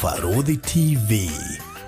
Barũthi TV,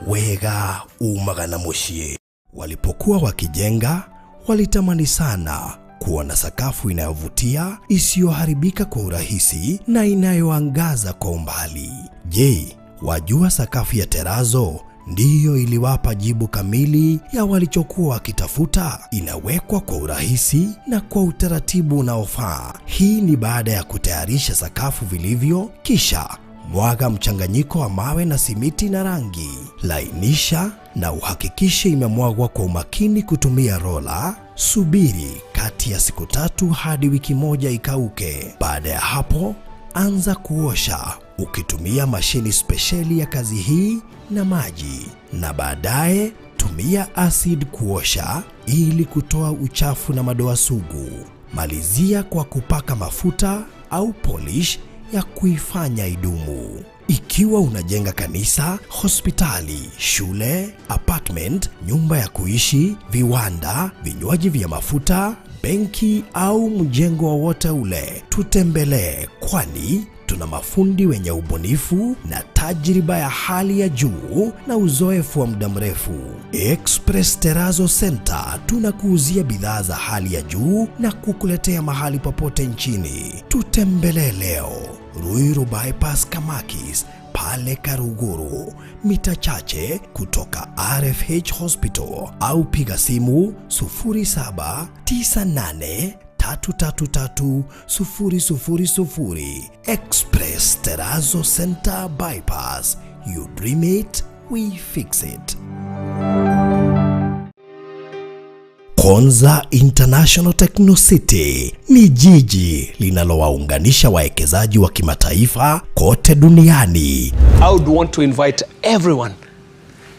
wega umaga na mũciĩ. Walipokuwa wakijenga, walitamani sana kuwa na sakafu inayovutia, isiyoharibika kwa urahisi na inayoangaza kwa umbali. Je, wajua sakafu ya terazo ndiyo iliwapa jibu kamili ya walichokuwa wakitafuta? Inawekwa kwa urahisi na kwa utaratibu unaofaa. Hii ni baada ya kutayarisha sakafu vilivyo, kisha mwaga mchanganyiko wa mawe na simiti na rangi. Lainisha na uhakikishe imemwagwa kwa umakini kutumia rola. Subiri kati ya siku 3 hadi wiki 1 ikauke. Baada ya hapo, anza kuosha ukitumia mashini spesheli ya kazi hii na maji, na baadaye tumia acid kuosha ili kutoa uchafu na madoa sugu. Malizia kwa kupaka mafuta au polish ya kuifanya idumu. Ikiwa unajenga kanisa, hospitali, shule, apartment, nyumba ya kuishi, viwanda, vinywaji vya mafuta, benki au mjengo wowote ule, tutembelee, kwani tuna mafundi wenye ubunifu na tajriba ya hali ya juu na uzoefu wa muda mrefu. Express Terrazzo Center tunakuuzia bidhaa za hali ya juu na kukuletea mahali popote nchini. Tutembelee leo Ruiru Bypass Kamakis pale Karuguru, mita chache kutoka RFH Hospital, au piga simu 0798333000. Express Terrazzo Center Bypass. You dream it, we fix it. Konza International Techno City ni jiji linalowaunganisha wawekezaji wa kimataifa kote duniani. I would want to invite everyone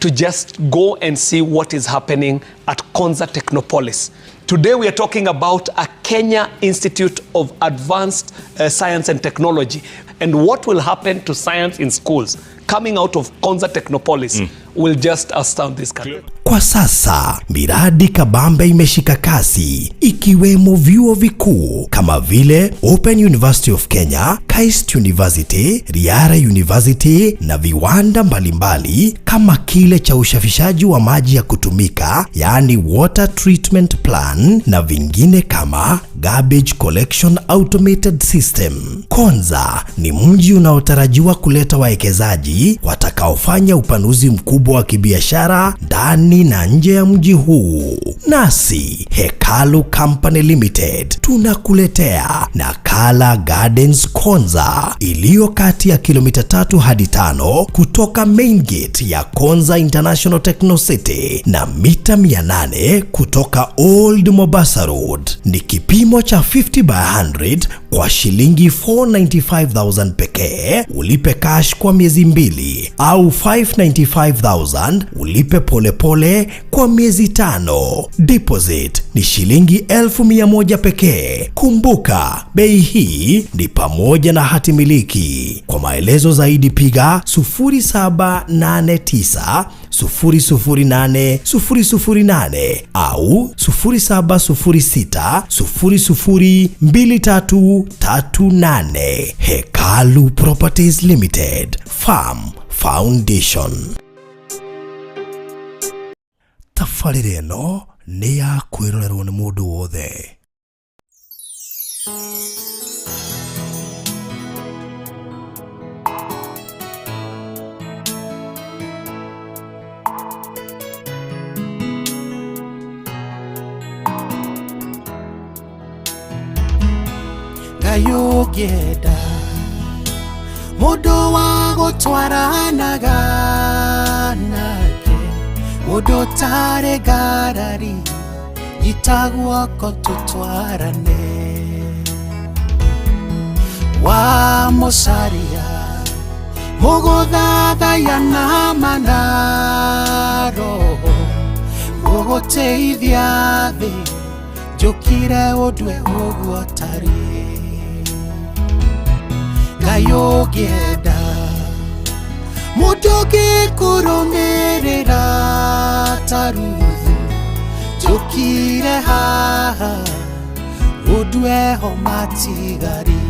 to just go and see what is happening at Konza Technopolis. Today we are talking about a Kenya Institute of Advanced Science and Technology and what will happen to science in schools coming out of Konza Technopolis will just astound this country. Kwa sasa miradi kabambe imeshika kasi, ikiwemo vyuo vikuu kama vile Open University of Kenya, KAIST University, Riara University na viwanda mbalimbali kama kile cha usafishaji wa maji ya kutumika, yaani water treatment plant, na vingine kama garbage collection automated system. Konza ni mji unaotarajiwa kuleta wawekezaji watakaofanya upanuzi mkubwa wa kibiashara ndani na nje ya mji huu. Nasi Hekalu Company Limited tunakuletea Nakala Gardens Konza iliyo kati ya kilomita 3 hadi 5 kutoka main gate ya Konza International Techno City na mita 800 kutoka Old Mombasa Road. Ni kipimo cha 50 by 100 kwa shilingi 495,000 pekee, ulipe cash kwa miezi 2, au 595,000 ulipe polepole kwa miezi 5. Deposit ni shilingi 1,100 pekee. Kumbuka, bei hii ni pamoja na hati miliki. Kwa maelezo zaidi piga 0789 008 008 au 0706 002338. Hekalu Properties Limited, Farm Foundation. Tabarĩra ĩno nĩ ya kwĩrorerwo nĩ mũndũ wothe. Ngai ũngĩenda mũndũ wa gũtwaranaga nake, mũndũ ũtarĩ ngarari, nyita guoko tũtwarane. Wa mũcaria mũgũthathaiya na ma na roho, mũgũteithia thĩ, njũkire ũndue ũguo ũtariĩ. Ngai ũngĩenda mũndũ ũngĩkũrũmĩrĩra ta Ruthu, njũkire haha ũndue ho matigari.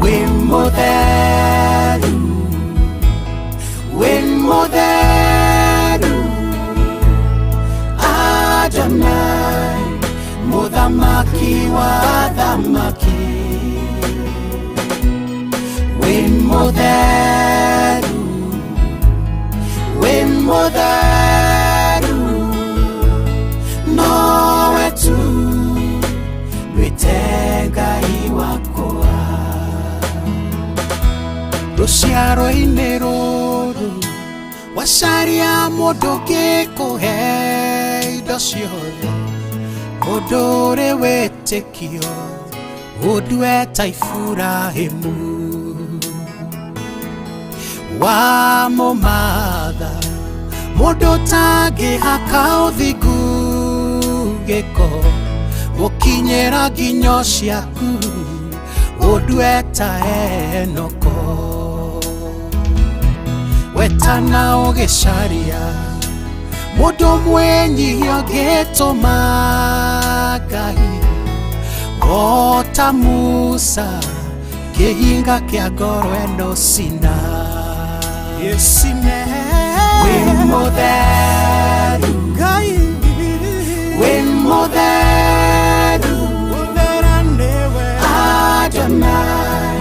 Wĩ mũtheru wa thamaki, wĩ mũtheru, wĩ mũtheru, nowe tu ndwĩte Ngai wakwa. Rũciaro-inĩ rũrũ wacaria mũndũ ũngĩkũhe indo ciothe, mũndũ ũrĩ wĩtĩkio ũndue ta Iburahĩmu. Wamũmatha mũndũ ũtangĩhaka ũthingu gĩko, gũkinyĩra nginyo ciaku ũndue ta Enoko. Wetana ũgĩcaria mũndũ mwĩnyihia ũngĩtũma Ngai o ta Musa kĩhinga kĩa ngoro ĩno cina. Wĩ mũtheru, Ngai, wĩ mũtheru, ũthera nĩwe. Adonai,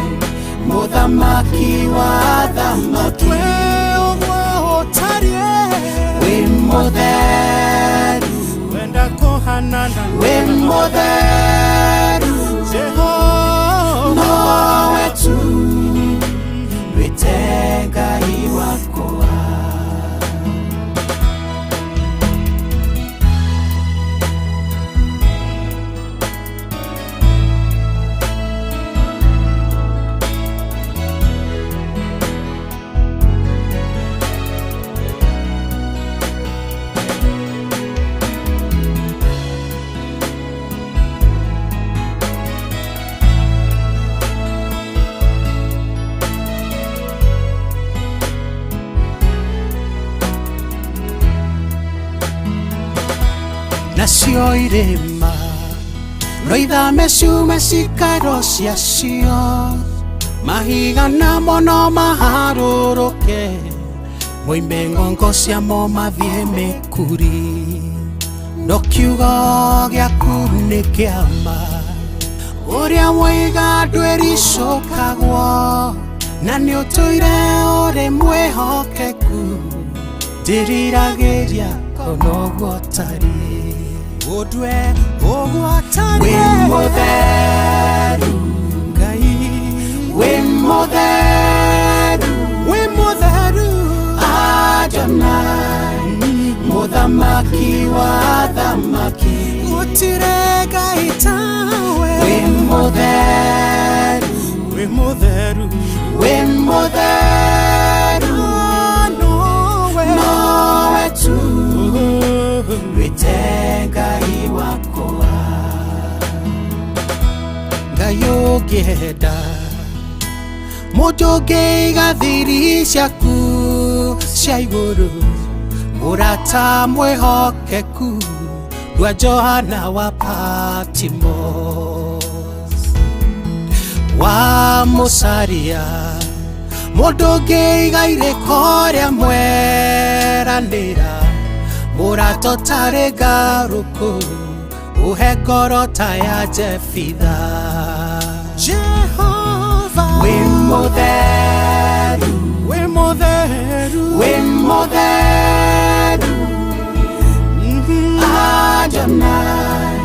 mũthamaki wa thamaki. We ũguo ũtariĩ, Wĩ mũtheru, wenda kũhanana wĩ mũtheru, Jehova. Nowe tu ndwĩte Ngai wakwa. Nacio irĩma no ithame ciume cikaro ciacio, mahiga namo no maharũrũke, moime ng'ongo ciamo mathiĩ mĩkuri. No kiugo gĩaku nĩ kĩama, ũrĩa woiga ndwĩricũkagwo, na nĩ ũtũire ũrĩ mwĩhokeku, ndĩriragĩria ona ũguo ũtariĩ. Ũndue ũguo Wĩ ũtariĩ, mũtheru, Ngai, wĩ mũtheru, wĩ mũtheru, Adonai, mũthamaki wa thamaki. Gũtirĩ Ngai tawe. Wĩ mũtheru, Wĩ mũtheru, wĩ mũtheru, nowe, nowe tu ndwĩte Ngai wakwa. Ngai ũngĩenda mũndũ ũngĩiga thiri ciaku cia igũrũ, mũrata mwĩhokeku ndwa Johana wa Patmos. Wamũcaria mũndũ ũngĩiga irĩko rĩa mweranĩra, mũrata ũtarĩ ngarũkũ ũhe ngoro ta ya Jefitha. Jehova, Wĩ mũtheru, wĩ mũtheru, wĩ mũtheru, Adonai,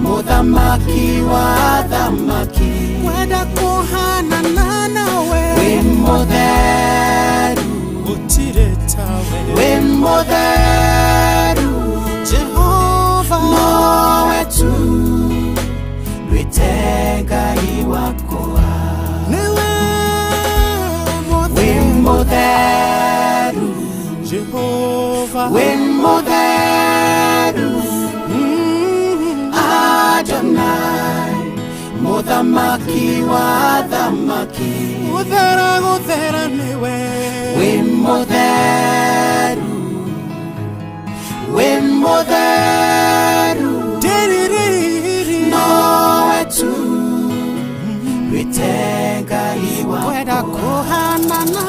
mũthamaki wa thamaki. Wenda kũhanana nawe, Wĩ mũtheru, gũtirĩ tawe. Wĩ mũtheru, Jehova, nowe tu ndwĩte Ngai wakwa. Nĩwe Wĩ mũtheru, mũtheru, Jehova, wĩ mũtheru, Adonai, mũthamaki wa thamaki. Gũthera, gũthera nĩwe. Wĩ mũtheru, wĩ mũtheru, Ndĩririri, nowe tu ndwĩte Ngai wenda wakwa. kũhanana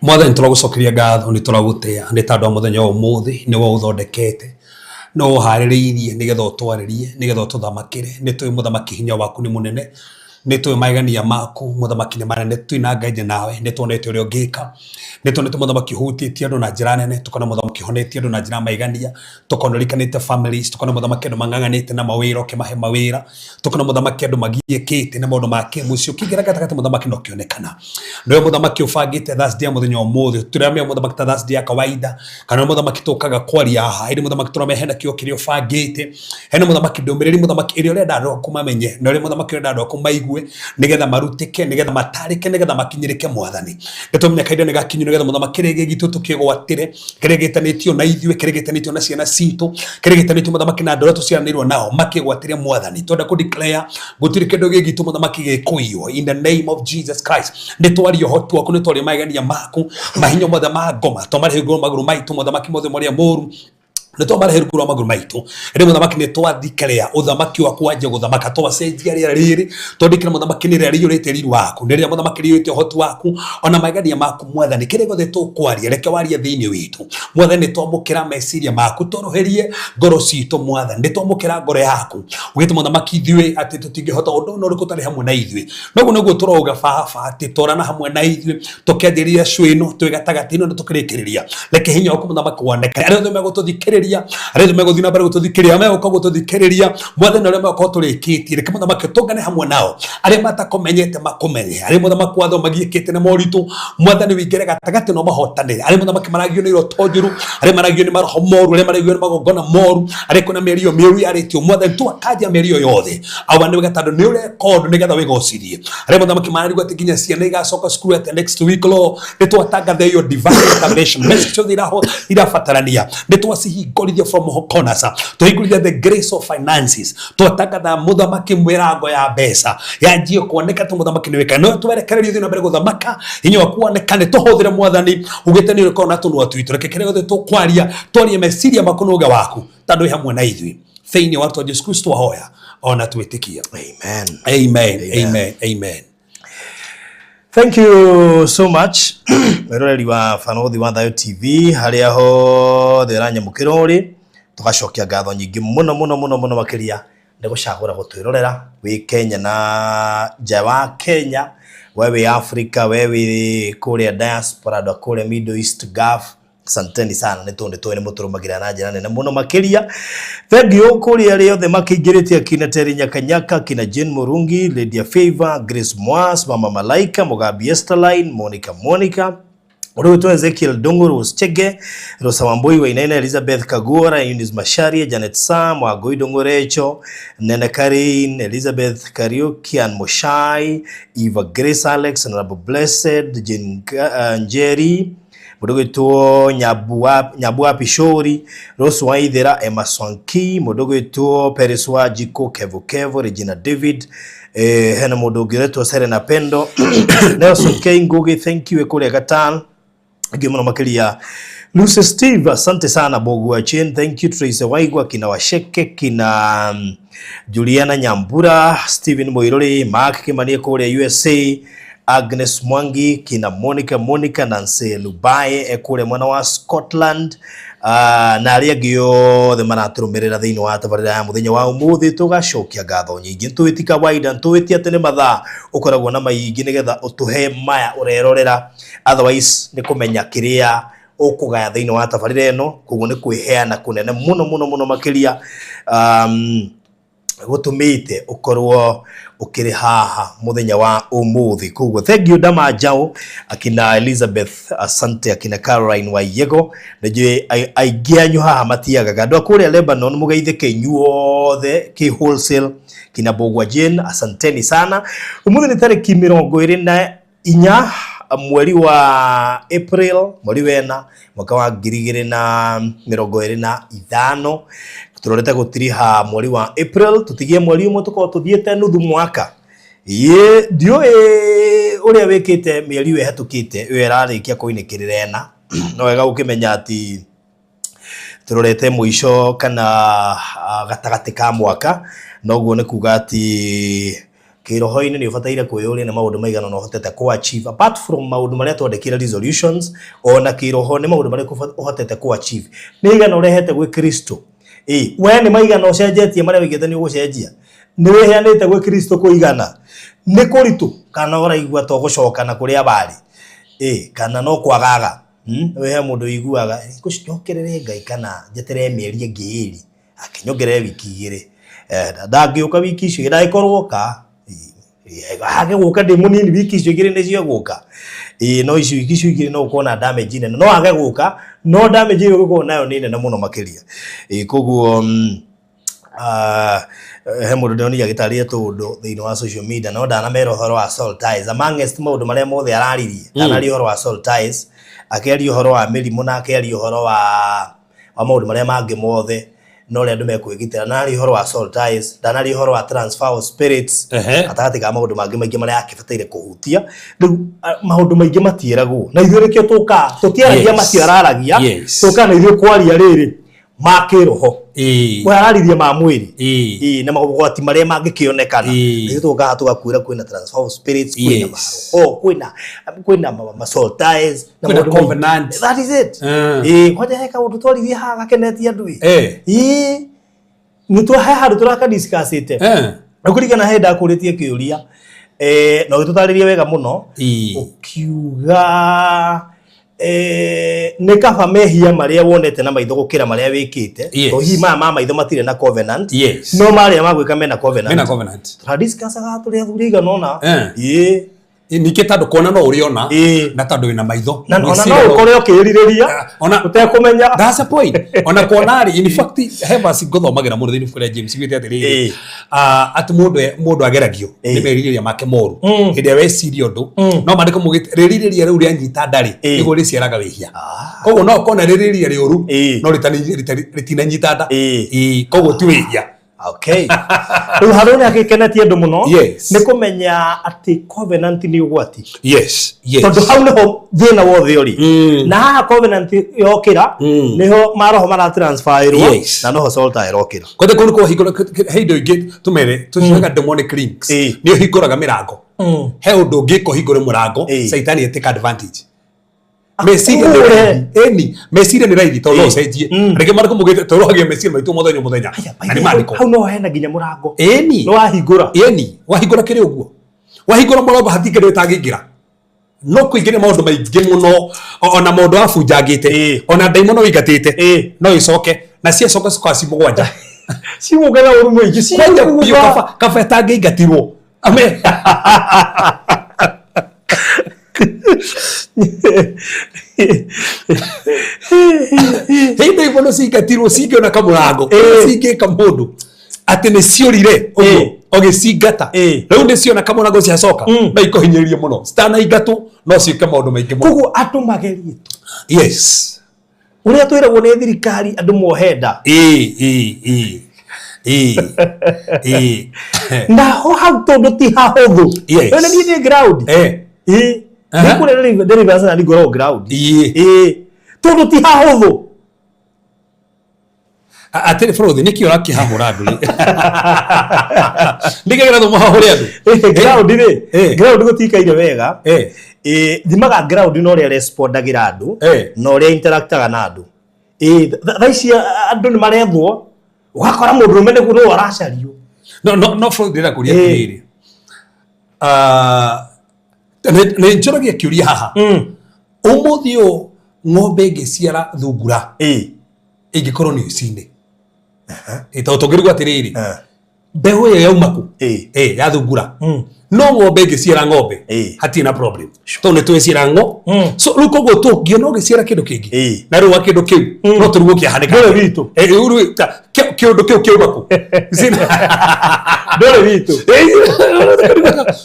Mwathani, tũragũcokeria ngatho, nĩ tũragũtĩa nĩ tondũ wa mũthenya wa ũmũthĩ. Nĩ we ũthondekete, no ũharĩrĩirie nĩgetha ũtwarĩrie, nĩgetha ũtũthamakĩre. Nĩ tũĩ, Mũthamaki, hinya waku nĩ mũnene. Nĩ tũĩ magegania maku, Mũthamaki, nĩ manene. Twĩna nganja nawe. Nĩ tuonete ũrĩa ũngĩka. Nĩ tuonete, Mũthamaki, ũhutĩtie andũ na njĩra nene. Tũkona, Mũthamaki, ũhonetie andũ na njĩra ya maigania. Tũkona ũrikanĩte families. Tũkona, Mũthamaki, andũ mang'ang'anĩte na mawĩra, ũkĩmahe mawĩra. Tũkona, Mũthamaki, andũ magiĩkĩte na maũndũ ma kĩmũciĩ, ũkĩingĩra gatagatĩ, Mũthamaki, na ũkĩonekana. Nĩwe, Mũthamaki, ũbangĩte Thursday ya mũthenya wa ũmũthĩ. Tũramenya, Mũthamaki, ta Thursday ya kawaida kana Mũthamaki tũkaga kwaria haha, ĩndĩ, Mũthamaki, tũramenya hena kĩo kĩrĩa ũbangĩte, hena, Mũthamaki, ndũmĩrĩri, Mũthamaki, ĩrĩa ũrenda andũ aku mamenye na ũrĩa, Mũthamaki, ũrenda andũ aku maigue, nĩgetha marutĩke, nĩgetha matarĩke, nĩgetha makinyĩrĩke. Mwathani, nĩtũmenya kahinda nĩ gakinyu nĩgetha, Mũthamaki, kĩrĩa gĩgitũ tũkĩgwatĩre, kĩrĩa gĩtanĩtio na ithuĩ, kĩrĩa gĩtanĩtio na ciana citũ, kĩrĩa gĩtanĩtio, Mũthamaki, na andũ arĩa tũciaranĩirwo nao, makĩgwatĩre. Mwathani, twenda kũ declare gũtirĩ kĩndũ gĩgitũ, Mũthamaki, gĩkũiywo in the name of Jesus Christ. Nĩ twaria ũhoti waku, nĩ twaria magegania maku. Mahinya mothe ma ngoma twamarĩhe rungu rwa magũrũ maitũ. Mũthamaki, mothe marĩa mũru nĩ twamarĩhe rungu rwa magũrũ maitũ. Rĩ, Mũthamaki, nĩ twathikĩrĩa ũthamaki waku wanjie gũthamaka. Twacenjia rĩera rĩrĩ, twandĩkĩra, Mũthamaki, nĩ rĩera rĩiyũrĩte riri waku, nĩ rĩrĩa, Mũthamaki, rĩiyũrĩte ũhoti waku ona magegania maku. Mwathani, kĩrĩa gĩothe tũkwaria, reke warie thĩinĩ witũ. Mwathani, nĩ twamũkĩra meciria maku, tũrũhĩrie ngoro citũ. Mwathani, nĩ twamũkĩra ngoro yaku. Ugĩte, Mũthamaki, ithuĩ atĩ tũtingĩhota ũndũ ona ũrĩkũ ũtarĩ hamwe na ithuĩ. Noguo nĩguo tũrauga, Baba, atĩ twarana hamwe na ithuĩ tũkĩanjĩrĩria show ĩno, twĩ gatagatĩ-inĩ na tũkĩrĩkĩrĩria. Reke hinya waku, Mũthamaki, wonekane. Arĩa othe megũtũthikĩrĩria, arĩa othe megũthiĩ na mbere gũtũthikĩrĩria, arĩa megũka gũtũthikĩrĩria, Mwathani, arĩa megũkorwo tũrĩkĩtie, reke, Mũthamaki, tũngane hamwe nao. Arĩa matakũmenyete makũmenye. Arĩa, Mũthamaki, watho magiĩkĩte na moritũ, Mwathani, wĩingĩre gatagatĩ na ũmahotanĩre. Arĩa, Mũthamaki, maragio nĩ iroto njũru, arĩa maragio nĩ maroho moru, arĩa maragio nĩ magongona moru, arĩa kwĩna mĩario mĩũru yarĩtio, Mwathani, twakanja mĩario yothe. Awa, nĩ wega tondũ nĩ ũreka ũndũ nĩgetha wĩgocithie. Arĩa, Mũthamaki, mararigwo atĩ nginya ciana igacoka cukuru atĩa next week, lo nĩ twatangatha iyo divine intervention. Mbeca ciothe irabatarania nĩ twacihingũrithia from all corners. Twahingũrithia the grace of finances. Twatangatha, Mũthamaki, mĩrango ya mbeca yanjie kuoneka tu. Mũthamaki, nĩ wĩka no twerekererio thiĩ na mbere gũthamaka, hinya waku wonekane, tũhũthĩre. Mwathani, ugĩte nĩ ũrĩkorwo na tũnua twitũ. Reke kĩrĩa gĩothe tũkwaria, twarie meciria maku na ũge waku, tondũ wĩ hamwe na ithuĩ. Thĩinĩ wa rĩtwa Jesu Kristo twahoya ona twĩtĩkia. Amen. Amen, amen, amen. Thank you so much, mwĩroreri wa Banothi wa Thayo TV harĩa hothe ũranyamũkĩra ũrĩ. Tũgacokia ngatho nyingĩ mũno mũno mũno mũno makĩria nĩ gũcagũra gũtwĩrorera wĩ Kenya na nja wa Kenya, we wĩ Africa, we wĩ kũrĩa diaspora, andũ a kũrĩa Middle East, Gulf. Asanteni sana nĩ tondũ nĩ tũĩ nĩ mũtũrũmagĩrĩra na njĩra nene mũno makĩria. Thank you kũrĩa arĩa othe makĩingĩrĩte, akina Terry Nyakanyaka, akina Jane Murungi, Lydia Favor, Grace Mwas, Mama Malaika, Mugambi Esterline, Monica Monica, Ũrĩgwĩtwo Ezekiel Ndung'u, Rose Chege, Rosa Wambui Wainaina, Elizabeth Kagura, Eunice Macharia, Janet Sam, Wangui Ndung'u, Rachel, Nene Karin, Elizabeth Kariuki, Ann Mushai, Eva Grace Alex, Honorable Blessed, Jane Njeri, mũndũ gwĩtwo Nyabu wa Pishori, Rose Waithera, Emma Swanki, mũndũ gwĩtwo Peris wa Jiko, Kevo Kevo, Regina David, hena mũndũ ũngĩ ũretwo Serena Pendo, Nelson K Ngugi, thank you kũrĩa Gatal. Thank you mũno makĩria. Lucy Steve, asante sana. Bogua Chin, thank you. Tracy Waigwa, kina Washeke, kina Juliana Nyambura, Stephen Moirori, Mark Kimanie kũrĩa USA, Agnes Mwangi, kina Monica Monica, Nancy Lubaye kũrĩa mwena wa Scotland, na arĩa angĩ othe maratũrũmĩrĩra thĩinĩ wa tabarĩra ya mũthenya wa ũmũthĩ, tũgacokia ngatho nyingĩ. Tũĩ ti kawaida, tũĩ ti atĩ nĩ mathaa ũkoragwo na maingĩ nĩgetha ũtũhe maya ũrerorera, otherwise nĩ kũmenya kĩrĩa ũkũgaya thĩinĩ wa tabarĩra ĩno. Koguo nĩ kwĩheana kũnene mũno mũno mũno makĩria gũtũmĩte ũkorwo ũkĩrĩ haha mũthenya wa ũmũthĩ. Koguo thank you Dama Njau, akina Elizabeth, asante, akina Caroline Waiyego. Nĩnjũĩ aingĩ anyu haha matiagaga. Andũ a kũrĩa Lebanon, mũgeithĩke inyuothe kĩ wholesale. Kina Bogwa Jane, asanteni sana. Ũmũthĩ nĩ tarĩki 24 mweri wa April, mweri wena, mwaka wa 2025. Tũrorete gũtiriha mweri wa April, tũtigie mweri ũmwe tũkorwo tũthiĩte nuthu mwaka. Ĩ ndiũĩ ũrĩa wĩkĩte mĩeri ĩyo ĩhetũkĩte, ĩyo ĩrarĩkia kũinĩkĩrĩra ĩna. No wega gũkĩmenya atĩ tũrorete mũico kana gatagatĩ ka mwaka, noguo nĩ kuga atĩ Kĩroho-inĩ nĩ ũbataire kwĩyũria nĩ maũndũ maigana ũna ũhotete kũ achieve apart from maũndũ marĩa twandĩkire resolutions, ona kĩroho nĩ maũndũ marĩkũ ũhotete kũ achieve, nĩ igana ũrehete gwĩ Kristo. Ĩ we nĩ maigana ũcenjetie marĩa wĩigĩte nĩ ũgũcenjia, nĩ wĩheanĩte gwĩ Kristo kũigana, nĩ kũritũ kana ũraigua to gũcoka na kũrĩa warĩ, ĩ kana no kwagaga. He mũndũ ũiguaga ngũcokerere Ngai kana njeterere mĩeri ĩngĩ ĩrĩ akĩnyongerere wiki igĩrĩ, ndangĩũka wiki icio igĩrĩ, ndangĩkorwo oka age gũka ndĩ mũnini, wiki icio igĩrĩ nĩcio egũka. Ĩĩ, no icio wiki icio igĩrĩ no ũkorwo na damage nene, no age gũka no damage ĩyo ũgũkorwo nayo nĩ nene mũno makĩria. Ĩĩ, koguo he mũndũ ndĩronire agĩtarĩria tũũndũ thĩinĩ wa social media no ndanamera ũhoro wa soul ties amongst maũndũ marĩa mothe araririe, ndanaria ũhoro wa soul ties, akĩaria ũhoro wa mĩrimũ na akĩaria ũhoro wa maũndũ marĩa mangĩ mothe na ũrĩa andũ mekwĩgitĩra, ndanaria ũhoro wa soul ties, ndanaria ũhoro wa transfer of spirits, gatagatĩ ka maũndũ mangĩ maingĩ marĩa akĩbataire kũhutia. Rĩu maũndũ maingĩ matiĩragwo na ithuĩ nĩkĩo tũkaga tũtiaragia macio araragia, tũkaga na ithuĩ kwaria rĩrĩ ma kĩroho, we araririe ma mwĩrĩ. Ĩĩ, na mogwati marĩa mangĩkĩonekana. Ithuĩ tũkaga tũgakwĩra kwĩna transfer of spirits, kwĩna maroho, kwĩna ma soul ties na Kwĩna maũndũ maingĩ. covenant. That is it. Ĩĩ, kwanja he kaũndũ twaririe haha gakenetie andũ ĩ. Ĩĩ, nĩ twa he handũ tũraka discussĩte na kũringana he ndakũrĩtie kĩũria, na ũgĩtũtarĩria wega mũno, ũkiuga nĩ kaba mehia marĩa wonete na maitho gũkĩra marĩa wĩkĩte. Tondũ hihi maya ma maitho matirĩ na covenant, no marĩa magwĩka mena covenant. Mena covenant. Tũradiscussaga tũrĩ athuri aigana ũna. Ĩĩ. Ningĩ tondũ kuona no ũrĩona, na tondũ wĩna maitho. Na ona no Gwĩciria no- ũkore ũkĩĩrirĩria Ona ũtekũmenya. That's the point. Ona kuona rĩ, in fact, he verse ngũthomagĩra mũno thĩinĩ wa James ugĩte atĩrĩrĩ, atĩ mũndũ ageragio nĩ merirĩria make moru. Hĩndĩ ĩrĩa weciria ũndũ, no maandĩko maugĩte rĩrirĩria rĩu rĩanyita ndarĩ, nĩguo rĩciaraga wĩhia. Koguo no ũkorwo na rĩrirĩria rĩũru, no rĩtinanyita nda. Koguo ti wĩhia. Okay. Rĩu harĩa ũrĩa gĩkenetie andũ mũno nĩ kũmenya atĩ covenant nĩ ũgwati. Tondũ hau nĩho thĩna wothe ũrĩ. Na haha covenant yokĩra, nĩho maroho maratransferĩrwo, na noho soul tie ĩrokĩra. Kwanja kũu nĩ kũhingũra he indo ingĩ tũmere tũciaga demonic links. Nĩ ũhingũraga mĩrango. He ũndũ ũngĩka ũhingũre mũrango, Saitani etake advantage. Meciria nĩ raithi. Ĩni, meciria nĩ raithi tondũ no ũcenjie. Rĩngĩ maandĩko maugĩte tũrohagia meciria maitũ mũthenya o mũthenya. Aya, Na nĩ maandĩko. Hau no hena nginya mũrango. Ĩni. Nĩ wahingũra. Ĩni, wahingũra kĩrĩ ũguo. Wahingũra mũrango hatirĩ kĩndũ gĩtangĩingĩra. No kũingĩria maũndũ maingĩ mũno, ona maũndũ wabunjangĩte, ona ndaimono ũingatĩte, no icoke, na ciacoka cikoragwo ci mũgwanja. Cigũka na ũru mũingĩ, Kwanja cigũka. biũ kaba ĩtangĩingatirwo. Ame. Hĩndĩ ĩmwe cingatirwo cingĩona kamũrango, cingĩka mũndũ atĩ nĩ ciũrire ũguo ũgĩcingata, rĩu nĩ ciona kamũrango ciacoka, no ikũhinyĩrĩrie mũno citanaingatwo, no ciĩke maũndũ maingĩ mũno. Koguo andũ magerie tu. Ũrĩa twĩragwo nĩ thirikari andũ mohe nda. Naho hau tondũ ti hahũthũ. Rĩu niĩ ndĩ ground. Nĩ kũrĩa deliverance na ngoragwo ground. Tondũ ti hahũthũ. Atĩrĩ bũrũthi, nĩkĩ ũrakĩhahũra andũ rĩ? Nĩkĩ kĩratũma ũhahũre andũ? Ground rĩ, ground gũtikaire wega. Thimaga ground na ũrĩa respondagĩra andũ, na ũrĩa interactaga na andũ. Thaa ici andũ nĩ marethwo, ũgakora mũndũrũme nĩguo nĩwe aracario. No, no, no, bũrũthi ndĩrenda kũria atĩrĩrĩ. Nĩ njũragia kĩũria haha. Ũmũthĩ ũyũ ng'ombe ĩngĩciara thungura, ĩngĩkorwo nĩ ũici-inĩ. Tondũ tũngĩrigwo atĩrĩrĩ, mbeũ ĩyo yauma kũ? Ya thungura. No ng'ombe ĩngĩciara ng'ombe, hatirĩ na problem. Tondũ nĩ twĩciara ng'o. So rĩu koguo tũngĩona ũgĩciara kĩndũ kĩngĩ, na rĩu wa kĩndũ kĩu, no tũrigwo kĩahanĩka. Ndũrĩ witũ. Rĩu rĩu ta, kĩũndũ kĩu kĩauma kũ? Ndũrĩ witũ.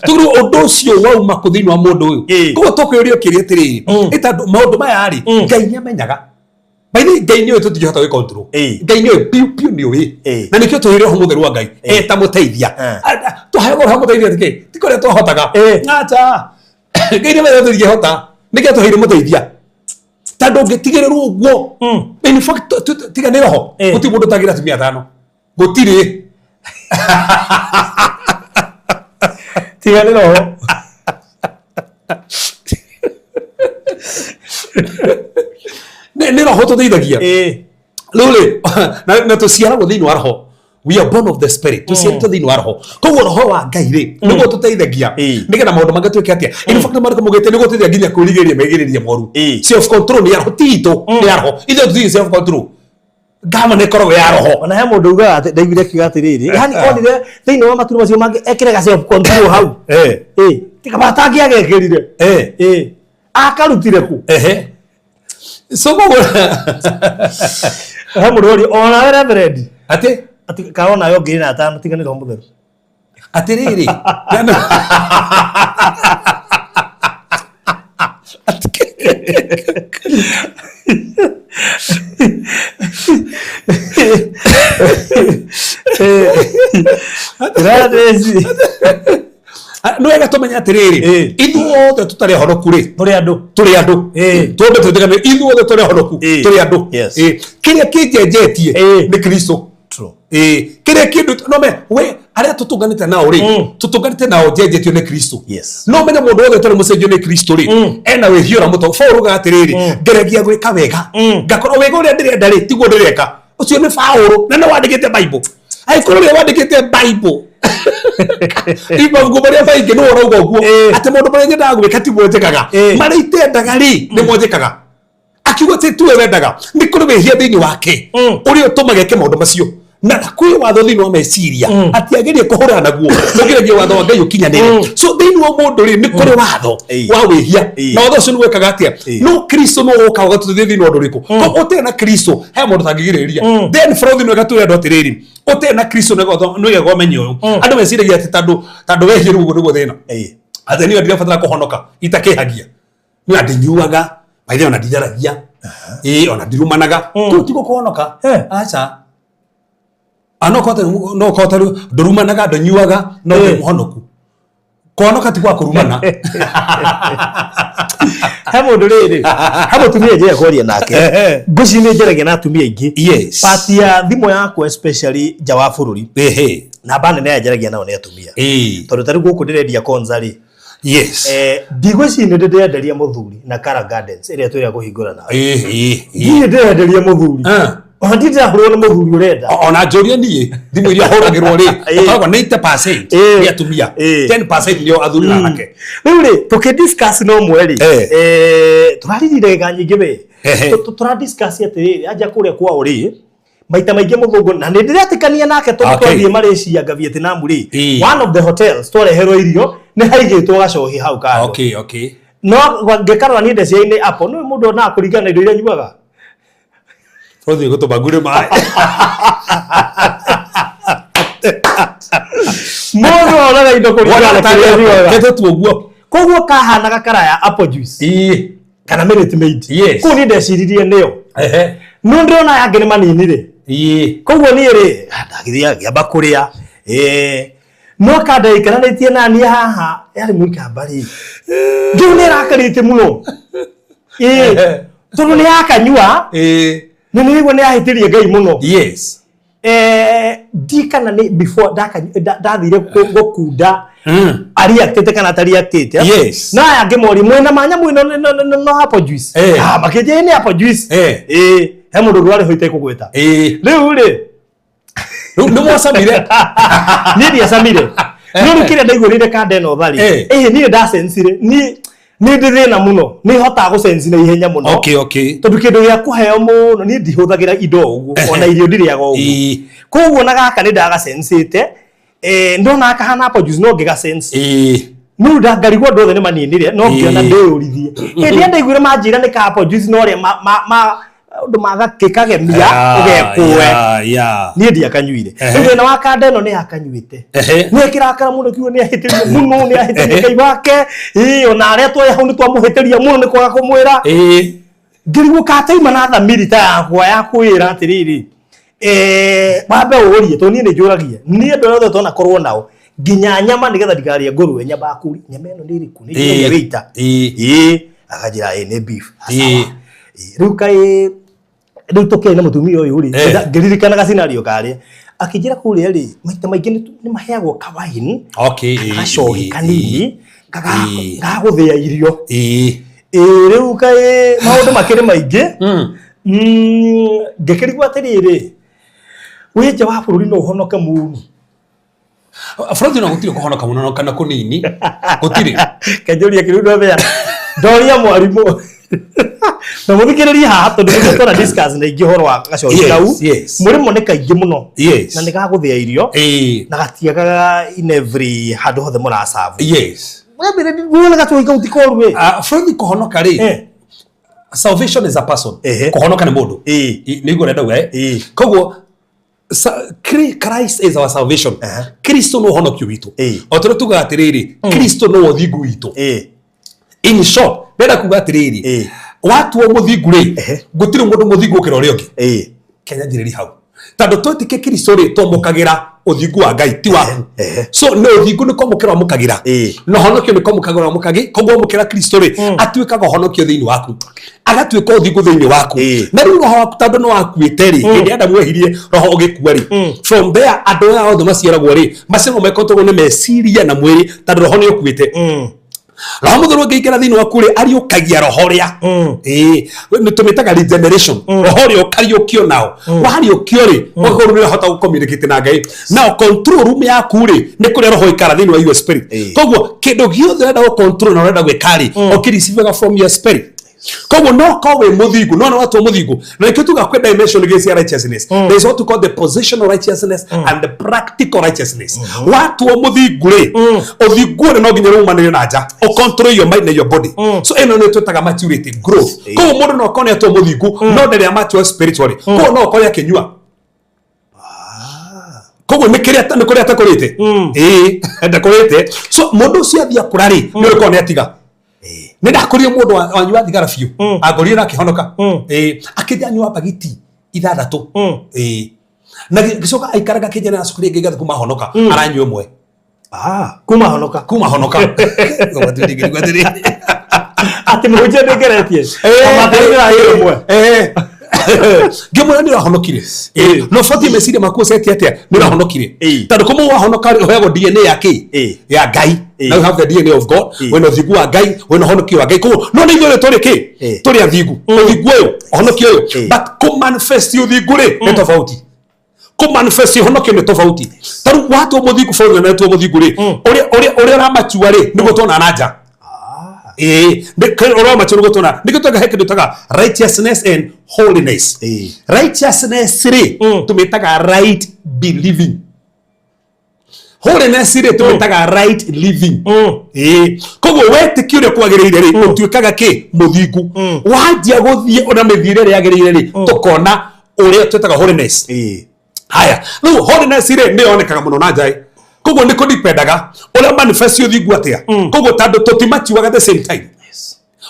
Tũrigwo ũndũ ũcio wauma kũ thĩinĩ wa mũndũ ũyũ. Koguo tũkĩũrio kĩũria atĩrĩrĩ, ĩ tondũ maũndũ maya rĩ, Ngai nĩ amenyaga. By the way, Ngai nĩoĩ tũtingĩhota gwĩ control. Ngai nĩoĩ biũ biũ nĩoĩ. Na nĩkĩo tũheire Roho Mũtheru wa Ngai eta mũteithia. Tũheagwo Roho mũteithia nĩkĩ? Ti kũrĩa twahotaga. Acha. Ngai nĩamenyaga tũtingĩhota. Nĩkĩo tũheire mũteithia. Tondũ ũngĩtigĩrĩrwo ũguo, in fact, tiga nĩ roho, gũtirĩ mũndũ ũtangĩra atumia atano. Gũtirĩ. Tiga nĩ roho. Nĩ roho tũteithagia. Ĩĩ. Rĩu rĩ, na tũciaragwo thĩinĩ wa roho. We are born of the spirit. Tũciarĩtwo thĩinĩ wa roho. Koguo roho wa Ngai rĩ, nĩguo tũteithagia nĩgetha maũndũ mangĩ twĩke atĩa. In fact, maandĩko maugĩte nĩguo tũteithagia nginya kwĩrigĩrĩria merirĩria moru. Ĩĩ. Self control nĩ ya roho, ti itũ, nĩ ya roho. Ithuĩ tũtirĩ self control. Ngama nĩ ĩkoragwo ya roho. Ona he mũndũ ugaga atĩ ndaiguire akiuga atĩrĩrĩ, yani onire thĩinĩ wa maturo macio mangĩ ekĩre ga self control hau. Ĩĩ. Tiga matangĩagekĩrire. Ĩĩ. Akarutire kũ? Ehe. So koguo He mũndũ worio onawe reverend atĩ atĩ kana onawe ngiri na tano tiga nĩ roho mũtheru. Atĩrĩrĩ, Ndĩrateci. Nĩ wega tũmenye atĩrĩrĩ, Ĩĩ. ithuothe tũtarĩ ahonoku rĩ, Tũrĩ andũ. Tũrĩ andũ. Ĩĩ. Twambe twĩtĩkanie ithuothe tũrĩ ahonoku, Ĩĩ. tũrĩ andũ. Yes. Ĩĩ. Kĩrĩa kĩnjenjetie Ĩĩ. nĩ Kristo. True. Ĩĩ. Kĩrĩa kĩndũ no me we arĩa tũtũnganĩte nao rĩ, tũtũnganĩte nao njenjetio nĩ Kristo. Yes. No menye mũndũ wothe ũtarĩ mũcenjio nĩ Kristo rĩ, ena wĩhia ũrĩa mũto. Paul ugaga atĩrĩrĩ, ngeragia gwĩka wega, ngakorwo wega ũrĩa ndĩrenda rĩ, tiguo ndĩreka. Ũcio nĩ Paul na nĩ wandĩkĩte Bible. Angĩkorwo ũrĩa wandĩkĩte Bible mabuku marĩa maingĩ nĩwe ũrauga ũguo, Ĩĩ. atĩ maũndũ marĩa nyendaga gwĩka tiguo njĩkaga, Ĩĩ. marĩa itendaga rĩ, nĩmo njĩkaga. Akiuga atĩ tiwe wendaga, nĩ kũrĩ wĩhia thĩinĩ wake ũrĩa ũtũmaga eke maũndũ macio, na kwĩ watho thĩinĩ wa meciria atiagerie kũhũrana naguo, ũgeragia watho wa Ngai ũkinyanĩre. So thĩinĩ wa mũndũ rĩ, nĩ kũrĩ watho Ĩĩ. wa wĩhia, Ĩĩ. na watho ũcio nĩ wekaga atĩa? Ĩĩ. No Kristo no ũka ũgatũteithia thĩinĩ wa ũndũ ũrĩkũ? Koguo ũtarĩ na Kristo he mũndũ ũtangĩgirĩrĩria. Then bũrũri nĩ wega twĩre andũ atĩrĩrĩ, ũtarĩ na Kristo nĩ wega ũmenye ũyũ, andũ meciragia atĩ tondũ wehia rĩu ũguo nĩguo thĩna, Ĩĩ. atĩ niĩ ndirabatara kũhonoka itakĩhagia, niĩ ona ndinyuaga maithe, ona nditharagia, ĩĩ, ona ndirumanaga, kũu tiguo kũhonoka. Aca. Ah, no kote no kote ndũrumanaga, ndũnyuaga, no wĩ mũhonoku. Kũhonoka ti gwa kũrumana. He mũndũ rĩrĩ, he mũtumia njĩra kwaria nake, ngwĩciria nĩ njaragia na atumia aingĩ. Yes. Part ya thimũ yakwa, especially nja wa bũrũri, namba nene ya njaragia nao nĩ atumia, tondũ tarĩu gũkũ ndĩrendia Konza rĩ, ndigwĩciria nĩ ndĩrenderia mũthuri na Kara Gardens ĩrĩa twĩrĩa kũhingũra nawe. Ndirĩ ndĩrenderia mũthuri. Ona ndirĩ ndĩrahũrwo nĩ mũthuri ũrenda. Ona njũrie niĩ, thimũ iria hũragĩrwo rĩ, Ĩĩ. ũkoragwo 90% Ĩĩ. nĩ atumia, Ĩĩ. 10% nĩo athuri na anake. Rĩu rĩ, tũkĩdiscuss no mwe rĩ, tũraririe ndagĩka nyingĩ we. Tũradiscuss atĩrĩrĩ, anja kũrĩa kwao rĩ, maita maingĩ mũthũngũ, na nĩ ndĩretĩkania nake, tondũ twathiĩ Malaysia nga Vietnam rĩ, one of the hotels twareherwo irio nĩ haigĩtwo gacohi hau kando. No ngĩkarora niĩ ndeciainĩ apple nĩ mũndũ onaga kũringana na indo iria anyuaga. Tũthiĩ gũtũma ngure maĩ. Mũndũ onaga indo kũringana na kĩrĩa anyuaga. Ketwo ũguo. Koguo kahanaga kara ya apple juice kana Minute Maid. Kũu niĩ ndeciririe nĩyo, no ndĩrona aya angĩ nĩ maninire. Koguo niĩ rĩ, ndagĩthiĩ ngĩamba kũrĩa, no kanda ikaranĩtie naniĩ haha yarĩ mũikamba rĩ, ngĩu nĩ ĩrakarĩte mũno, ĩĩ, tondũ nĩ yakanyua na nĩ nĩguo nĩ yahĩtĩrie Ngai mũno. Ndikana nĩ before ndathire gũkunda ariaktĩte kana atariaktĩte. No aya angĩ mori mwena ma nyamũ ĩno no apple juice. Ah, makĩnjĩra nĩ apple juice. Ĩĩ, he mũndũ ũngĩ warĩ ho itekũgweta. Rĩu rĩ, Rĩu nĩ mwacamire? Niĩ ndiacamire, no rĩu kĩrĩa ndaiguĩrĩire kanda ĩno tharĩ, ĩĩ, niĩ ndacensire, niĩ nĩ ndĩ thĩna mũno, nĩ hotaga gũcenci na ihenya mũno, tondũ kĩndũ gĩa kũheo mũno niĩ ndihũthagĩra indo ũguo, ona irio ndirĩaga ũguo. Koguo na gaka nĩ ndagacensĩte, ndona kahana apple juice no ngĩgacenci. No ndangarigwo andũ othe nĩ maninire, no ngĩona ndĩyũrithie hĩndĩ ĩrĩa ndaiguire manjĩra nĩ ka apple juice, no ũrĩa ma ũndũ magakĩkagemia ũgekũe. Niĩ ndiakanyuire. Rĩu thĩna wa kanda ĩno nĩ akanyuĩte, nĩ kĩrakara mũno, kiugo nĩ ahĩtĩria mũno, nĩ ahĩtĩria Ngai wake, ĩĩ, ona arĩa twarĩ hau nĩ twamũhĩtĩria mũno nĩ kwaga kũmwĩra. Ngĩrigwo kataima na thamiri ta yakwa ya kwĩra atĩrĩrĩ, wambe ũrie, tondũ niĩ nĩ njũragia, niĩ andũ arĩa othe twanakorwo nao, nginya nyama, nĩgetha ndikarĩe ngũrwe, nyambaga kũria nyama ĩno nĩ ĩrĩkũ, nĩ njũragia wĩita, ĩĩ, akanjĩra ĩĩ nĩ beef. Ah, sawa. Ĩĩ, rĩu kaĩ rĩu tũkĩaria na mũtumia ũyũ rĩ, ngĩririkanaga scenario karĩa Akĩnjĩra kũrĩa rĩ, maita maingĩ nĩ maheagwo kawaini, gacohi kanini gagũthĩa irio. Ĩĩ, rĩu kaĩ maũndũ makĩrĩ maingĩ. Ngĩkĩrigwo atĩrĩrĩ, wĩ nja wa bũrũri no ũhonoke mũru? Bũrũri no gũtirĩ kũhonoka mũno kana kũnini, gũtirĩ. Kenjũria kĩrĩu ndothea ndoria mwarimũ na mũthikĩrĩrie haha, tondũ nĩguo twana discuss na ingĩ ũhoro wa gacohi kau. Mũrĩmo nĩ kaingĩ mũno na nĩ gagũthĩa irio na gatiagaga in every handũ hothe mũracabu. Wona gacohi kau ti koru ĩ. Bũrũri kũhonoka rĩ, salvation is a person. Kũhonoka nĩ mũndũ. Nĩguo ũrenda uga, eh? Koguo Christ is our salvation. Kristo nĩ ũhonokio witũ. O tũrĩa tugaga atĩrĩrĩ, Kristo nĩ ũthingu witũ. In short, ndĩrenda kuga atĩrĩrĩ, watuo mũthingu rĩ, gũtirĩ mũndũ mũthingu gũkĩra ũrĩa ũngĩ. Kenya njĩrĩri hau, tondũ twetĩkia Kristo rĩ, twamũkagĩra ũthingu wa Ngai, ti waku. So nĩ ũthingu nĩ kwamũkĩra wamũkagĩra, na ũhonokio nĩ kwamũkagĩra wamũkagĩ. Koguo wamũkĩra Kristo rĩ, atuĩkaga ũhonokio thĩinĩ waku, agatuĩka ũthingu thĩinĩ waku. Na rĩu roho waku, tondũ nĩ wakuĩte rĩ, hĩndĩ Adamu ehirie, roho ũgĩkua rĩ, from there andũ aya othe maciaragwo rĩ, maciaragwo mekontagwo nĩ meciria na mwĩrĩ, tondũ roho nĩ ũkuĩte. Roho Mũtheru angĩingĩra thĩinĩ waku rĩ, ariũkagia roho ũrĩa, ĩĩ, nĩ tũmĩtaga regeneration. Roho ũrĩa ũkariũkio nao, wariũkio rĩ, ũgakorwo nĩ ũrahota gũcommunicate na Ngai. Now control room yaku rĩ, nĩ kũrĩa roho ikara thĩinĩ wa your spirit. Koguo kĩndũ gĩothe ũrenda gũ control na ũrenda gwĩka rĩ, ũkĩreceivaga from your spirit. Koguo no korwo wĩ mũthingu, no nĩ watua mũthingu, na nĩkĩo tuga kwĩ dimension igĩrĩ cia righteousness. There is what we call the positional righteousness and the practical righteousness. Watua mũthingu rĩ, ũthingu ũrĩa no nginya rĩumanĩre na nja, ũcontrol your mind na your body. So ĩno nĩ twĩtaga maturity, growth. Koguo mũndũ no akorwo nĩ atua mũthingu, no ndarĩ amature spiritually. Koguo no ũkore akĩnyua, koguo nĩ kĩrĩa nĩ kũrĩa atakũrĩte. Ĩĩ, ndakũrĩte. So mũndũ ũcio athiĩ akũra rĩ, nĩ ũrĩkorwo nĩ atiga. Nĩ ndakũrire mũndũ wanyua thigara biũ, angorire na akĩhonoka. Ĩĩ, akĩthi anyua bagiti 6. Ĩĩ, na gĩcoka aikaraga akĩnjĩra na cukuru ĩngĩ gathu kuma honoka aranyua ĩmwe. Kuma honoka. Kuma honoka. Ngĩrigwo atĩrĩrĩ. Atĩ mũhunjia ndĩngeretie ĩmwe. Ngĩmwĩra nĩ ũrahonokire, no batiĩ meciria maku ũcetie atĩa nĩ ũrahonokire, tondũ kũmwe wahonoka rĩ, ũheagwo DNA ya kĩ? Ya Ngai. Now you have the DNA of God. Wĩna ũthingu wa Ngai, wĩna ũhonokio wa Ngai. Koguo no nĩ ithuĩ tũrĩ kĩ? Tũrĩ athingu. Ũthingu ũyũ, ũhonokio ũyũ, but kũmanifest ũthingu rĩ, nĩ tofauti, kũmanifest ũhonokio nĩ tofauti. Tarĩu watua mũthingu bũrũri na watua mũthingu rĩ, ũrĩa ũramachua rĩ, nĩguo tuona na nja. Ĩĩ, ũramatua nĩguo tuona. Nĩkĩo tweka he kĩndũ twĩtaga righteousness and holiness. Righteousness rĩ, tũmĩtaga right believing. Holiness rĩ, tũmĩtaga right living. Ĩĩ, koguo wetĩkia ũrĩa kwagĩrĩire rĩ, ũtuĩkaga kĩ? Mũthingu. Wanjia gũthiĩ ona mĩthiĩre ĩrĩa yagĩrĩire rĩ, tũkona ũrĩa twĩtaga holiness. Haya, rĩu holiness rĩ, nĩ yonekaga mũno na nja ĩ. Koguo nĩ kũdipendaga ũrĩa manifest ũthingu atĩa. Koguo tondũ tũtimachuaga the same time,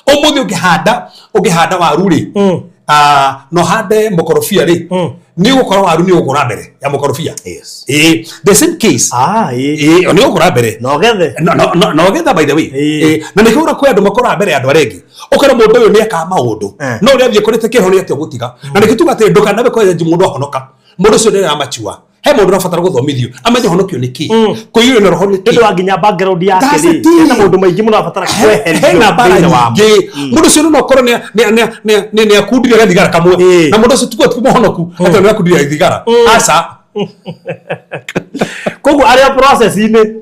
ũmũthĩ ũngĩhanda waru rĩ, na ũhande mũkorobia rĩ, nĩ ũgũkora waru nĩ ũgũkũra mbere ya mũkorobia. Ĩĩ, the same case. Ĩĩ, nĩ ũgũkũra mbere. Na ũgethe. Na ũgetha, by the way. Ĩĩ, na nĩkĩo ũra kwĩ andũ makũraga mbere ya andũ arĩa angĩ, ũkora mũndũ ũyũ nĩ ekaga maũndũ, no ũrĩa athiĩ kũrĩte kĩroho nĩ atĩa ũgũtiga. Na nĩkĩo tuga atĩ ndũkanabe kwenja mũndũ ahonoka, mũndũ ũcio nĩ aramachua. He mũndũ ũrabatara gũthomithio amenye honokio nĩ kĩ, kũiyũrio na roho nĩ nĩ ũndũ kĩ. Wa nginya background yake That's rĩ, it. hena maũndũ maingĩ mũno abatara kweherio Hena mbara thĩinĩ wamo. nyingĩ. Mũndũ ũcio no okorwo nĩ akundire gathigara kamwe, na mũndũ ũcio tiguo ti mũhonoku atĩ nĩ akundire thigara, aca. Koguo arĩa process-inĩ.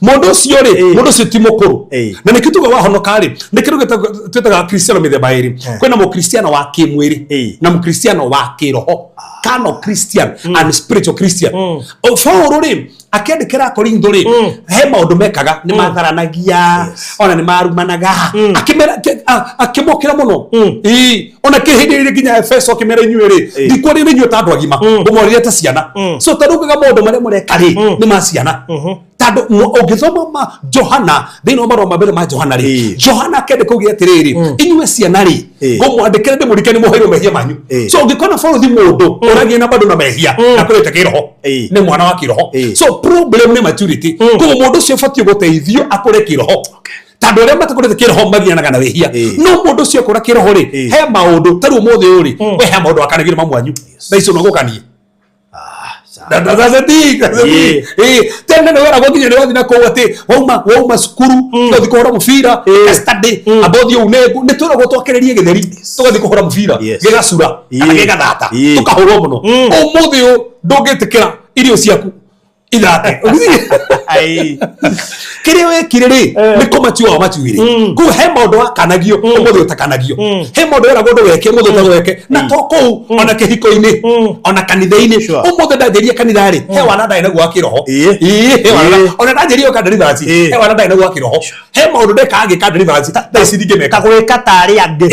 Mũndũ ũcio rĩ, mũndũ ũcio ti mũkũrũ. Na nĩkĩo tuga wahonoka rĩ, nĩ kĩndũ twĩtaga kristiano mĩthemba ĩrĩ. Kwĩna mũkristiano wa kĩmwĩrĩ na mũkristiano wa kĩroho, carnal Christian and spiritual Christian. O, Paulo rĩ, akĩandĩkĩra Korintho rĩ, he maũndũ mekaga, nĩ matharanagia, ona nĩ marumanaga. Akĩmera akĩmokĩra mũno. Ĩĩ, ona kĩhĩndĩ rĩrĩ nginya Efeso akĩmera, inyuĩ rĩ, ndikwarĩria inyuĩ ta andũ agima, ngũmwarĩria ta ciana. So ta rĩu ugaga maũndũ marĩa mũreka rĩ, nĩ ma ciana, tondũ ũngĩthoma ma Johana, thĩinĩ wa marũa ma mbere ma Johana rĩ, Johana akĩandĩka uge atĩrĩrĩ, inyuĩ ciana rĩ, ngũmwandĩkĩra ndĩmũrikanie mũheirwo mehia manyu. So ũngĩkona bũrũthi mũndũ ũragiĩ na bado na mehia na kũrĩte kĩroho, nĩ mwana wa kĩroho. So problem nĩ maturity. Koguo mũndũ ũcio ũbatiĩ gũteithio akũre kĩroho, tondũ arĩa matakũrĩte kĩroho magianaga na wĩhia. No mũndũ ũcio akũra kĩroho rĩ, he maũndũ, ta rĩu ũmũthĩ ũyũ rĩ, we he maũndũ wakanagio nĩ mamu wanyu, thaa icio no gũkanie. That's the thing, that's the thing. Tene nĩ weragwo nginya nĩ wathiĩ na kũu atĩ wauma cukuru ũgathiĩ kũhũra mũbira study amba ũthiĩ une ngũ. Nĩ twĩragwo twakĩrĩrie gĩtheri tũgathiĩ kũhũra mũbira gĩgacura kana gĩgathata tũkahũrwo mũno. Ũmũthĩ ũyũ ndũngĩtĩkĩra irio ciaku ithate. Kĩrĩa wekire rĩ nĩ kũmatua wamatuire. Kũu he maũndũ wakanagio ũmũthĩ ũtakanagio. He maũndũ weragwo ndũgeke ũmũthĩ ũtagweke. Na to kũu ona kĩhiko-inĩ ona kanitha-inĩ. Ũmũthĩ ndanjĩria kanitha rĩ he wana ndarĩ naguo wa kĩroho. He wana ona ndanjĩria ũka deliverance he wana ndarĩ naguo wa kĩroho. He maũndũ ndekaga ngĩka deliverance thaa ici ndingĩmeka. Ta gwĩka ta arĩa angĩ.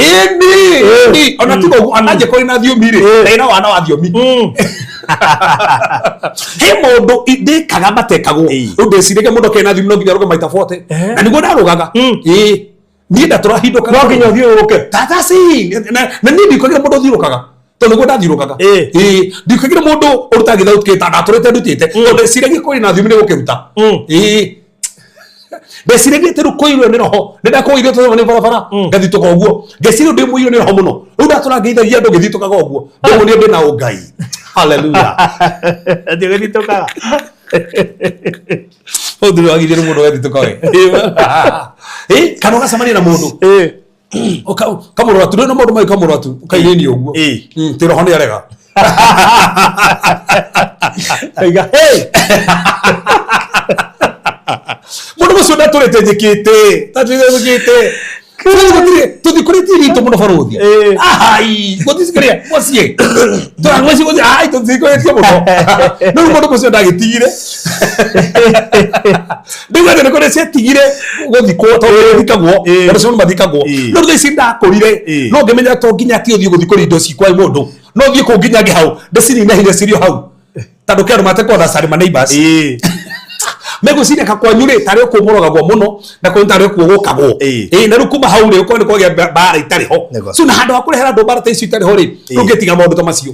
Ĩni ona tiga ũguo ona nje kũrĩ na thiomi rĩ ndarĩ na wana wa thiomi. He maũndũ ndĩkaga matekagwo. Rĩu ndĩciragia mũndũ akĩaria na thiomi no nginya arũge maita 40. Na nĩguo ndarũgaga. Niĩ ndatũrahindũkaga. No nginya ũthiũrũrũke. Tata si. Na niĩ ndikagĩra mũndũ ũthiũrũkaga. Tondũ nĩguo ndathiũrũkaga. Ndikagĩra mũndũ ũrutaga gĩthauti kĩta ndatũrĩte ndutĩte. Tondũ ndĩciragia kũrĩ na thiomi nĩ gũkĩruta. Ndeciragia atĩ rĩu kũiyũrwo nĩ roho. Nĩ ndakũiyũrwo tondũ nĩ barabara. Ngathitũka ũguo. Ngeciria ndĩ mũiyũrwo nĩ roho mũno. Rĩu ndatũra ngeithagia andũ ngĩthitũkaga ũguo. Ndĩmuonie ndĩ na ũngai. Hallelujah. Ndĩgĩthitũkaga. Hau ndũrĩ wagithia nĩ mũndũ wethitũka we. Kana ũgacemania na mũndũ. Ũkamũrora tu, ndũrĩ na maũndũ maingĩ ũkamũrora tu, ũkairĩnia ũguo. Ti roho nĩ arega. Oiga, hey! Mũndũ ũcio ndatũrĩte njĩkĩte. Ndatũrĩte njĩkĩte. Tũthikũrĩtie ritũ mũno barũthi. Ahai, gũticikĩrĩa mũciĩ. Tũramũciĩ mũciĩ, ahai tũthikũrĩtie mũno. Rĩu mũndũ ũcio ndagĩtigire. Ndauga atĩ nĩ kũrĩ ciatigire gũthikwo tondũ gũthikagwo, andũ acio mathikagwo. No rĩu thaa ici ndakũrire, no ngĩmenya to nginya atĩ ũthiĩ gũthikũria indo cikwa mũndũ. No thiĩ kũu nginya ngĩ hau, ndĩcinine hinya cirio hau. Tondũ kĩ andũ matekwo tha ma neighbors. Megwĩciria kakwanyu rĩ tarĩ okuo mũrogagwo mũno na kwanyu tarĩ okuo gũkagwo. Na rĩu kuma hau rĩ ũkorwo nĩ kwagĩa mbara itarĩ ho. So na handũ ha kũrehera andũ mbara ta icio itarĩ ho rĩ, ndũngĩtiga maũndũ ta macio.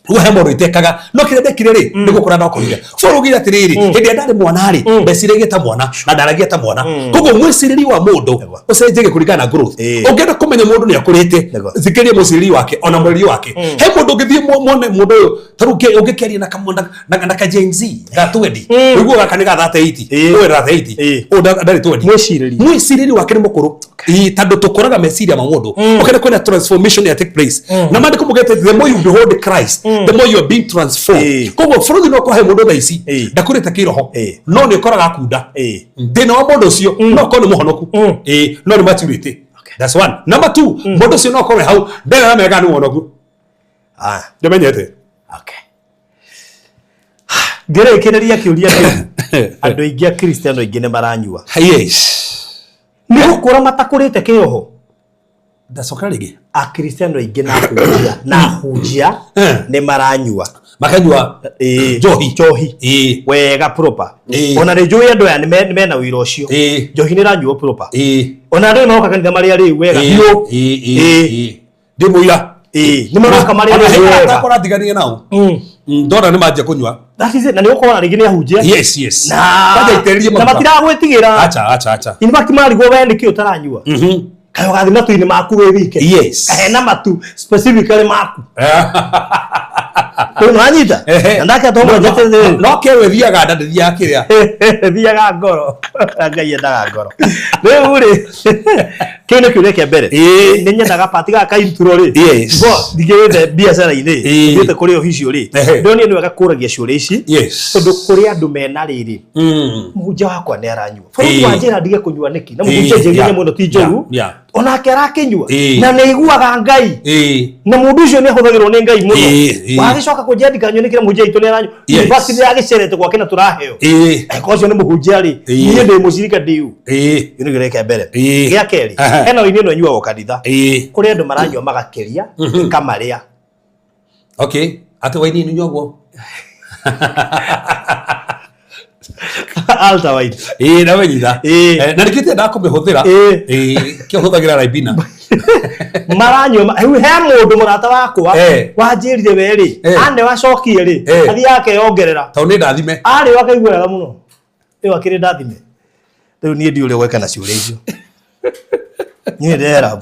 Rĩu he maũndũ itekaga no kĩrĩa ndekire rĩ nĩ gũkũra ndakũrire. So rũgire atĩrĩrĩ hĩndĩ ĩrĩa ndarĩ mwana rĩ ndeciragia ta mwana na ndaragia ta mwana. Koguo mwĩcirĩrie wa mũndũ ũcenjagia kũringana na growth. Ũngĩenda kũmenya mũndũ nĩ akũrĩte thikĩrĩria mwĩcirĩrie wake ona mwarĩrie wake. He mũndũ ũngĩthiĩ muone mũndũ ũyũ ta rĩu ũngĩkĩaria na kamwana na ka Gen Z ga 20 ũiguo gaka nĩ ga 38 ũyũ 38 ũyũ ndarĩ 20. Mwĩcirĩrie. Mwĩcirĩrie wake nĩ mũkũrũ. Tondũ tũkũraga meciria ma mũndũ. Ũkenda kwĩna transformation ya take place. Na maandĩko maugĩte the more you behold Christ, the more you are being transformed. Koguo bũrũri no ũkorwo he mũndũ thaa ici ndakũrĩte kĩroho no nĩ ũkoraga akunda. Thĩna wa mũndũ ũcio no ũkorwo nĩ mũhonoku. No nĩ maturĩte. That's one. Number two, mũndũ ũcio no ũkorwo hau ndarĩ aramenya kana nĩ mũhonoku. Ndĩmenyete. Ngĩrĩkĩrĩria kĩũria kĩu, andũ aingĩ a Kristiano aingĩ nĩ maranyua. Yes. Nĩ gũkũra matakũrĩte kĩroho. Ndacokera rĩngĩ. Akristiano aingĩ na ahunjia, na ahunjia nĩ maranyua. Makanyua njohi. Njohi. Wega proper. Ona nĩ njũĩ andũ aya nĩ mena ũira ũcio. Njohi nĩ ĩranyuo proper. Ona andũ maroka kanitha marĩa rĩu wega biũ. Ndĩ mũira. Nĩ maroka marĩa Ona rĩu he wega. arata akwa ũratigania nao. Ndona nĩ manjia kũnyua. That is it. Na nĩ ũkona rĩngĩ nĩ ahunjia. Yes, yes. Na Kwanja itĩrĩrie na maguta. matiragwĩtigĩra. Acha, acha, acha. In fact marigwo we nĩkĩ ũtaranyua. Kaĩ ũgathiĩ matu-inĩ maku wĩ wike. Yes. Kahena matu specifically maku. Rĩu nĩwanyita? Na ndake to mũnjĩte No kewe thiaga nda ndĩthiaga kĩrĩa. Thiaga ngoro. Ngai endaga ngoro. Rĩu rĩ, kĩu nĩ kĩũria kĩa mbere. Nĩ nyendaga part gaka ka intro rĩ. Yes. Bo, ndigĩrĩte biacara-inĩ. Thiĩte kũrĩ official rĩ. Ndonire nĩ wega kũragia ciũria ici. Yes. Tondũ kũrĩ andũ mena rĩrĩ. Mũhunjia wakwa nĩ aranyua. Bũrũri wa njĩra ndige kũnyua nĩkĩ? Na mũhunjia njĩrire nyamũ ĩno ti njũru. Onake arakĩnyua. Na nĩ aiguaga Ngai. Na mũndũ ũcio nĩ ahũthagĩrwo nĩ Ngai mũno. Wagĩcoka kũnjĩra ndikanyue nĩkĩ na mũhunjia witũ nĩ aranyua. Yes. In fact, nĩ agĩcerete gwake na tũraheo. Angĩkorwo ũcio nĩ mũhunjia rĩ, niĩ ndĩ mũcirika ndĩ ũ? Kĩu nĩkĩo gĩa mbere. Gĩa kerĩ, hena ũini ĩno ĩnyuagwo kanitha. Kũrĩ andũ maranyua magakĩria, ĩkamarĩa. Okay. Atĩ waini ĩnyuagwo? Alta wine. Ndamenyitha. Na nĩkĩo itendaga kũmĩhũthĩra. Kĩo hũthagĩra Ribena. Maranyua rĩu he mũndũ mũrata wakwa wanjĩrire we rĩ, ane wacokie rĩ, athiĩ akeyongerera. Tondũ nĩ ndathime. Arĩ akaigua wega mũno. Rĩu akĩrĩ ndathime. Rĩu niĩ ndiũĩ ũrĩa gwĩka na ciũria icio. Niĩ ndera.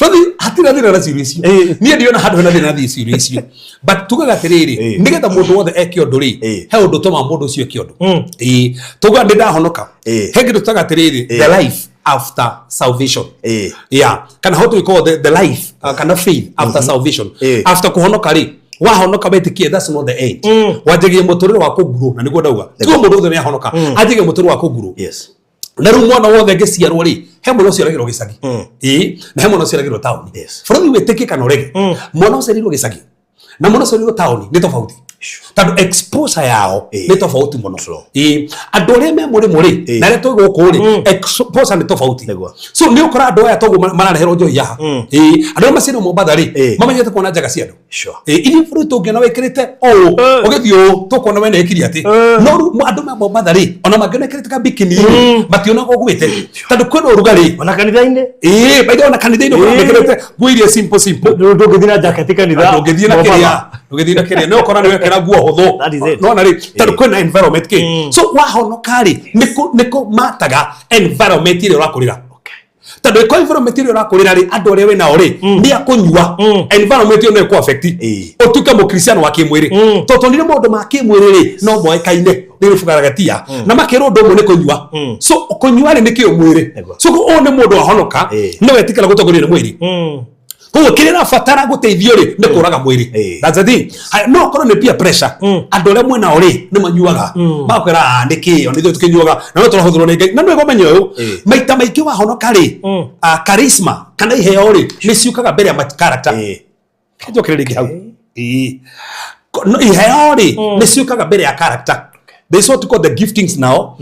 Bathi hatirĩ thĩna na ciũria icio. Ĩĩ. Niĩ ndiona handũ hena thĩna na ciũria icio. But tugaga atĩrĩrĩ, Ĩĩ. nĩgetha mũndũ wothe eke ũndũ rĩ, Ĩĩ. he ũndũ ũtũmaga mũndũ ũcio eke ũndũ. Mm. Ĩĩ. Tugaga nĩ ndahonoka. Ĩĩ. He kĩndũ tugaga atĩrĩrĩ, Ĩĩ. the life after salvation. Ĩĩ. Yeah. Kana how do we call the life kana faith after salvation. Ĩĩ. After kũhonoka rĩ, wahonoka wetĩkie that's not the end. Wanjagia mũtũrĩre wa kũngurwo na nĩguo ndauga. Tigo mũndũ wothe nĩahonoka. Anjagia mũtũrĩre wa kũngurwo Yes. Na rĩu mwana wothe angĩciarwo rĩ, he mwana ũciaragĩrwo gĩcagi, ĩĩ, na he mwana ũciaragĩrwo taũni. Yes. Bũrũri wĩtĩkie kana ũrege, mwana ũciarĩirwo gĩcagi na mwana ũciarĩirwo taũni nĩ tofauti, tondũ exposure yao Ĩĩ. nĩ tofauti mũno. True. Ĩĩ, andũ arĩa me mũrĩmũ rĩ Ĩĩ. na arĩa twĩ gũkũ rĩ, exposure nĩ tofauti. Nĩguo. So nĩ ũkora andũ aya toguo marareherwo njohi haha. Ĩĩ, andũ arĩa maciarĩirwo Mombatha rĩ, Ĩĩ. mamenyete kuona njaga cia andũ. Sure. Ĩĩ, ithuĩ bũrũri tũngĩona wĩkĩrĩte ũũ ũgĩthiĩ ũũ tũkuona we nĩekire atĩ, no rĩu andũ me Mombatha rĩ, ona mangĩona ĩkĩrĩte ka bikini rĩ, mationaga ũgwĩte tondũ kwĩna ũrugarĩ. Ona kanitha-inĩ. Ĩĩ, by the way, ona kanitha-inĩ ũkora mekĩrĩte nguo iria simple simple. Ndũngĩthiĩ na jacket kanitha. Ndũngĩthiĩ na kĩrĩa, ndũngĩthiĩ na kĩrĩa, nĩ ũkora nĩ wekĩra nguo hũthũ. That is it. Nona rĩ, tondũ kwĩna environment kĩ, so wahonoka rĩ, nĩkũ mataga environment ĩrĩa ũrakũrĩra, tondũ ĩko environment ĩrĩa ũrakũrĩra rĩ, andũ arĩa wĩ nao rĩ nĩ akũnyua, environment ĩyo no ĩkũ affect ũtuĩke mũkristiano wa kĩmwĩrĩ, tondũ tonire maũndũ ma kĩmwĩrĩ rĩ no moĩkaine nĩ rĩbugaragia na makĩrwo ũndũ ũmwe nĩ kũnyua. So kũnyua rĩ nĩ kĩo mwĩrĩ. Nĩguo. So ũyũ nĩ mũndũ wahonoka, Ĩĩ. no etĩkĩra gũtongorio nĩ mwĩrĩ. Koguo kĩrĩa ĩrabatara gũteithio rĩ nĩ kũraga mwĩrĩ. Ĩĩ. That's the thing. Haya, no okorwo nĩ peer pressure, andũ arĩa mwena rĩ nĩ manyuaga, magakwĩra, "Ah, nĩ kĩ o nĩ ithuĩ tũkĩnyuaga na no tũrahũthĩrwo nĩ Ngai." Na nĩwega ũmenye ũyũ, Ĩĩ. maita maingĩ wahonoka rĩ, charisma kana iheo rĩ nĩ ciũkaga mbere ya character. Ĩĩ. Njokere rĩngĩ hau. Ĩĩ. No, iheo rĩ nĩ ciũkaga mbere ya character. There is what we call the giftings now,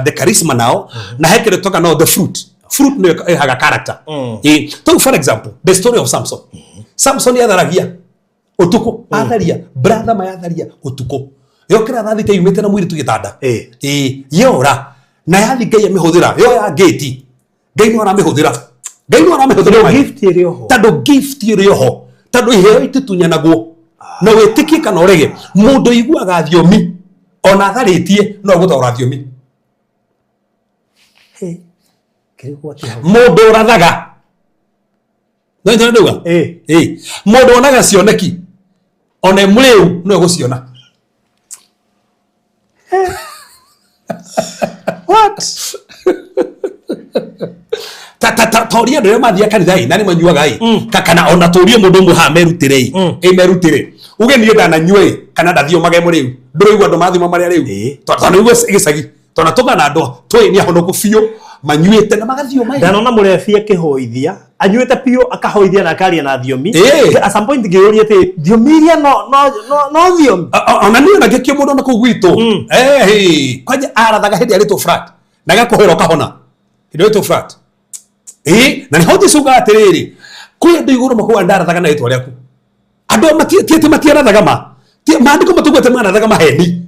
the charisma now, na he kĩndũ tũkaga now the fruit. Fruit nĩyo ĩhaga character. Ĩĩ. Tau for example, the story of Samson. Samson atharagia ũtukũ, atharia, brother mayatharia ũtukũ. Yokĩra thaa thita yumĩte na mũirĩtu gĩtanda. Ĩĩ. Ĩĩ, yora na yathi Ngai amĩhũthĩra, yoya ngĩti. Ngai no aramĩhũthĩra. Ngai no aramĩhũthĩra. Tondũ gift ĩrĩ oho. Tondũ gift ĩrĩ oho, tondũ iheo ititunyanagwo, na wĩtĩkie kana ũrege, mũndũ ũiguaga thiomi ona atharĩtie no agũtaũra thiomi. Mũndũ ũrathaga no nĩ ndauga. Ĩĩ. Ĩĩ, mũndũ wonaga cioneki ona e mũrĩu no egũciona. What? Ta ta ta toria andũ arĩa mathiaga kanitha ĩ na nĩ manyuaga ĩ. Kana ona tũrie mũndũ ũmwe haha merutĩre ĩ, ĩ merutĩre uge niĩ ndananyua ĩ kana ndathiomage mũrĩu, ndũraigua andũ mathioma marĩa rĩu. Ĩĩ. Tondũ nĩguo gĩcagi tondũ tũgana andũ tũĩ nĩ ahonoku biũ manyuĩte na magathioma ĩ. Ndanona mũrebi akĩhoithia anyuĩte biũ akahoithia na akaria na thiomi. Ĩĩ. At some point ngĩyũria atĩ thiomi iria no thiomi. Ona niĩ ona ngĩkio mũndũ ona kũu gwitũ. Eh, kwanja arathaga hĩndĩ arĩtwo flat na agakũhera ũkahona hĩndĩ arĩtwo flat. Ĩĩ, na nĩho Jesũ ugaga atĩrĩrĩ, kwĩ andũ igũrũ makuga ndarathaga na rĩtwa rĩaku. Andũ ti atĩ matiarathaga ma. Maandĩko matauga atĩ marathaga maheni.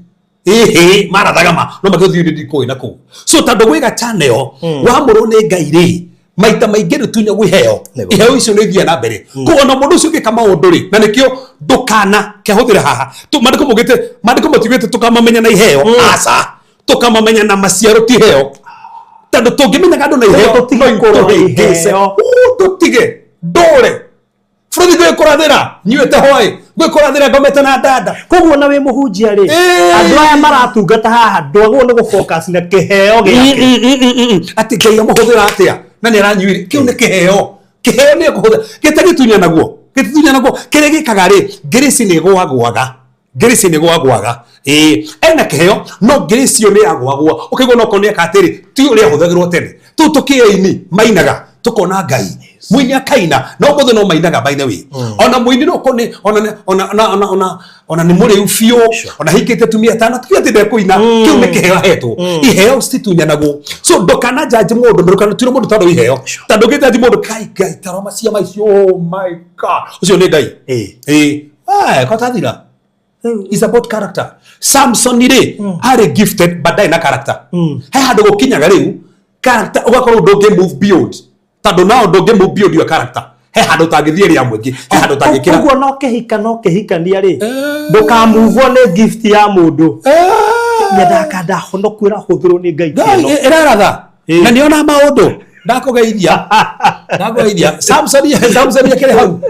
Ĩhĩ, marathaga ma no makĩthiĩ ndikũĩ na kũu. So tondũ gwĩ ga channel wamũrwo nĩ Ngai rĩ, maita maingĩ nĩ tunyagwo iheo. Nĩguo. Iheo icio nĩ ithiaga na mbere. Koguo ona mũndũ ũcio ũngĩka maũndũ rĩ, na nĩkĩo ndũkana kehũthĩra haha. Maandĩko maugĩte, maandĩko matiugĩte tũkamamenya na iheo. Aca, tũkamamenya na maciaro ti iheo. Tondũ tũngĩmenyaga andũ na iheo, Tũtige no kũrora itũhĩngĩce. iheo. Ũ, tũtige ndũre bũrũri gwĩkũrathĩra nyuĩte hwaĩ gwĩkũrathĩra ngomete na ndanda. Koguo na wĩ mũhunjia rĩ, Ĩĩ. andũ aya maratungata haha ndwagwo nĩ gũfocus na kĩheo gĩake. Atĩ Ngai amũhũthĩra atĩa na nĩ aranyuire, kĩu nĩ kĩheo. Kĩheo nĩ ekũhũthĩra gĩtagĩtunyanagwo, gĩtitunyanagwo. Kĩrĩa gĩkaga rĩ, ngĩrĩci nĩ ĩgũagũaga, ngĩrĩci nĩ ĩgũagũaga. Ĩĩ, ena kĩheo no ngĩrĩci ĩyo nĩ yagũagũa, ũkaigua no korwo nĩ eka atĩrĩ, ti ũrĩa ahũthagĩrwo tene. Tũu tũkĩaini mainaga tũkona Ngai mũini akaina no mũthĩ no mainaga by the way. Ona mũini no korwo nĩ ona ona ona ona ona ona nĩ mũrĩu biũ, ona hikĩte atumia atano, ti atĩ ndekũina, kĩu nĩ kĩheo ahetwo. Iheo citunyanagwo, so ndũkana judge mũndũ, ndũkanatuĩre mũndũ tondũ iheo, tondũ ũngĩ judge mũndũ kai Ngai taroma ciama icio, oh my God, ũcio nĩ Ngai. Ĩĩ. Ĩĩ, kotathira is about character. Samson rĩ arĩ gifted but ndarĩ na character. He handũ gũkinyaga rĩu character ũgakorwo ndũngĩ move beyond, tondũ nao ndũngĩ move beyond your character. He handũ ũtangĩthiĩ rĩa mũingĩ, he handũ ũtangĩkĩra. Koguo no kĩhika no kĩhikania rĩ, ndũkamuvwo nĩ gift ya mũndũ. Nyendaga ndahonoku ĩrahũthĩrwo nĩ Ngai Ngai kĩno. ĩraratha na nĩona maũndũ. Ndakũgeithia. Ndakũgeithia. Samson Samson akĩrĩ hau.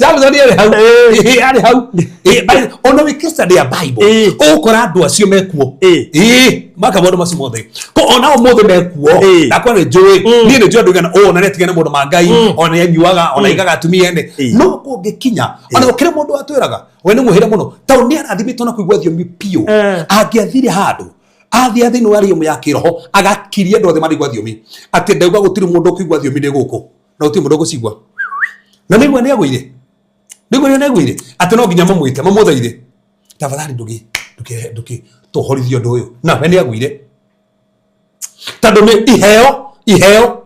Samson arĩ hau. Ĩĩ, arĩ hau. Ĩĩ, ona wĩ study ya Bible ũgũkora andũ acio mekuo. Ĩĩ, maka maũndũ macio mothe. Ko ona ũmũthĩ mekuo. Ndakwa nĩ njũĩ. Niĩ nĩ njũĩ andũ aigana ũũ ona nĩ atigane maũndũ ma Ngai, ona nĩ anyuaga, ona aigaga atumia ene. No kũngĩkinya, ona gũkĩrĩ mũndũ watwĩraga, we nĩ mwĩhĩre mũno. Tondũ nĩ arathimĩtwo na kũigua thiomi biũ. Angĩathire handũ athiĩ thĩinĩ wa rĩomo ya kĩroho agakiria andũ othe maraigua thiomi atĩ ndauga gũtirĩ mũndũ ũkũigua thiomi ndĩ gũkũ na gũtirĩ mũndũ ũgũcigua na nĩgua nĩ agũire nĩgua nĩ agũire atĩ no nginya mamwĩte mamũthaithe tafadhali ndũgĩ ndũkĩ ndũkĩ tũhorithie ũndũ ũyũ na we nĩ agũire tondũ nĩ iheo iheo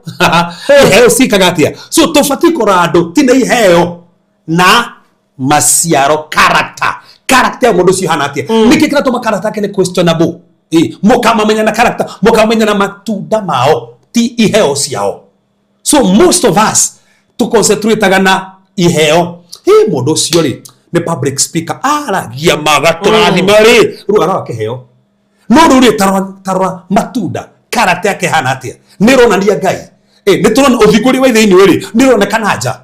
iheo ciĩkaga atĩa so tũbatiĩ kũrora andũ ti na iheo na maciaro character character ya mũndũ ũcio ĩhana atĩa nĩkĩ kĩratũma character yake nĩ questionable ĩ mũkamamenya na character mũkamamenya na matunda mao ti iheo ciao so most of us tũconcentrataga na iheo ĩ mũndũ ũcio rĩ nĩ public speaker aragia magatũrathima rĩ rĩu arora kĩheo no rĩu rĩ tarora matunda karate yake hana atĩa nĩ ĩronania ngai nĩ tũrona ũthingu ũrĩa wĩ thĩinĩ rĩ nĩ ũronekana nja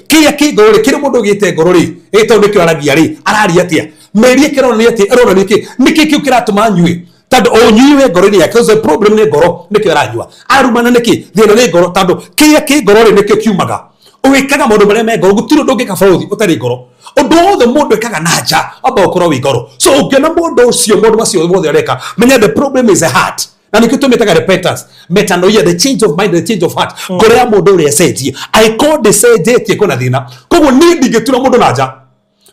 kĩrĩa kĩ ngoro rĩ kĩrĩa mũndũ ũgĩte ngoro rĩ tondũ nĩkĩo aragia rĩ araria atĩa mĩario ĩkĩronania atĩa ĩronania kĩ nĩkĩ kĩu kĩratũma anyue tondũ ũnyui wĩ ngoro-inĩ yake ũcio problem nĩ ngoro nĩkĩo aranyua arumana nĩkĩ thĩna nĩ ngoro tondũ kĩrĩa kĩ ngoro rĩ nĩkĩo kiumaga wĩkaga maũndũ marĩa me ngoro gũtirĩ ũndũ ũngĩka bũrũri ũtarĩ ngoro ũndũ wothe mũndũ ekaga na nja amba ũkorwo wĩ ngoro so ũngĩona mũndũ ũcio maũndũ macio mothe areka menya the problem is a heart na nĩkĩo tũmĩtaga repentance metanoia the change of mind the change of heart ngoro ya mũndũ ũrĩa ĩcenjie angĩkorwo ndĩcenjetie kwĩna thĩna koguo niĩ ndingĩtura mũndũ na nja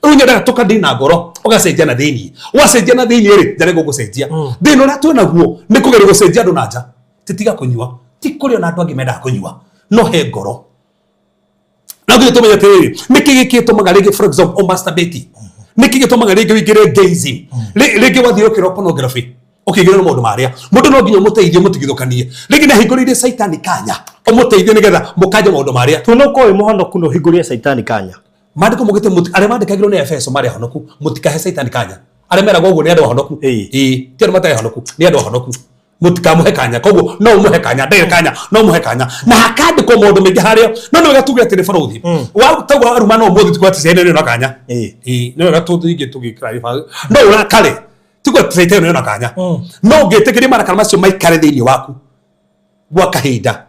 rĩu nyendaga tũkandĩ na ngoro ũgacenjia na thĩinĩ wacenjia na thĩinĩ rĩ nja nĩgũgũcenjia thĩna ũrĩa twĩ naguo nĩ kũgeria gũcenjia andũ na nja titiga kũnyua ti kũrĩ ona andũ angĩ mendaga kũnyua no he ngoro na nginya tũmenye atĩrĩrĩ nĩkĩ gĩkĩtũmaga rĩngĩ for example o masturbate nĩkĩ gĩtũmaga rĩngĩ ũingĩre gayism rĩngĩ wathiĩ ũkĩrora pornography ũkĩingĩra na maũndũ marĩa mũndũ no nginya ũmũteithie ũmũtigithũkanie rĩngĩ nĩ ahingũrĩire caitani kanya ũmũteithie nĩgetha mũkanje maũndũ marĩa Tuona ukorwo wĩ mũhonoku na ũhingũrĩre caitani kanya. Maandĩko maugĩte arĩa mandĩkagĩrwo nĩ Efeso marĩ ahonoku mũtikahe caitani kanya arĩa meragwo ũguo nĩ andũ ahonoku ĩĩ ti andũ matarĩ ahonoku nĩ andũ ahonoku mũtikamũhe kanya koguo no ũmũhe kanya ndege kanya no ũmũhe kanya na hakandĩkwo maũndũ maingĩ harĩa no nĩ wega tuge atĩrĩ barũthi taguo aruma no ũmũthĩ tikuga atĩ caitani nĩ ona kanya ĩĩ nĩ wega tũthiĩ tũgĩkĩra no ũrakare tikuga atĩ caitani nĩ ona kanya no ũngĩtĩkĩria marakara macio maikare thĩinĩ waku gwa kahinda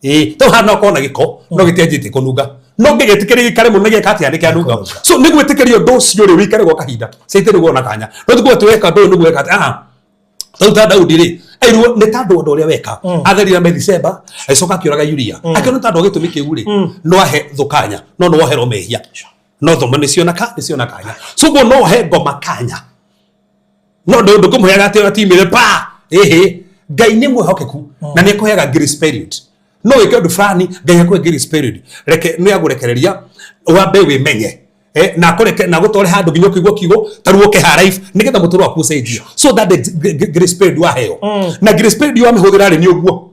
ĩĩ tau hana okorwo na gĩko no gĩtianjĩtie kũnunga no ngĩgĩtĩkĩria gĩikare mũno nĩgĩka atĩa nĩkĩanunga so nĩ gwĩtĩkĩria ũndũ ũcio rĩ wĩikare gwa kahinda caitani nĩguo ona kanya no tikuga atĩ weka ũndũ ũyũ nĩguo weka atĩ ah rĩu ta Daudi rĩ airuo nĩ tondũ ũndũ ũrĩa weka atherire Methisheba agĩcoka akĩũraga Uria akĩona tondũ gĩtũmi kĩu rĩ no ahe thũ kanya no nĩ woherwo mehia no thoma nĩciona ka nĩciona kanya so guo no he ngoma kanya no ndũkũmũheaga atĩ ona timire pa ĩhĩ Ngai nĩ mwĩhokeku na nĩ akũheaga grace period no wĩke ũndũ fulani Ngai akũhe grace period reke nĩ agũrekereria wambe wĩmenye na akũreke na agũtware handũ nginya ũkĩigua kiugo ta rĩu ũke ha life nĩgetha mũtũrĩre waku ũcenjie so that the grace period waheo na grace period wamĩhũthĩra rĩ nĩ ũguo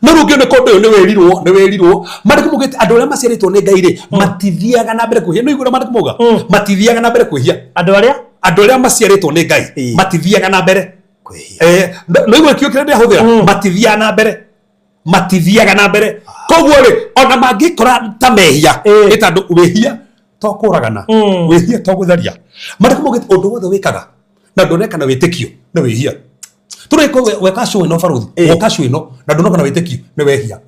no rĩu ũngĩona ũndũ ũyũ nĩ wĩrirwo nĩ wĩrirwo maandĩko maugĩte andũ arĩa maciarĩtwo nĩ Ngai rĩ matithiaga na mbere kwĩhia nĩ ũiguaga maandĩko mauga matithiaga na mbere kwĩhia Andũ arĩa andũ arĩa maciarĩtwo nĩ Ngai matithiaga na mbere kwĩhia no igua kiugo kĩrĩa ndĩrahũthĩra matithiaga na mbere matithiaga na mbere koguo rĩ ona mangĩkora ta mehia nĩ tondũ wĩhia to kũragana wĩhia to gũtharia maandĩko maugĩte ũndũ wothe wĩkaga na ndũneka na wĩtĩkio nĩ wĩhia tũrĩko weka show ĩno barũthi woka show ĩno na ndũnoka na wĩtĩkio nĩ wehia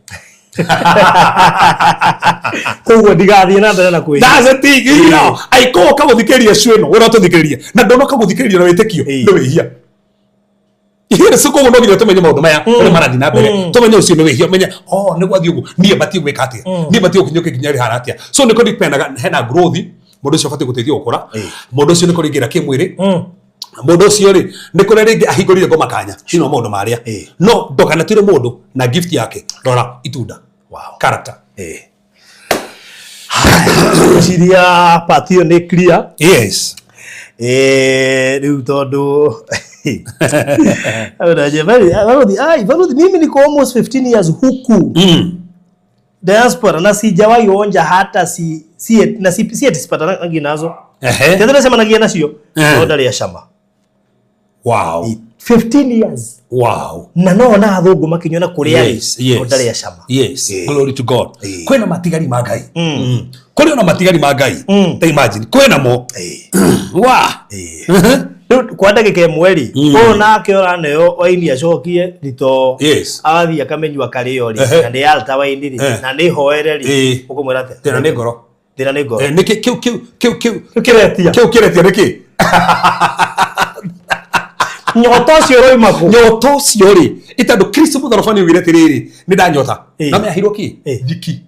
koguo ndigathiĩ na mbere na kwĩhia That's the thing, you know. Aiko ũka gũthikĩrĩria show ĩno ũrĩa ũtũthikĩrĩria na ndũnoka gũthikĩrĩria na wĩtĩkio nĩ wĩhia Ihĩrĩ si koguo no nginya tũmenye maũndũ maya ũrĩa marathiĩ na mbere tũmenye ũcio nĩ wĩhia ũmenye oh nĩ gwathiĩ ũguo niĩ batiĩ gwĩka atĩa niĩ batiĩ gũkinya kinya rĩhana atĩa so nĩ kũdipendaga hena growth mũndũ ũcio abatiĩ gũteithio gũkũra mũndũ ũcio nĩ kũrĩngĩra kĩmwĩrĩ mũndũ ũcio rĩ nĩ kũrĩa rĩngĩ ahingũrire ngoma kanya thĩinĩ wa maũndũ marĩa no ndũkanatuĩre mũndũ na gift yake rora itunda character Ngwĩciria part ĩyo nĩ clear yes Rĩu tondũ Baruthi, ai, Baruthi, mimi niko almost 15 years huku diaspora na sijawahi onja hata si si na si si ati sipatanagi nazo. Ehe. Tena nasema nagia nacio. No ndarĩ acama. Wow. 15 years Wow. Na no ona athũngũ makinyua na kũrĩa rĩ, Yes, yes. no ndarĩ acama. Yes. Eh. Glory to God. Eh. Kwĩna matigari ma Ngai. Kũrĩ ona matigari ma Ngai. Ta imagine kwĩna mo. Eh. Wa. Eh. Rĩu kwa ndagĩka ĩmwe rĩ, ũyũ nake ũraneo waini acokie rito, Yes. agathiĩ akamenyua karĩo rĩ, Ehe. na nĩ alta waini rĩ, Eh. na nĩ hoere rĩ, Eh. ũkũmwĩra atĩa? Thĩna nĩ ngoro. Thĩna nĩ ngoro. Eh, nĩkĩ kĩu kĩu kĩu kĩu Kĩu kĩretia. kĩu kĩretia nĩkĩ? Nyota ũcio ũroima kũ? Nyota ũcio rĩ, ĩtondũ Kristo mũtharaba nĩ oigire atĩrĩrĩ, nĩ ndanyota. Eh. Na meahirwo kĩ? Eh. Thiki.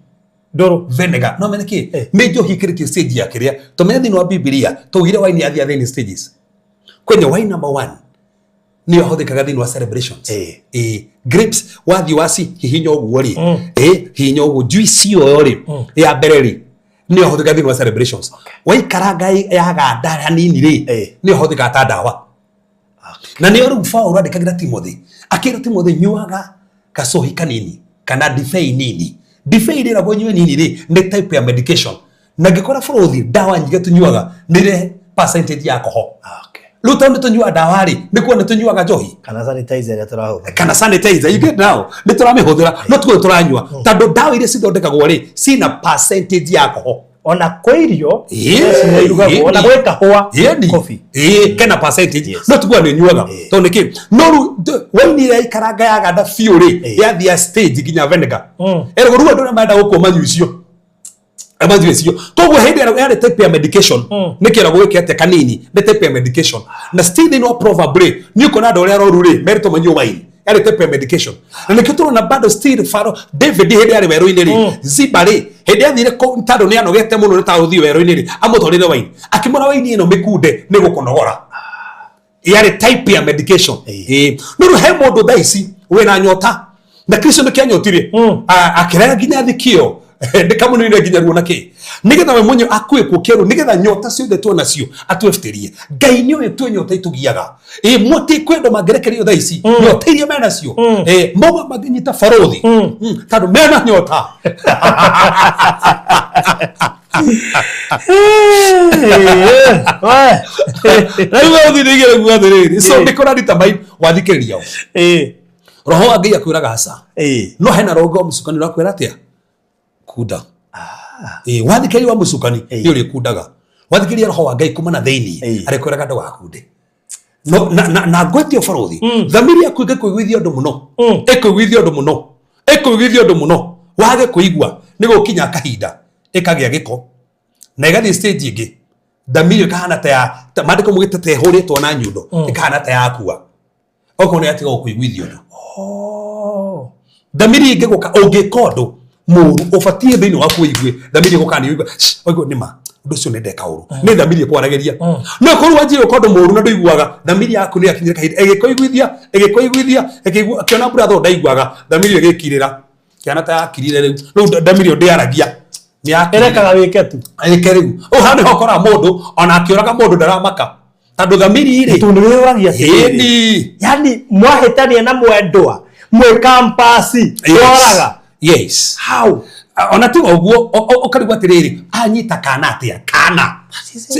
Ndũrũ. Vinegar. No mene kĩ? Eh. Nĩ njohi ĩkĩrĩtie stage ya kĩrĩa. Tũmenye thĩinĩ wa Bibilia, twaugire wine yathia thĩinĩ stages. Kwenye wine number one nĩyo ĩhũthĩkaga thĩinĩ wa celebrations. Eh. Eh, grapes wathiĩ waci hihinya ũguo rĩ, eh, hihinya ũguo juice ĩyo rĩ, ya mbere rĩ, nĩyo ĩhũthĩkaga thĩinĩ wa celebrations. Waikaranga yaganda hanini rĩ, Eh. nĩyo ĩhũthĩkaga ta ndawa. Na nĩyo rĩu Paũlũ andĩkagĩra Timothy, akĩra Timothy nyuaga gacohi kanini kana ndibei nini. Ndibei rĩragwo nyue nini rĩ, nĩ type ya medication. Na ngĩkora bũrũthi ndawa nyingĩ tũnyuaga nĩ ĩrĩ percentage ya alcohol. Okay. Rĩu tondũ nĩ tũnyuaga ndawa rĩ, nĩ kuo nĩ tũnyuaga njohi Kana sanitizer ĩrĩa tũrahũthĩra. Kana sanitizer, you get now, nĩ tũramĩhũthĩra no tiguo tũranyua, tondũ ndawa iria cithondekagwo rĩ, cina percentage ya alcohol. Ona kwĩ irio Yeah, irugagwo, ona gwĩ kahũa, Yeni. coffee. Ĩĩ, kena percentage. Yes. No tiguo nĩ nyuaga. Eh. Tondũ nĩkĩ? No rĩu waini ĩrĩa ikaranga yaganda biũ rĩ, Eh. yathia stage nginya vinegar. Mm. Ergo rĩu andũ arĩa marenda gũkua manyua icio. Manyua icio. Koguo hĩndĩ ĩrĩa yarĩ type ya medication, nĩ kĩragwo gĩke atĩa kanini, nĩ type ya medication. Na still thĩinĩ wa proverb rĩ, nĩ ũkuona andũ arĩa aroru rĩ, merĩtwo manyue wine. Yarĩ type ya medication. Na nĩkĩo tũrona bado still Pharaoh David hĩndĩ yarĩ werũ-inĩ rĩ, Ziba rĩ, hĩndĩ athire kũ tondũ nĩ anogete mũno nĩ ta gũthiĩ werũ-inĩ rĩ, amũtwarĩre wine. Akĩmwĩra wine ĩno mĩkunde nĩ gũkũnogora. Yarĩ type ya medication. Ĩĩ. No rĩu he mũndũ thaa ici wĩna nyota na Kristo nĩkĩo anyotire, akĩrega nginya thikio ndĩkamũninire nginya ruo na kĩ, nĩgetha we mwenyewe akue kũkĩrwo, nĩgetha nyota ciothe tuona cio atwefterie. Ngai nĩ ũyũ twĩ nyota itũgiaga. Ĩ mũtĩ kwĩ andũ mangĩrekererio thaa ici nyota iria menacio, ĩ mauga mangĩnyita barũthi, tondũ mena nyota. Rĩu we ũthiĩ nĩigĩre kuga atĩrĩrĩ, so nĩ kũraritamai wathikĩrĩria o roho wa Ngai akwĩraga aca, no hena roho wa mũcukani ũrakwĩra atĩa, kunda. Ĩ wathikĩrĩria wa mũcukani nĩ ũrĩkundaga, wathikĩrĩria roho wa Ngai kuma na thĩinĩ arĩkwĩraga ndũgakunde. No na na, na ngwetio bũrũthi, thamiri yaku ĩngĩkũiguithia ũndũ mũno, ĩkũiguithia ũndũ mũno, ĩkũiguithia ũndũ mũno, wage kũigua, nĩ gũkinya kahinda ĩkagĩa gĩko na ĩgathiĩ stage ĩngĩ, thamiri ĩkahana ta ya maandĩko mugĩte ta ĩhũrĩtwo na nyundo, ĩkahana ta yakua, okorwo nĩ yatiga gũkũiguithia ũndũ. Thamiri ĩngĩgũka ũngĩka ũndũ mũru ũbatiĩ thĩinĩ waku ũigue thamiri ĩgũka nĩ ũigue ũigue nĩ ma ũndũ ũcio nĩ ndeka ũru, nĩ thamiri ĩkwaragĩria. No korwo wanjie gwĩka ũndũ mũru na ndũiguaga, thamiri yaku nĩ yakinyire kahinda ĩgĩkũiguithia, ĩgĩkũiguithia, ĩkĩigua ĩkĩona brother ndaiguaga, thamiri ĩyo ĩgĩkirĩra kĩana ta yakirire. Rĩu rĩu thamiri ĩyo ndĩaragia, nĩ yakirire. Ĩrekaga wĩke tu. Ĩke rĩu ũũ hau nĩho ũkoraga mũndũ ona akĩũraga mũndũ ndaramaka, tondũ thamiri rĩ Tondũ nĩ wĩyũragia atĩrĩrĩ, ĩni yani mwahĩtania na mwendwa mwĩ kampasi woraga? Yes. How? Ona tiga ũguo, ũkarigwo atĩrĩrĩ, anyita kana atĩa kana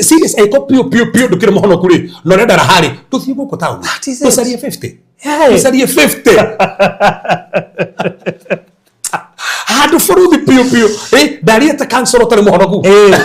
serious ĩko piũ piũ piũ ndũkĩrĩ mũhonoku rĩ, na ũrenda raha rĩ, tũthiĩ gũkũ taũni That is it. tũcarie 50, Hey. tũcarie 50 handũ bũrũthi piũ piũ. Ĩ ndariĩte kansoro ũtarĩ mũhonoku. Eh.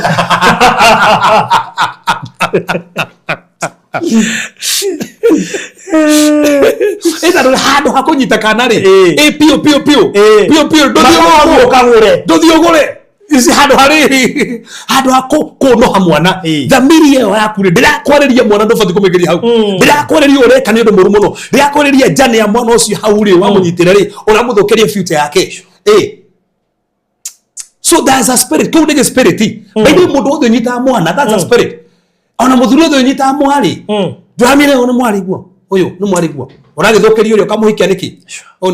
Ĩ tondũ handũ ha kũnyita kana rĩ, Eh. ĩ piũ piũ piũ Eh. piũ piũ ndũthiĩ Makagũra, ũgũre. ũkagũre. Ndũthiĩ ũgũre ici handũ harĩrĩ handũ ha kũnoha mwana. Eh. Thamiri ĩyo yaku rĩ, ndĩrakwarĩria mwana ndũbatiĩ kũmĩingĩria hau, ndĩrakwarĩria ũreka nĩ ũndũ mũru mũno, ndĩrakwarĩria njane ya mwana ũcio hau rĩ, wamũnyitĩra rĩ, ũramũthũkĩria future yake. Ĩ so there's a spirit, kĩu nĩ gĩ spirit. By the way, mũndũ wothe ũnyitaga mwana, that's a spirit. Ona mũthuri wothe ũnyitaga mwarĩ, ndũramire ũyũ nĩ mwarĩ guo, ũyũ nĩ mwarĩ guo, ũragĩthũkĩria ũrĩa ũkamũhikia nĩkĩ?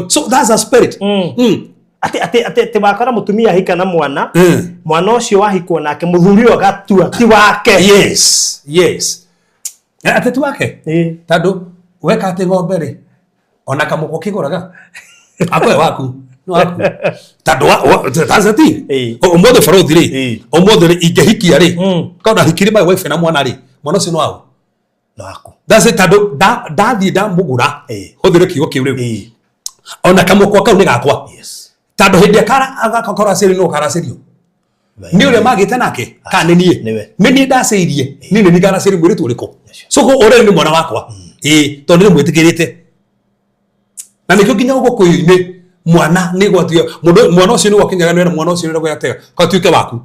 So that's a spirit. Atĩ atĩ atĩ atĩ wakora mũtumia ahika na mwana, mwana ũcio wahikwo nake mũthuri ũyũ agatua ti wake. Yes, atĩ ti wake. Ĩĩ. Tondũ weka atĩ ng'ombe rĩ, ona kamũkwa kĩgũraga akoe waku nĩ waku, tondũ that's the thing. Ĩĩ. Ũmũthĩ bũrũthi rĩ, Ĩĩ. ũmũthĩ rĩ, ingĩhikia rĩ, korwo ndahikirie my wife na mwana rĩ, mwana ũcio nĩ waũ? Nĩ waku. That's it, tondũ ndathiĩ ndamũgũra, hũthĩre kiugo kĩu rĩu, ona kamũkwa kau nĩ gakwa. Tondũ hĩndĩ ĩrĩa agakoracĩrio, nũ karacĩrio? Nĩ ũrĩa magĩte nake kana nĩ niĩ? Nĩwe. Nĩ niĩ ndacĩirie, niĩ nĩ niĩ ngaracĩrio mũirĩtu ũrĩkũ. So ko ũrĩa nĩ mwana wakwa, ĩĩ, tondũ nĩ mwĩtĩkĩrĩte. Na nĩkĩo nginya ũgũkũyũ-inĩ mwana nĩ gwatuĩka mũndũ, mwana ũcio nĩ gwakinyaga nĩ mwana ũcio nĩ gwatega gatuĩke waku,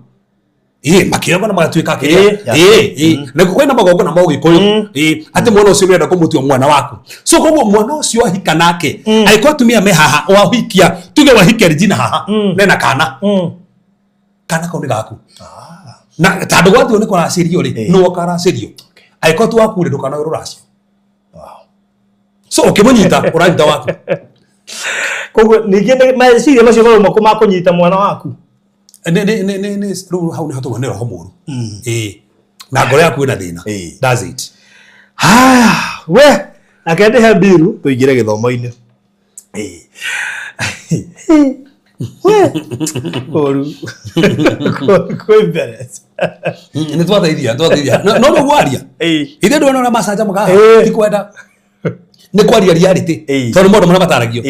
ĩĩ, makĩoga na magatuĩka kĩrĩa. Ĩĩ, ĩĩ, na kwĩna magongona ma ũgĩkũyũ, ĩĩ, atĩ mwana ũcio nĩũrenda kũmũtua mwana waku. So koguo mwana ũcio ahika nake, angĩkorwo atumia me haha, wahikia, tuge wahikia Regina haha nena kana, kana kau nĩ gaku, na tondũ gwatuo nĩ kũracĩrio rĩ, nĩwe ũkaracĩrio. Angĩkorwo ti waku rĩ, ndũkanoe rũracio. So ũkĩmũnyita, ũranyita waku. Koguo ningĩ meciria macio marauma kũ ma kũnyita mwana waku? Nĩ nĩ nĩ nĩ nĩ rĩu hau nĩ hatũgwo nĩ roho mũru, ĩĩ, na ngoro yaku ĩna thĩna. That's it. Haya, we ake ndĩhe mbiru tũingĩre gĩthomo-inĩ. We ũru kwĩ mbere. Nĩ twateithia, nĩ twateithia. No no gwaria ithe ndona ũrĩa macanjamũka haha, ti kwenda, nĩ kwaria reality, tondũ maũndũ marĩa mataragio.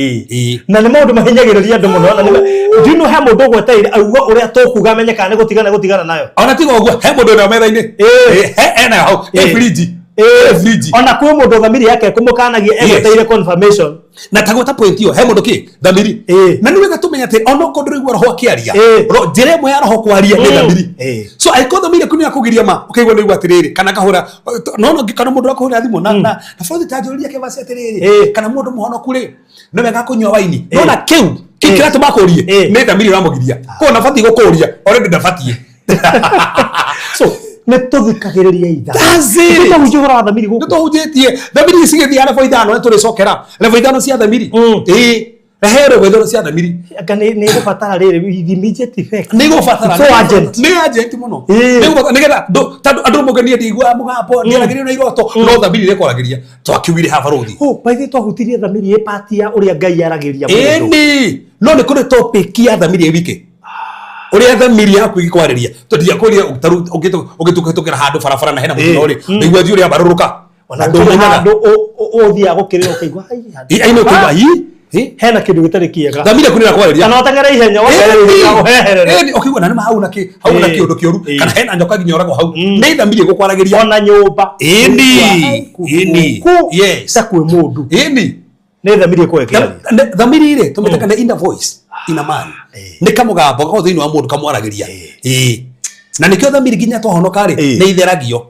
Na nĩ maũndũ mahinyagĩrĩria andũ mũno, na do you know he mũndũ ũgweteire auga ũrĩa tũkuga amenye kana nĩ gũtigana gũtigana nayo. Ona tiga ũguo, he mũndũ ũrĩa metha-inĩ. He ena hau ĩ fridge, ĩ fridge. Ona kwĩ mũndũ thamiri yake kũmũkanagia, egweteire confirmation. Na tagweta point ĩyo, he mũndũ kĩ thamiri. Na nĩ wega tũmenye atĩ ona okorwo ndũraigua roho akĩaria, njĩra ĩmwe ya roho kwaria nĩ thamiri. So angĩkorwo thamiri yaku nĩ yakũgiria ma ũkaigua nĩ igua atĩrĩrĩ, kana ngahũra no no kana mũndũ akũhũra thimũ na bũrũri ta njũria kĩbaci atĩrĩrĩ, kana mũndũ mũhonoku rĩ, nĩ wega kũnyua waini? Nona kĩu kĩu kĩratũma akũrie nĩ thamiri ĩramũgiria. Koguo ndabatiĩ gũkũria, already ndabatiĩ. So nĩ tũthikagĩrĩria itha. That's it. Tũhunjia ũhoro wa thamiri Nĩ gũkũ. tũhunjĩtie thamiri ici cigĩthiĩ level 5, nĩ tũrĩcokera level 5 cia thamiri. Ĩĩ, rehe level 5 cia thamiri. Anga nĩ ĩgũbatara rĩrĩ immediate effect. Nĩ igũbatara. So urgent. Nĩ urgent mũno. Nĩ igũbatara nĩgetha tondũ andũ mũgenie ndiguaga mũgambo, ndiaragĩrio na iroto, no thamiri ĩrekwaragĩria, twakiugire haha barũthi. Oh, by the way, twahutirie thamiri ĩ part ya ũrĩa Ngai aragĩria mũndũ. Ĩni, no nĩ kũrĩ topic ya thamiri ĩ wiki, ũrĩa thamiri yaku ĩgĩkwarĩria, tondũ ndiakũria tarĩu ũgĩtũkĩra handũ barabara na hena mũtino rĩ, ndaigua njui ũrĩa mbarũrũka Ona na gũkĩrĩ ndũmenyaga. handũ ũthiaga gũkĩrĩra ũkaigua, "Ai, handũ Ĩ, aini ũkaigua ii hena kĩndũ gĩtarĩ kĩega." Thamiri yaku nĩ ĩrakwarĩria. Kana ũteng'ere ihenya, ũheherere. Ĩni, ũkaigua na nĩma hau na kĩ hau na kĩũndũ kĩũru, kana hena nyoka nginya oragwo hau, nĩ thamiri ĩgũkwaragĩria. Ona nyũmba. Ĩni. Ai, Ĩni. kũu Yes. ta kwĩ mũndũ. Ĩni. Nĩ thamiri ĩkũrekereria. Thamiri rĩ, tũmĩtaga nĩ inner voice in a man, nĩ kamũgambo gakoragwo thĩinĩ wa mũndũ kamwaragĩria. Ĩĩ, na nĩkĩo thamiri nginya twahonoka rĩ, nĩ itheragio.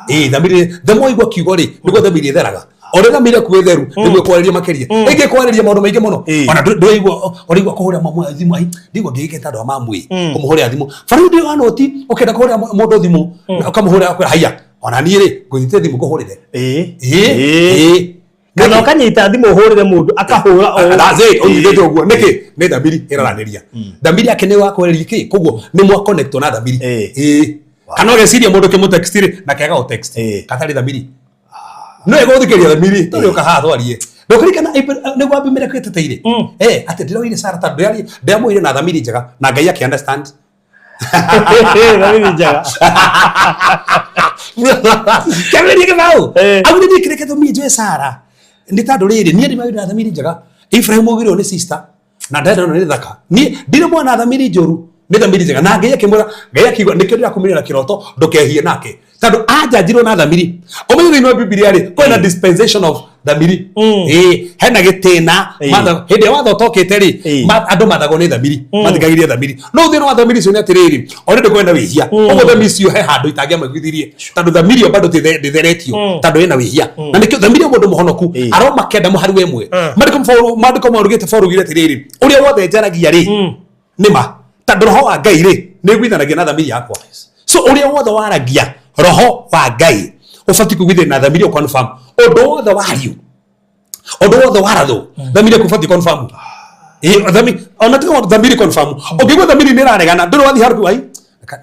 Ĩĩ, thamiri, the more igua kiugo rĩ, nĩguo thamiri ĩtheraga. O ũrĩa thamiri yaku ĩtheru, nĩguo ĩkwarĩria makĩria, ĩngĩ ĩkwarĩria maũndũ maingĩ mũno. Ona ndũraigua ũraigua kũhũrĩra mamwe thimũ, ai, ndigua ngĩgĩketa andũ a mamwe kũmũhũrĩra thimũ bara ndĩ wa noti, ũkenda kũhũrĩra mũndũ thimũ na ũkamũhũrĩra, akwĩra haiya, ona niĩ rĩ, ngũnyitĩte thimũ ngũhũrĩre. Ĩĩ, ĩĩ. Kana ũkanyita thimũ ũhũrĩre mũndũ, akahũra o That's it, ũnyitĩte ũguo nĩkĩ? Nĩ thamiri ĩraranĩria, thamiri yake nĩ wakwarĩria kĩ, koguo nĩ mwa connect na thamiri. Ĩĩ, kana ũgeciria mũndũ kĩmũtext rĩ, nake agagũtext katarĩ thamiri, no ĩgũthikĩria thamiri tũrĩ ũka haha twarie. Ndũkũririkana nĩguo Abimeleku eteteire atĩ ndĩroire Sara tondũ ndĩamũire na thamiri njega, na Ngai akĩ understand. Thamiri njega. Kĩambĩrĩria gĩbaũ augire niĩ kĩrĩa gĩtũmire njoe Sara nĩ tondũ rĩrĩ, niĩ ndĩmagĩrĩire na thamiri njega. Ibrahim augire nĩ sister na ndenda nĩ thaka, niĩ ndirĩ mwana thamiri njũru, nĩ thamiri njega. Na Ngai akĩmwĩra, Ngai akiuga nĩkĩo ndĩrakumĩrĩra na kĩroto ndũkehie nake, tondũ anjanjirwo na thamiri. Ũmenye thĩinĩ wa Bibilia rĩ, kwĩna dispensation of thamiri. Ĩĩ, hena gĩtĩna. Hĩndĩ ĩrĩa watho ũtokĩte rĩ, andũ mathagwo nĩ thamiri, mathikagĩrĩria thamiri. No thĩna wa thamiri icio nĩ atĩrĩrĩ, already kwĩna wĩhia, ũguo thamiri icio he handũ itangĩamaiguithirie, tondũ thamiri ĩyo bado ndĩtheretio, tondũ ĩna wĩhia. Na nĩkĩo thamiri ya mũndũ mũhonoku aroma 9 mũhari wa 1, maandĩko marugĩte Paul augire atĩrĩrĩ, ũrĩa wothe njaragia rĩ, nĩ ma, tondũ roho wa Ngai rĩ, nĩ iguithanagia na thamiri yakwa. So ũrĩa wothe waragia, roho wa Ngai ũbatiĩ kũiguithania na thamiri, ũconfirm ũndũ wothe wario, ũndũ wothe warathwo, thamiri yaku ũbatiĩ confirm. Ĩĩ, thamiri ona tiga thamiri confirm, ũngĩigua thamiri nĩ ĩraregana, ndũrĩ wathiĩ handũ ai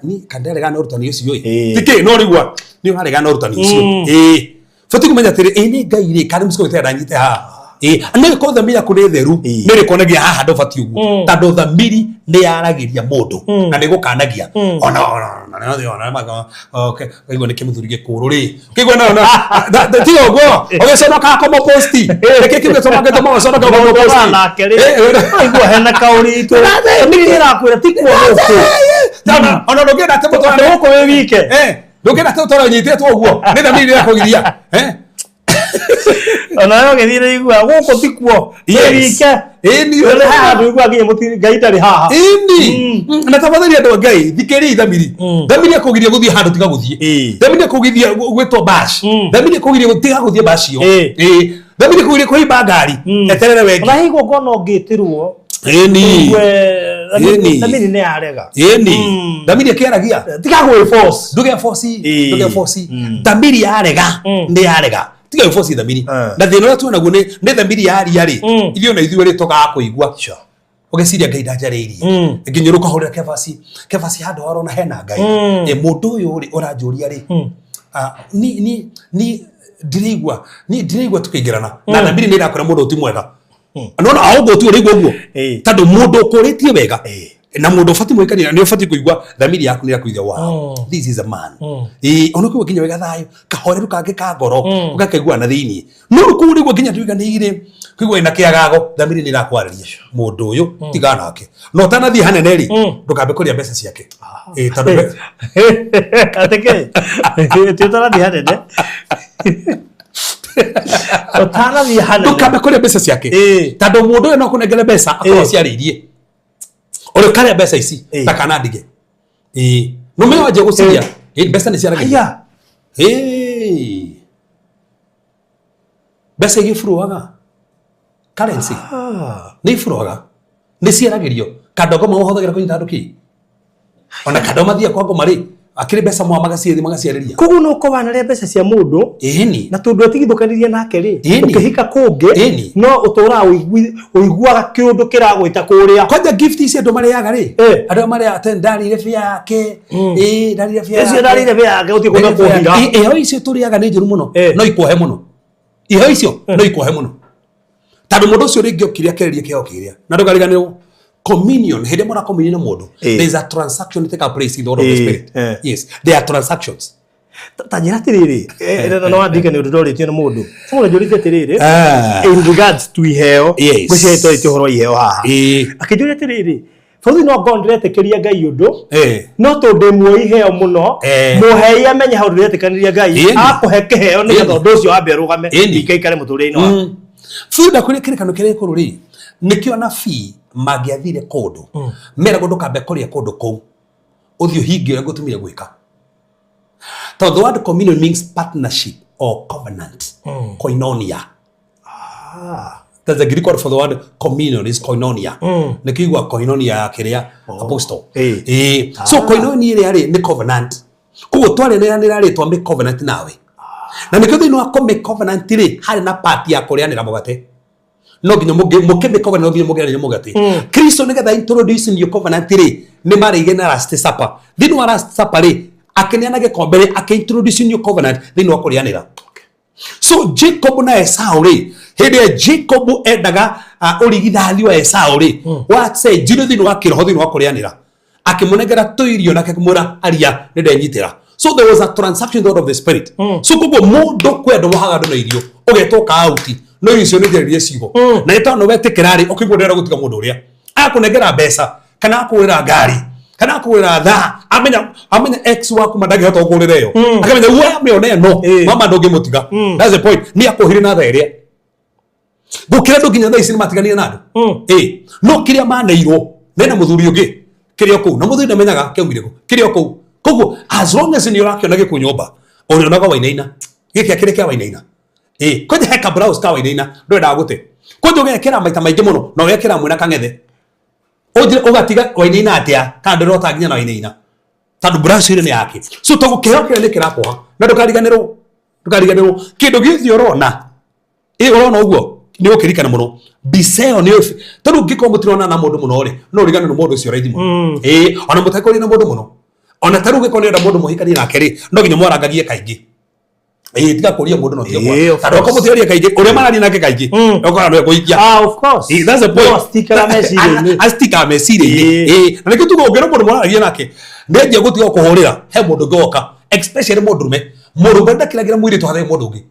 ni kandaregana na ũrutani ũcio ĩ. Tikĩ no rĩgua nĩ ũraregana na ũrutani ũcio, ĩĩ, batiĩ kũmenya atĩrĩ, ĩ nĩ Ngai rĩ, kana mũciko gĩtenda nyite haha. Ĩ, nĩ gĩkorwo thamiri yaku nĩ theru, nĩ rĩkonagia haha ndũbatiĩ ũguo, tondũ thamiri nĩ yaragĩria mũndũ na nĩ gũkanagia. Ona ona ona ona ona okay, kaigua nĩ kĩmũthuri gĩkũrũ rĩ, kĩigua na na tiga ũguo ũgĩconoka komo posti nĩkĩ kĩu gĩtũma gĩtũma ũconoke komo posti. Nake rĩ, aigua hena kaũritũ nĩkĩ ĩrakwĩra ti kuo gũkũ. Ona ona ndũngĩenda atĩ mũtwarane gũkũ wĩ wike. Eh, ndũngĩenda atĩ ũtwarane ũnyitĩtwo ũguo nĩ thamiri ĩrakũgiria. Eh, ona we ũgĩthiĩ nĩ igua gũkũ ti kuo wĩ wike. Ĩni. Nĩ haha andũ igua nginya mũtiri Ngai ndarĩ haha. Ĩni. Na tafadhali andũ a Ngai, thikĩrĩriai thamiri. Thamiri ĩkũgiria gũthiĩ handũ tiga gũthiĩ. Thamiri ĩkũgiria gwĩtwo bash. Thamiri ĩkũgiria tiga gũthiĩ bash ĩyo. Ĩĩ. Thamiri ĩkũgiria kũhimba ngari. Eterere wengi. Ona hihi igongona ũngĩtĩrwo Ĩni. Ĩni. thamiri nĩ yarega. Ĩni. Thamiri ĩkĩaragia. Tiga gwĩ force. Ndũge force, ndũge force. Thamiri yarega, nĩ yarega. Tiga gwĩ force thamiri. Na thĩna ũrĩa twĩnaguo nĩ nĩ thamiri yaria rĩ, ithuĩ ona ithuĩ rĩ tũkaga kũigua. Ũgeciria Ngai ndanjarĩirie. Nginya ũkahũrĩra kebasi, kebasi handũ harona hena Ngai. Ĩ mũndũ ũyũ rĩ ũranjũria rĩ, ni ni ni ndiraigua, ni ndiraigua tukĩingĩrana. Na thamiri nĩ ĩrakwĩra mũndũ ti mwega. Nona o ũguo tu ũraigua ũguo. Tondũ mũndũ ũkũrĩtie wega na mũndũ ũbatiĩ mwĩkanĩra nĩ ũbatiĩ kũigua thamiri yaku nĩ ĩrakũigua, wow, this is a man. Ĩĩ, ona ũkĩigua nginya wega thayũ kahoreru kangĩ ka ngoro ũgakaigua na thĩiniĩ. No rĩu kũu ũraigua nginya ndũiganĩire kũigua wĩna kĩagago, thamiri nĩ ĩrakwarĩria mũndũ ũyũ tigana nake. Na ũtanathiĩ hanene rĩ, ndũkambe kũrĩa mbeca ciake. Ĩĩ, tondũ Atĩ kĩ? Ti ũtanathiĩ hanene. Ũtanathiĩ hanene. Ndũkambe kũrĩa mbeca ciake. Tondũ mũndũ ũyũ no kũnengere mbeca akorwo aciarĩirie. Ũrĩa ũkarĩa mbeca ici ndakanandige. Ĩĩ. No menya wanjia gũciria. Ĩĩ, mbeca nĩ ciaragĩria. Ĩĩ. Mbeca igĩburuaga. Currency. Nĩ iburuaga. Nĩ ciaragĩrio. Kandongo mahũthagĩra kũnyita andũ kĩ? Ona kandongo mathiaga kwa ngoma rĩ, akĩrĩ mbeca mwa magaciarĩria. Koguo no ũkorwo wanarĩa mbeca cia mũndũ. Ĩni. Na tondũ atigithũkanirie nake rĩ, ũkĩhika kũngĩ, no ũtũraga ũiguaga kĩũndũ kĩragwĩta kũrĩa. Kwanja gift ici andũ marĩaga rĩ, andũ marĩaga atĩ ndarĩire bĩa yake, ĩĩ ndarĩire bĩa yake. Icio ndarĩire bĩa yake gũtirĩ kũndũ kũhira. Iheo icio tũrĩaga nĩ njũru mũno, no ikuohe mũno. Iheo icio no ikuohe mũno. Tondũ mũndũ ũcio rĩngĩ okire akĩarĩria kĩheo kĩrĩa. Na ndũkariganĩrwo, communion, hĩndĩ ĩrĩa mũra communion na mũndũ, there is a transaction take place in the world of the spirit. Yes, there are transactions. Ta njĩra atĩrĩrĩ, no wandike nĩ ũndũ ndorĩtio nĩ mũndũ. Mũndũ anjũrĩtie atĩrĩrĩ, in regards to iheo, ngwĩciria twarĩtie ũhoro wa iheo haha. Akĩnjũria atĩrĩrĩ, bũrũri no ngorwo ndĩretĩkĩria Ngai ũndũ, no tondũ ndĩ iheo mũno, mũhei amenye hau ndĩretĩkanĩria Ngai, akũhe kĩheo nĩgetha ũndũ ũcio wambe ũrũgame, ikaikare mũtũrĩre-inĩ waku. Bũrũri ndakwĩrire kĩrĩkanĩro kĩrĩa gĩkũrũ rĩ, nĩkĩo anabii mangĩathire kũndũ, meragwo ndũkambe kũrĩa kũndũ kũu, ũthiĩ ũhingie ũrĩa ngũtũmire gwĩka. Tondũ the word communion means partnership or covenant. Koinonia. That's the Greek word for the word communion is koinonia. Nĩkĩo igua koinonia ya kĩrĩa apostle. Ĩĩ. So koinonia ĩrĩa rĩ nĩ covenant. Koguo twarĩranĩra rĩ twambe covenant nawe. Na nĩkĩo thĩinĩ wa kũmĩ covenant rĩ harĩ na part ya kũrĩanĩra mũgate. No nginya mũkĩmĩ covenant no nginya mũgĩanĩre mũgate. Kristo nĩgetha introduce new covenant rĩ nĩ marĩire na last supper. Thĩinĩ wa last supper rĩ akĩneana gĩkombe rĩ akĩ-introduce new covenant thĩinĩ wa kũrĩanĩra. So Jacob na Esau rĩ hĩndĩ ĩrĩa Jacob endaga ũrigithathi wa Esau rĩ wacenjirio thĩinĩ wa kĩroho thĩinĩ wa kũrĩanĩra, akĩmũnengera tũirio nake akĩmwĩra aria nĩ ndenyitĩra. So there was a transaction in the world of the spirit. So koguo mũndũ kwĩ andũ mohaga andũ na irio ũgetwo kauti no irio icio nĩ njarĩrie ciugo na nĩ tondũ wetĩkĩra rĩ ũkĩigua ndĩrenda gũtiga mũndũ ũrĩa akũnengera mbeca kana akũgũrĩra ngari kana akũgũrĩra thaa, amenya amenya ex waku ma ndangĩhota gũkũgũrĩra ĩyo, akamenya we amĩona ĩno mama ndũngĩmũtiga. That's the point. Nĩ akũhire na thaa ĩrĩa gũkĩra andũ nginya thaa ici nĩ matiganire na andũ. Ĩĩ, no kĩrĩa maneirwo mena mũthuri ũngĩ kĩrĩa kũu na mũthuri ndamenyaga kĩaumire kũ kĩrĩa kũu. Koguo as long as nĩ ũrakĩona gĩkũ nyũmba ũrĩonaga wainaina gĩkĩ kĩrĩa kĩa wainaina. Ĩĩ, kwanja he ka blouse ka wainaina ndwendaga gũte, kwanja ũgekĩra maita maingĩ mũno na ũgekĩra mwĩna kang'ethe ũnjĩre ũgatiga wainaina atĩa kana ndũrota nginya na wainaina tondũ blouse ĩrĩa nĩ yake. So tondũ kĩheo kĩrĩa nĩ kĩrakuoha na ndũkariganĩrwo, ndũkariganĩrwo kĩndũ gĩothe ũrona. Ĩ ũrona ũguo nĩ ũkĩririkana mũno mbica ĩyo nĩ tondũ ũngĩkorwo mũtirona na mũndũ mũno rĩ no ũriganĩrwo mũndũ ũcio raithi mũno. Ĩ ona mũtekũria na mũndũ mũno, ona ta rĩu ũngĩkorwo nĩ ũrenda mũndũ mũhikanie nake rĩ no nginya mwarangagie kaingĩ. Ĩĩ, tiga kũria mũndũ no tiga Ĩĩ, of tondũ course. okorwo mũtiaria kaingĩ ũrĩa mararia nake kaingĩ ũkora nĩwe kũhikia. Ah, of course. Ĩĩ, that's the point. No citikara meciria-inĩ. Acitikaga meciria-inĩ. Ĩĩ. Ĩĩ, na nĩkĩo tuga ũngĩona mũndũ mũraragia nake nĩanjia gũtiga kũhũrĩra he mũndũ ũngĩ woka, especially mũndũrũme. Mũndũrũme ndakĩragĩra mũirĩtu hatarĩ mũndũ ũngĩ.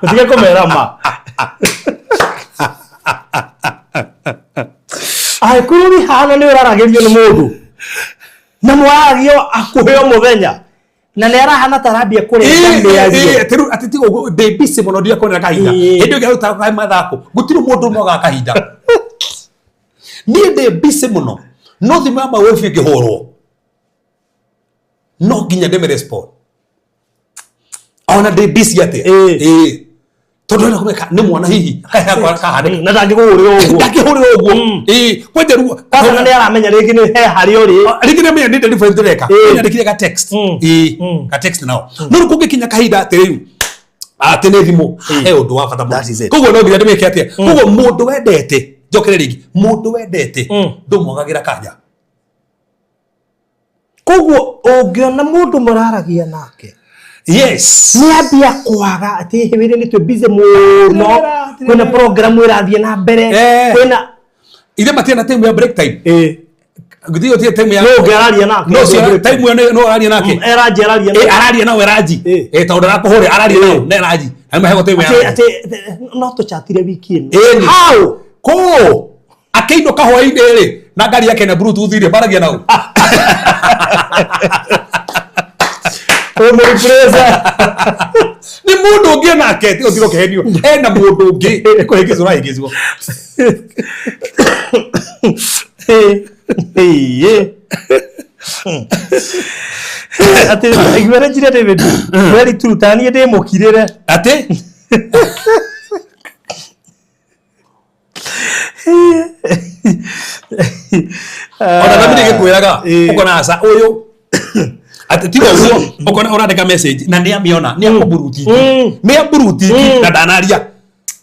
Ũtige kũmera ma. Angĩkorwo wĩ hana nĩ ũraragĩrio nĩ mũndũ na mwaragio hakuhĩ o mũthenya na nĩ arahana ta arambia kũrenga mĩario. Atĩ rĩu atĩ tiga ũguo ndĩ busy mũno ndiakuonera kahinda. Ĩĩ. Hĩndĩ ĩyo ũrutaga mathako gũtirĩ mũndũ ũmwe wagaga kahinda. Niĩ ndĩ busy mũno no thimũ ya my wife ĩngĩhũrwo no nginya ndĩmĩ respond ona ndĩ busy atĩa. Ĩĩ. Ĩĩ. Tondũ ena kũmenya nĩ mwana hihi kahanĩka Na ndangĩkũhũrĩra ũguo. ndangĩhũrĩra ũguo. Ĩĩ, kwanja rĩu Kwanza nĩ aramenya rĩngĩ nĩ he harĩa ũrĩ. Rĩngĩ nĩ amenya nĩ delivery ndĩreka. Ĩĩ. Nyandĩkire ka text. Ĩĩ, ka text nao no rĩu kũngĩkinya kahinda atĩ rĩu atĩ nĩ thimũ he ũndũ wa bata That is mũno it. koguo no nginya ndĩmĩke atĩa. Koguo mũndũ wendete, njokere rĩngĩ, mũndũ wendete ndũmwagagĩra kanya. Koguo ũngĩona mũndũ mũraragia nake Yes. nĩ ambia kwaga atĩ wĩra nĩ twĩ busy mũno, kwĩna program ĩrathiĩ na mbere, Eh. kwĩna Ithe matirĩ na time ya break time. Ĩĩ. Gũtirĩ gũtirĩ time ya No ũngĩ araria nake. No cio time ĩyo no araria nake. Eraji araria Ĩ, nake. araria nao eraji. Ĩ. Ĩ, tondũ ndarakũhũrĩra araria nao na eraji na nĩmaheagwo time ya Atĩ ranji. atĩ no tũchatire wiki ĩno. Ĩni. How? Kũ akĩinũka hwaĩ-inĩ rĩ na ngari yake na bluetooth rĩ maragia nao. Ũmũreplace. Nĩ mũndũ ũngĩ nake tiga ũtige ũkĩhenio ena mũndũ ũngĩ kũhĩngĩcwo ũrahĩngĩcwo. Ĩĩ. Atĩ iguere njire David. Very true ta niĩ ndĩ mũkirĩre. Atĩ ona thamiri ĩgĩkwĩraga ũkona aca ũyũ atĩ tiga ũguo ũkona ũrandĩka message na nĩ amĩona nĩ akũmburutiki nĩ amburutiki na ndanaria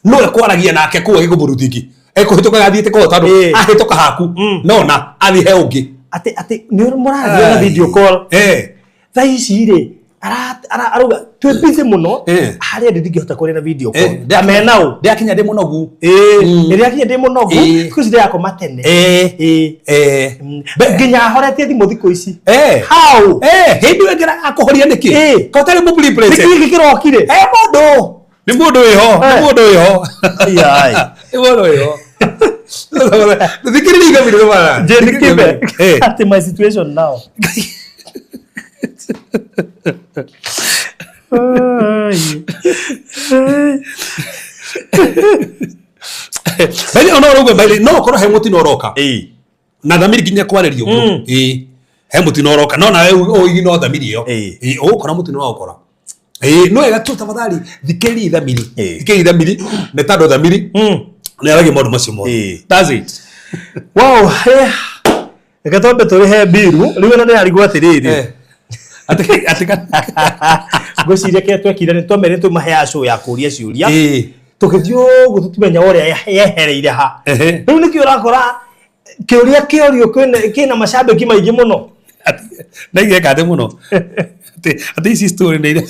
no ekwaragia nake kũu agĩkũmburutiki ekũhĩtũkaga athiĩte kũu tondũ Ĩĩ. ahĩtũka haku nona athiĩ he ũngĩ. Atĩ atĩ nĩ mũraria na video call. Eh. Thaa ici rĩ arauga twĩ busy mũno Eh. harĩa ndĩ ndingĩhota kwaria na video Eh, call. Ta mena ũ. Ndĩrakinya ndĩ mũnogu. Ĩĩ. Rĩrĩa kinya ndĩ mũnogu Ĩĩ. thikũ ici ndĩrakoma tene. Eh. Ĩĩ. Eh. Nginya ahoretie thimũ thikũ ici. Eh. How? Eh, hĩndĩ ĩyo ĩngĩ akũhoria nĩkĩ? Ĩĩ. Ka ũtarĩ mũbli Nĩkĩ gĩkĩ kĩrokire? Eh, mũndũ. Nĩ mũndũ wĩho, nĩ Eh. mũndũ wĩho. Ai. Nĩ mũndũ wĩho. Thikĩrĩria ithamiri rĩmara. Jane Kibe. Eh. Ati my situation now. Ai. Baile ona ũrauga baile no ũkorwo he mũtino ũroka. Na thamiri nginya kwarĩria ũguo. Ĩĩ. He mũtino ũroka no nawe ũigi no thamiri ĩyo. Ĩĩ. Ĩĩ, ũgũkora mũtino wa ũkora. Ĩĩ, no wega tu tafadhali thikĩrĩria thamiri. Ĩĩ. Thikĩrĩria thamiri nĩ tondũ thamiri nĩ aragia maũndũ macio mothe. Ĩĩ. That's it. Wow, eh. Reke twambe tũrĩhe mbiru rĩu ĩno ndĩrarigwo atĩrĩrĩ. Eh. Atĩ atĩ Ngwĩciria kĩrĩa twekire nĩ twamere tũmaheaga show ya kũria ciũria. Ĩĩ. Tũgĩthiĩ ũguo tũtimenya ũrĩa yehereire ha. Ehe. Rĩu nĩkĩo ũrakora kĩũria kĩorio kĩna macambĩki maingĩ mũno. Ndaigeka thĩ mũno. Atĩ atĩ ici story nĩ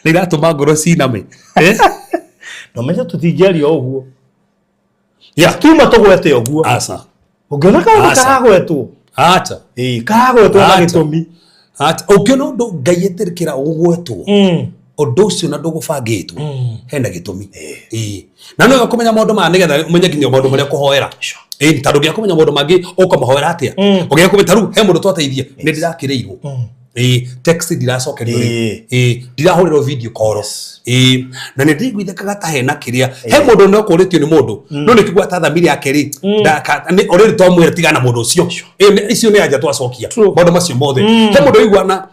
iratũma ngoro ciname. Eh? Na ũmenye tũtingĩaria ũguo. Yeah. Tuma tũgwete ũguo. Aca. Ũngĩona kaũndũ Aca. karagwetwo. Aca. Ĩĩ, karagwetwo na Aca. gĩtũmi. Aca. Ũngĩona ũndũ Ngai etĩkĩra ũgwetwo ũndũ ũcio na ndũgũbangĩtwo hena gĩtũmi. Ĩĩ. Na no wega kũmenya maũndũ maya nĩgetha ũmenye nginya maũndũ marĩa ũkũhoera. Ĩĩ, tondũ ũngĩaga kũmenya maũndũ mangĩ ũkamahoera atĩa? Ũngĩaga kũmenya ta rĩu he mũndũ twateithia nĩ ndĩrakĩrĩirwo. Ĩĩ, text ndiracokerio rĩu. Ĩĩ. Ĩĩ, ndirahũrĩrwo video call. Ĩĩ, na nĩ ndĩiguithĩkaga ta hena kĩrĩa he mũndũ no kũrĩtio nĩ mũndũ no nĩ kĩgua ta thamiri yake rĩ nĩ already twamwĩra tigana na mũndũ ũcio. Ĩĩ, icio nĩ anja twacokia maũndũ macio mothe. He mũndũ ũigua na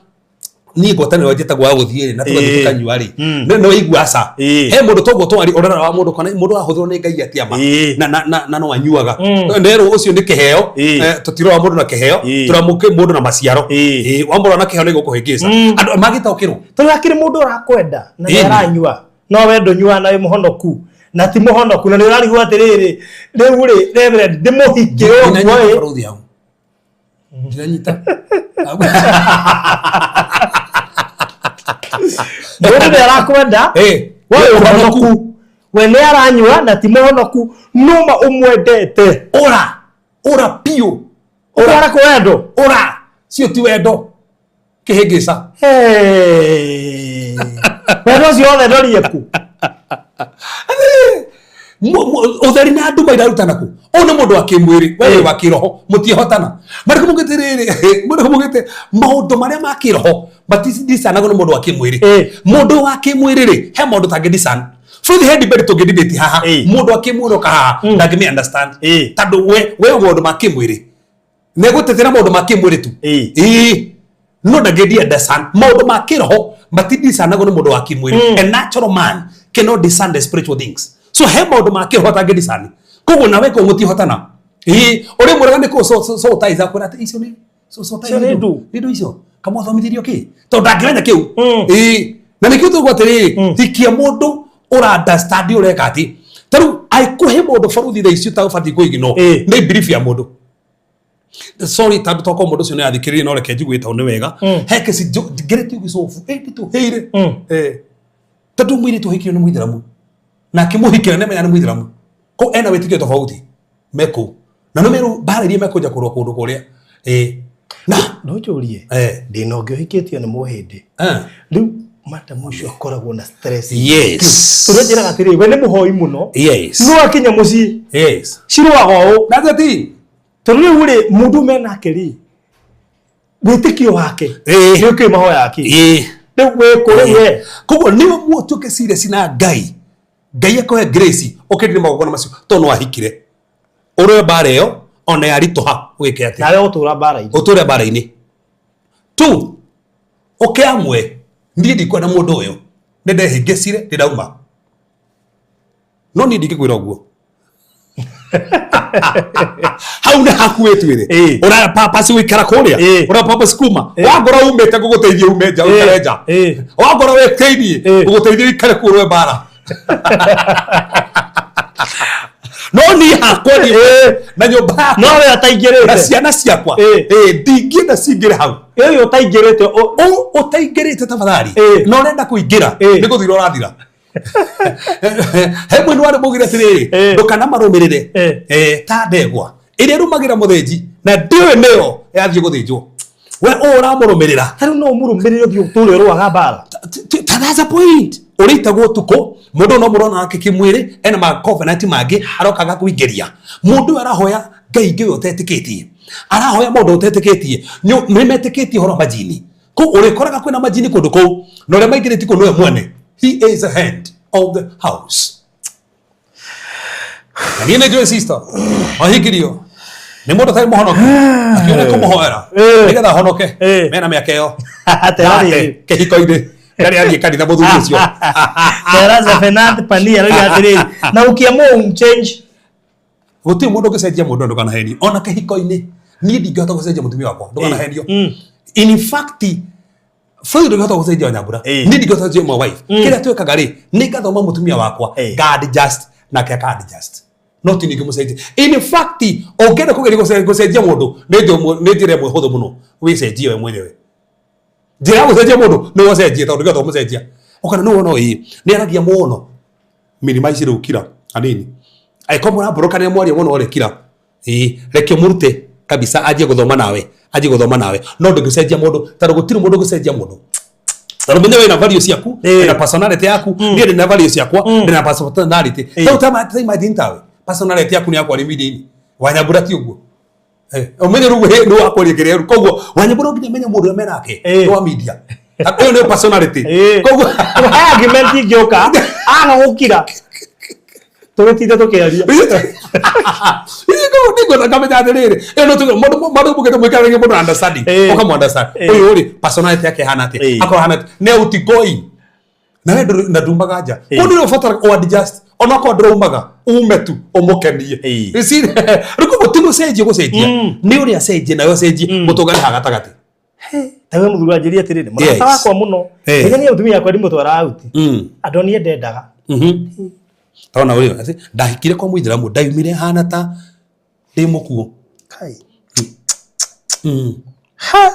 niĩ ngwatanĩro njĩtagwo ya gũthiĩ rĩ na tũgathiĩ Ĩĩ. tũkanyua rĩ nĩ no igua aca Ĩĩ. he mũndũ toguo twari ũrora wa mũndũ kana mũndũ ahũthĩrwo nĩ Ngai atĩa ma Ĩĩ. na no anyuaga nderwo ũcio nĩ kĩheo. Ĩĩ. Eh, tũtirora mũndũ na kĩheo Ĩĩ. tũramũkĩ mũndũ na maciaro. Ĩĩ. Ĩĩ, wamũrora na kĩheo nĩ gũkũhĩngĩca andũ magĩtaũkĩrwo. Tondũ hakĩrĩ mũndũ ũrakwenda na nĩ Ĩni. aranyua no we ndũnyuaga na wĩ mũhonoku na ti mũhonoku na nĩ ũrarigwo atĩrĩrĩ rĩu rĩ Reverend ndĩmũhikĩre ũguo Ndinanyita ĩ. barũthi hau. Ndinanyita. Mũndũ nĩ arakwenda. Eh. We We wĩ mũhonoku. mũhonoku. We nĩ aranyua na ti mũhonoku nũma ũmwendete. Ora. Ora piũ. Ũkwara kũ wendo. Ora. Cio ti wendo. Kĩhĩngĩca. Hey. Wendo ũcio wothe ndorie ku. Ũtheri na nduma irarutana kũ? Ũyũ nĩ mũndũ wa kĩmwĩrĩ, we wĩ Eh. wa kĩroho, mũtiĩhotana. Marĩkũ mugĩte rĩrĩ, marĩkũ mugĩte maũndũ marĩa ma kĩroho matidicanagwo nĩ mũndũ wa kĩmwĩrĩ. Eh. Mũndũ wa kĩmwĩrĩ rĩ, he maũndũ tangĩ discern. Bũrũri he debate tũngĩ debate haha. Eh. Mũndũ wa kĩmwĩrĩ oka haha ndangĩmĩ understand. Eh. Tondũ we maũndũ ma kĩmwĩrĩ. Nĩegũtetera maũndũ ma kĩmwĩrĩ tu. Eh. Ĩĩ. No ndangĩendia understand maũndũ ma kĩroho matidicanagwo nĩ mũndũ wa kĩmwĩrĩ. A natural man cannot discern the spiritual things. So he maũndũ ma kĩroho atangĩdiscern. Koguo nawe kũu mũtihotana. Ĩĩ, ũrĩ mwega nĩ kũ so so taiza kwĩra atĩ icio nĩ so so Icio nĩ ndũ. nĩ ndũ icio kamwathomithĩrio kĩ tondũ ndangĩmenya kĩu. Mm. Ĩĩ, na nĩkĩo tũgũ atĩrĩrĩ hikia mũndũ ũra understand ũreka atĩ ta rĩu aikũhe mũndũ baruthi thaa ici ũtabatiĩ kũiginwo Ĩĩ. nĩ brief ya mũndũ sorry tondũ tokorwo mũndũ ũcio nĩ athikĩrĩrie no reke njigue tondũ nĩ wega he kesi ngeretie gũcobu ĩndĩ tũhĩire Eh. Tondũ mũirĩtu ũhikio nĩ mũithĩramu na akĩmũhikĩra nĩ amenya nĩ mũithĩramu kũ ena wĩtĩkio tofauti me kũu na nĩ merũ mbara iria mekũnja kũrũa kũndũ kũrĩa ĩ na No njũrie. eh Ndĩna ũngĩ ũhikĩtio nĩ mũhĩndĩ. eh Rĩu madamu ũcio akoragwo na stress. Yes. Tondũ anjĩraga atĩrĩrĩ, we nĩ mũhoi mũno. Yes. No akinya mũciĩ Yes. cirũaga ũũ. That's the thing. Tondũ rĩu rĩ mũndũ menake rĩ wĩtĩkio wake Ĩĩ. nĩ ũkĩũĩ mahoya kĩ. Ĩĩ. Rĩu wĩ kũ rĩu we. Koguo nĩwe muotuĩke serious na Ngai. Ngai akũhe grace ũkĩrire magongona macio tondũ no ahikire. Ũrũe mbara ĩyo ona yaritũha wĩke atĩa? Nawe ũtũra mbara-inĩ. Ũtũre mbara-inĩ. Two, ũkĩamue niĩ ndikwenda mũndũ ũyũ nĩ ndehĩngĩcire ndĩ ndauma. No niĩ ndingĩkwĩra ũguo. Hau nĩ haku wĩtuĩre. Ĩĩ. Ũra purpose gũikara kũrĩa. Ĩĩ. Ũra purpose kuma. Wangora umĩte ngũgũteithia ume nja ũikare nja. Ĩĩ. Wangora wĩ thĩiniĩ Ĩĩ. ngũgũteithia ũikare kũu ũrũe mbara. No niĩ hakwa niĩ na nyũmba yakwa No we na ataingĩrĩte. ciana ciakwa Ĩĩ. ĩĩ ndingĩenda cingĩre hau Ũyũ ũtaingĩrĩte ũtaingĩrĩte tafadhali Ĩĩ. na ũrenda kũingĩra Ĩĩ. nĩ gũthira ũrathira he mwena warĩ mũgire atĩrĩrĩ Ĩĩ. ndũkanamarũmĩrĩre Ĩĩ. Eh, ta ndegwa ĩrĩa ĩrũmagĩra mũthĩnji na ndĩũĩ nĩyo yathiĩ gũthĩnjwo we ũũ ũramũrũmĩrĩra Ta rĩu no ũmũrũmĩrĩre ũthiĩ ũtũre ũrũaga mbara. Ta that's a point ũrĩitagwo ũtukũ mũndũ no mũrona nake kĩmwĩrĩ ena ma covenant mangĩ aroka agakũingĩria mũndũ ũyũ arahoya ngai ingĩ we ũtetĩkĩtie arahoya maũndũ ũtetĩkĩtie nĩ metĩkĩtie ũhoro wa majini kũu ũrĩkoraga kwĩna majini kũndũ kũu na ũrĩa maingĩrĩtie kũu nĩwe mwene he is the head of the house na niĩ nĩ njũĩ sister ahikirio nĩ mũndũ ũtarĩ mũhonoku akiona kũmũhoera Ĩĩ. nĩgetha ahonoke Ĩĩ. mena mĩaka ĩyo Tera rĩrĩ. kĩhiko-inĩ ndarĩ athiĩ kanitha mũthuri ũcio Tera Zephaniah Pania arauga atĩrĩrĩ na ukiamua umchange gũtirĩ mũndũ ũngĩcenjia mũndũ ndũkanahenio ona kĩhiko-inĩ niĩ ndingĩhota gũcenjia mũtumia wakwa ndũkanahenio in fact Floyd ndũngĩhota gũcenjia Wanyambura Ĩĩ. niĩ ndingĩhota gũcenjia my wife kĩrĩa twĩkaga rĩ nĩ ngathoma mũtumia wakwa Ĩĩ. nga adjust nake aka adjust no ti ningĩ mũcenjia in fact ũngĩenda kũgeria gũcenjia mũndũ nĩ njĩra ĩmwe hũthũ mũno wĩcenjie we mwenyewe njĩra ya gũcenjia mũndũ nĩ ũcenjie tondũ ndũngĩhota kũmũcenjia ũkona nĩ wona ĩĩ nĩ aragia mũno minimize rĩu kira hanini angĩkorwo mũrambũrũkanĩra mwaria mũno rĩ kira ĩĩ reke mũrute kabisa anjie gũthoma nawe anjie gũthoma nawe no ndũngĩcenjia mũndũ tondũ gũtirĩ mũndũ ũngĩcenjia mũndũ tondũ menye wĩna value ciaku Ĩĩ. wĩna personality yaku niĩ ndĩna value ciakwa ndĩna personality Ĩĩ. rĩu ta imagine tawe personality yaku nĩ yakwaria media-inĩ wanyambura ti ũguo Eh, ũmenye rĩu nĩ wakwaria kĩrĩa rĩu koguo wanyambura nginya menye mũndũ ũrĩa menake Ĩĩ. nĩ wa media ũyũ nĩ personality Ĩĩ. koguo He argument ingĩũka aga gũkira tũgĩtinde tũkĩaria ningwenda ngamenya atĩrĩrĩ ĩyo no tuge mũndũ mũndũ mũgĩte mũikarage mũndũ understanding Ĩĩ. ũkamũ understand Ĩĩ. ũyũ rĩ personality yake ĩhana atĩa Ĩĩ. akorwo hana atĩa nĩ outgoing na we ndũrĩ- na ndumaga nja Ĩĩ. mũndũ nĩ ũbataraga o adjust ona okorwo ndũraumaga ume tu ũmũkenie Ĩĩ. You see, rĩu koguo ti gũcenjia gũcenjia nĩ ũrĩa acenjie nawe ũcenjie mũtũngane haha gatagatĩ tawe mũthuri wanjĩria atĩrĩrĩ mũrata Yes. wakwa mũno Eh. menya niĩ mũtumia wakwa ndimũtwara out Mm. andũ niĩ ndendaga Mhm. Tona ũrĩa atĩ ndahikire kwa mũithĩramu ndaumire hana ta ndĩ mũkuũ Kai. Mm. Ha.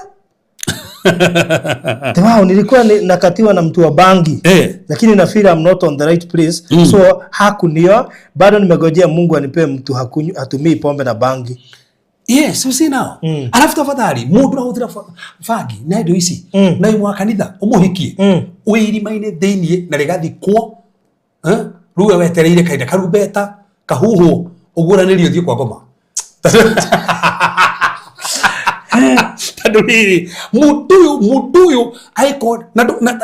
Wow, nilikuwa nakatiwa na mtu wa bangi. Lakini na feel I'm not on the right place. So hakunioa, bado nimegojea Mungu anipee mtu hatumii pombe na bangi. Yes, you see now. Alafu tafadhali mundu ũrahũthĩra bangi na indo ici na wĩ wa kanitha ũmũhikie wĩ irima-inĩ thĩiniĩ na rĩgathikwo, eh? Rĩu we wetereire kahinda karumbeta kahuhwo ũguũranĩrio ũthiĩ kwa ngoma, tondũ rĩrĩ mũndũ ũyũ angĩkorwo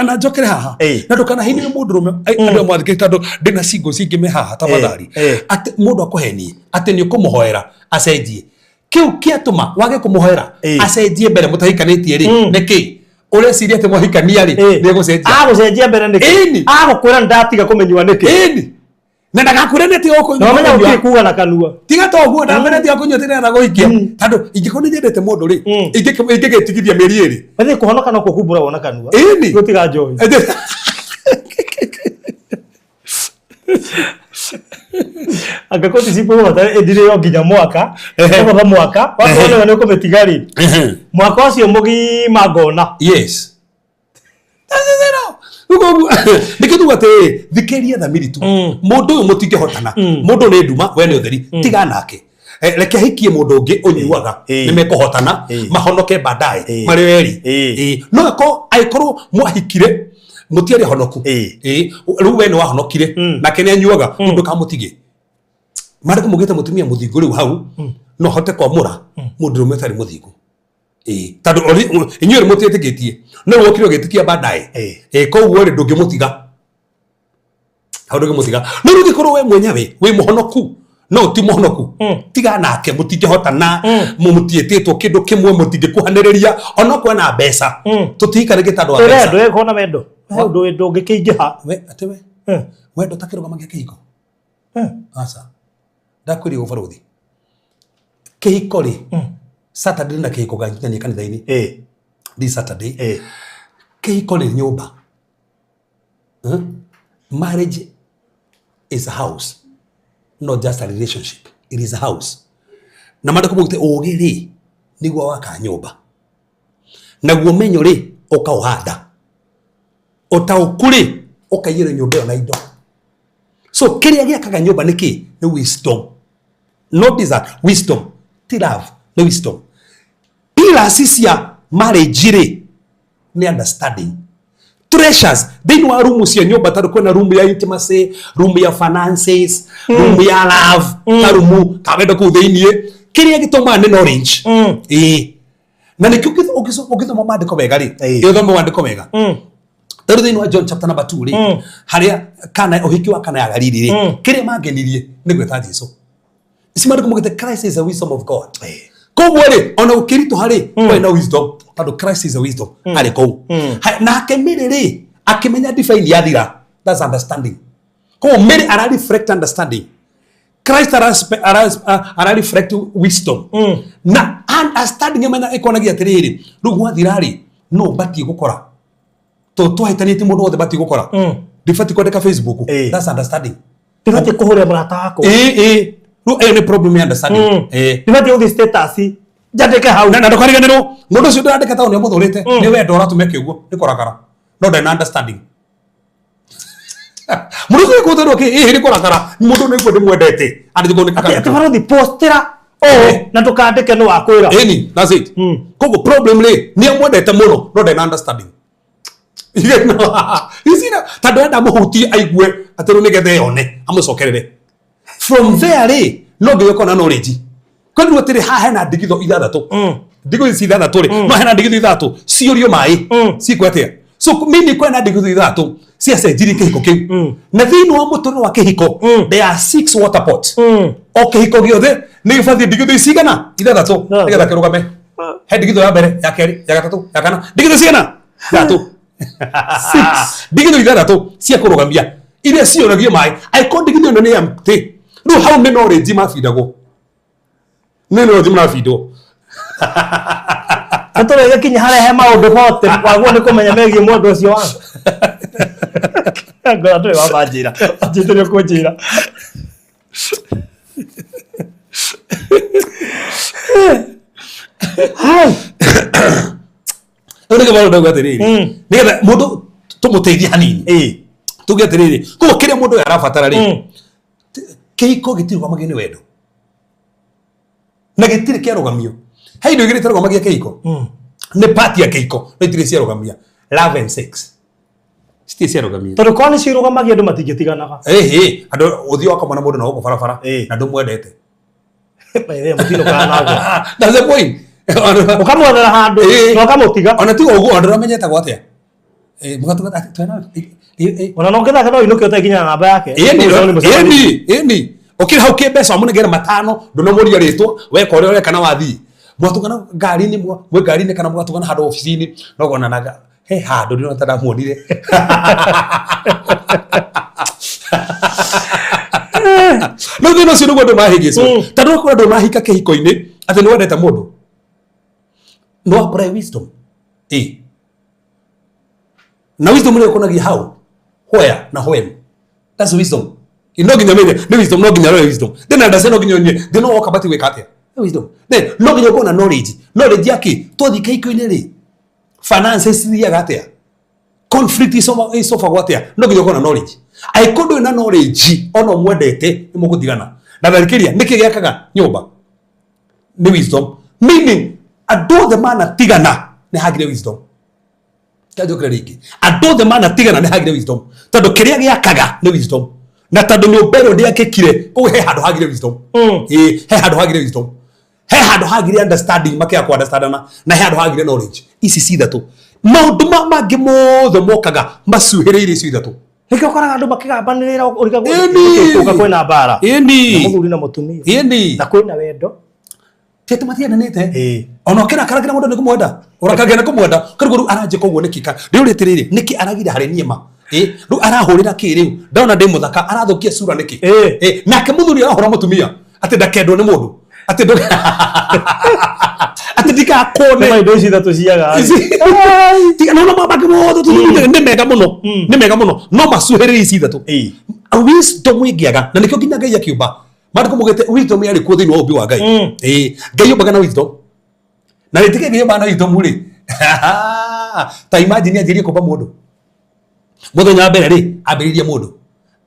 na njokere haha na ndũkanahinyĩre mũndũrũme, andũ amwe athikĩrĩria, tondũ ndĩna single cingĩ me haha, tafadhali, atĩ mũndũ akũhenie atĩ nĩ ũkũmũhoera acenjie, kĩu kĩatũma wage kũmũhoera acenjie mbere mũtahikanĩtie rĩ, nĩkĩ ũreciria atĩ mwahikania rĩ nĩ egũcenjia? Agũcenjia mbere nĩkĩ? Ĩni. Agũkwĩra nĩndatiga kũmĩnyua nĩkĩ? Ĩni, na ndagakwĩre nĩ atiga Na wamenya gũtirĩ kuga na kanua. Tiga to ũguo, ndamenya tiga kũnyua tĩrĩa gũhikia, tondũ ingĩkorwo nĩ nyendete mũndũ rĩ, ingĩgĩtigithia mĩeri 2. Wethi kũhonoka no kumbũragwo na kanua. Ĩni. Gũtiga njohi. Angĩkorwo ti cikũhota ĩthire nginya mwaka, ũgotha mwaka, wakorwo nĩ ũkũmĩtiga rĩ, mwaka ũcio mũgima ngona. Yes, nĩkĩo tuga atĩrĩrĩ, thikĩria thamiri tu. Mũndũ ũyũ mũtingĩhotana, mũndũ nĩ nduma, we nĩ ũtheri, tiga nake. Reke ahikie mũndũ ũngĩ ũnyuaga, nĩ mekũhotana, mahonoke baadaye marĩ erĩ. No angĩkorwo mwahikire mũtiarĩ honoku, rĩu we nĩ wahonokire nake nĩ anyuaga, ndũkamũtige. Marĩkũ mũgĩte mũtumia mũthingu rĩu hau no hote kwamũra mũndũrũme ũtarĩ mũthingu. Tondũ inyuĩ rĩ mũtiĩtĩkĩtie, no rĩu wokire ũgĩtĩkia baadaye. Koguo rĩ ndũngĩmũtiga hau, ndũngĩmũtiga. No rĩu ũngĩkorwo we mwenyewe wĩ mũhonoku no ti mũhonoku, tiga nake, mũtingĩhotana, mũtiĩtĩtwo kĩndũ kĩmwe, mũtingĩkuhanĩrĩria onokorwo na mbeca. Tũtihikanĩtie tondũ wa mbeca. Wendo ĩkorwo na wendo. He ũndũ ndũngĩkĩingĩha. We atĩ we wendo ta kĩrũgama gĩa kĩhiko? Aca, ndakwĩria ũbarothi, kĩhiko rĩ, Saturday na kĩhiko ganyitania kanitha-inĩ this Saturday. Kĩhiko nĩ nyũmba. Marriage is a house, not just a relationship. It is a house. Na maandĩko maugĩte ũũgĩ rĩ nĩguo waka nyũmba, naguo menyo rĩ ũkaũhanda, ũtaũku rĩ ũkaiyũria nyũmba ĩyo na indo. So kĩrĩa gĩakaga nyũmba nĩ kĩ? Nĩ wisdom, not desire. Wisdom ti love, nĩ wisdom. Pillars cia marriage rĩ nĩ understanding. Treasures thĩinĩ wa rumu cia nyũmba, tondũ kwĩna rumu ya intimacy, rumu ya finances, rumu ya love, karumu ka wendo kũu thĩinĩ. Kĩrĩa gĩtũmaga nĩ knowledge. Ĩĩ, na nĩkĩo ũngĩthoma maandĩko wega rĩ, ũthome maandĩko wega, tarĩu thĩinĩ wa John chapter number 2 rĩ, harĩa kana ũhiki wa Kana ya Galili rĩ, kĩrĩa mangenirie nĩ gwĩta Jesu. Ici maandĩko maugĩte Christ is the wisdom of God. Koguo rĩ, ona gũkĩritũha rĩ, kwarĩ na wisdom, tondũ Christ is the wisdom arĩ kũu. Nake Mary rĩ akĩmenya ndibei yathira. That's understanding. Koguo Mary ara reflect understanding, Christ ara reflect wisdom. Na understanding ĩmenya ĩkonagia atĩrĩrĩ, rĩu gwathira rĩ, no batiĩ gũkora to twahĩtanĩtie mũndũ wothe, batiĩ gũkora ndibatiĩ kwandĩka Facebook. That's understanding. Ndibatiĩ kũhũrĩra mũrata wakwa. Ĩĩ, rĩu ĩyo nĩ problem ya understanding. Ndibatiĩ gũthiĩ status njandĩke hau. Na ndũkariganĩrwo mũndũ ũcio ndĩrandĩka taũ nĩ amũthũrĩte, nĩ wendo ũratũma eke ũguo, nĩ kũrakara, no ndarĩ na understanding. Mũndũ ũcio kũthũrwo kĩ? Ĩĩ, nĩ kũrakara, mũndũ nĩ ndĩmwendete andĩkwo nĩ Atĩ barothi postĩra ũũ na ndũkandĩke nĩ wakwĩra. Ĩni, that's it. Koguo problem rĩ, nĩ amwendete mũno no ndarĩ na understanding. Icina tondũ enda mũhutie aigue atĩ rĩu nĩgetha eyone amũcokerere. From there rĩ, no nginya ũkorwo na knowledge. Kwendwo atĩrĩ, haha hena ndigitho ithathatũ, ndigitho ici ithathatũ rĩ, no hena ndigitho ithathatũ ciũrio maĩ cikwo atĩa? So mimi kwena ndigitho ithathatũ ciacenjirie kĩhiko kĩu. Na thĩinĩ wa mũtũrĩre wa kĩhiko there are six water pots. O kĩhiko gĩothe nĩ gĩbatiĩ ndigitho ici cigana? Ithathatũ, nĩgetha kĩrũgame. He ndigitho ya mbere, ya kerĩ, ya gatatũ, ya kana. Ndigitho cigana? Ithatũ, ndigitho ithathatũ cia kũrũgamia iria ciũragio maĩ. Angĩkorwo ndigitho ĩno nĩ empty, rĩu hau nĩ knowledge mabindagwo, nĩ knowledge marabindwo. Nĩtũrĩgĩkinya harĩa he maũndũ bote waguo nĩ kũmenya megiĩ mũndũ ũcio waku. Ngora ndũrĩ wamanjĩra, wanjĩte nĩ ũkũnjĩra. Hai. Rĩu nĩkĩo marauga atĩrĩrĩ, nĩgetha mũndũ tũmũteithie hanini, tuge atĩrĩrĩ, koguo kĩrĩa mũndũ ũyũ arabatara rĩ, kĩhiko gĩtirũgamagio nĩ wendo na gĩtirĩ kĩarũgamio. He indo igĩrĩ itarũgamagia kĩhiko, nĩ part ya kĩhiko, no itirĩ ciarũgamia: love and sex. Citirĩ ciarũgamia. Tondũ korwo nĩ cirũgamagia, andũ matingĩtiganaga. Ĩhĩ, andũ ũthiĩ wakomana mũndũ na gũkũ barabara na ndũmwendete. Mũtinũkaga nake. That's the point. Ũkamwethera handũ na ũkamũtiga. Ona tiga ũguo, andũ mamenyetagwo atĩa? Mũgatuga atĩ Ona no ũngĩthaka no inũke ũtekinya na namba yake. Ĩni. Ũcio nĩ mũcemanio. Ĩni, ĩni, ũkĩrĩ hau kĩmbeca wamũnengera matano, ndũnamũria rĩtwa, weka ũrĩa ũreka na wathiĩ. Mwatũngana ngari-inĩ, mwĩ ngari-inĩ kana mũgatũngana handũ obici-inĩ, no gonanaga he handũ ndĩrona ta ndamuonire. No thĩna ũcio nĩguo andũ mahĩngĩcwo, tondũ ũkora andũ mahika kĩhiko-inĩ atĩ nĩ wendete mũndũ, no apply wisdom. Ĩ na wisdom nĩ ĩkonagia how, where na when. That's wisdom. No nginya menye nĩ wisdom, no nginya rore wisdom, then understand, no nginya onye then no woka bati gwĩka atĩa. Nĩ wisdom. Then no nginya ũkorwo na knowledge. Knowledge ya kĩ? Twathiĩ kĩhiko-inĩ rĩ, finances cithiaga atĩa, conflict isolvagwo atĩa? No nginya ũkorwo na knowledge. Angĩkorwo ndũrĩ na knowledge, ona ũmwendete, nĩ mũgũtigana. Na tharĩkĩria nĩkĩ gĩakaga nyũmba nĩ wisdom, meaning andũ othe manatigana nĩ hagire wisdom. Kanjũkĩra rĩngĩ, andũ othe manatigana nĩ hagire wisdom, tondũ kĩrĩa gĩakaga nĩ wisdom, na tondũ nyũmba ĩyo ndĩakĩkire, koguo he handũ hagire wisdom. Ĩĩ, he handũ hagire wisdom, he handũ hagire understanding, makĩaga ku understandana, na he handũ hagire knowledge. Ici ci ithatũ, maũndũ ma mangĩ mothe mokaga macuhĩrĩire icio ithatũ. Nĩkĩo ũkoraga andũ makĩgambanĩrĩra, ũrigagwo Ĩni. ũka kwĩna mbara na mũthuri na mũtumia na kwĩna wendo. Ti atĩ matiendanĩte. Ona ũkĩrakaragira mũndũ nĩ kũmwenda, ũrakaragira nĩ kũmwenda. Koguo rĩu aranjĩka ũguo nĩkĩ? Rĩu rĩtĩrĩrĩ nĩkĩ aragire harĩ niĩ ma? Ĩ, rĩu arahũrĩra kĩ? Rĩu ndona ndĩ mũthaka, arathũkia cura nĩkĩ? Ĩ, nake mũthuri arahũra mũtumia atĩ ndakendwo nĩ mũndũ, atĩ atĩ ndikakone. Nĩma indo ici ithatũ ciaga. Tiga no mabangĩ mothe tũthuthuragia nĩ mega mũno, nĩ mega mũno, no macuhĩrĩrie ici ithatũ. Wisdom ĩngĩaga, na nĩkĩo nginya Ngai akiũmba, maandĩko maugĩte wisdom yarĩ kuo thĩinĩ wa ũmbi wa Ngai. Ĩĩ, Ngai ũmbaga na wisdom, na rĩtĩkĩ Ngai ũmbaga na wisdom rĩ, ta imagine anjĩrie kũmba mũndũ mũthenya wa mbere rĩ, ambĩrĩrie mũndũ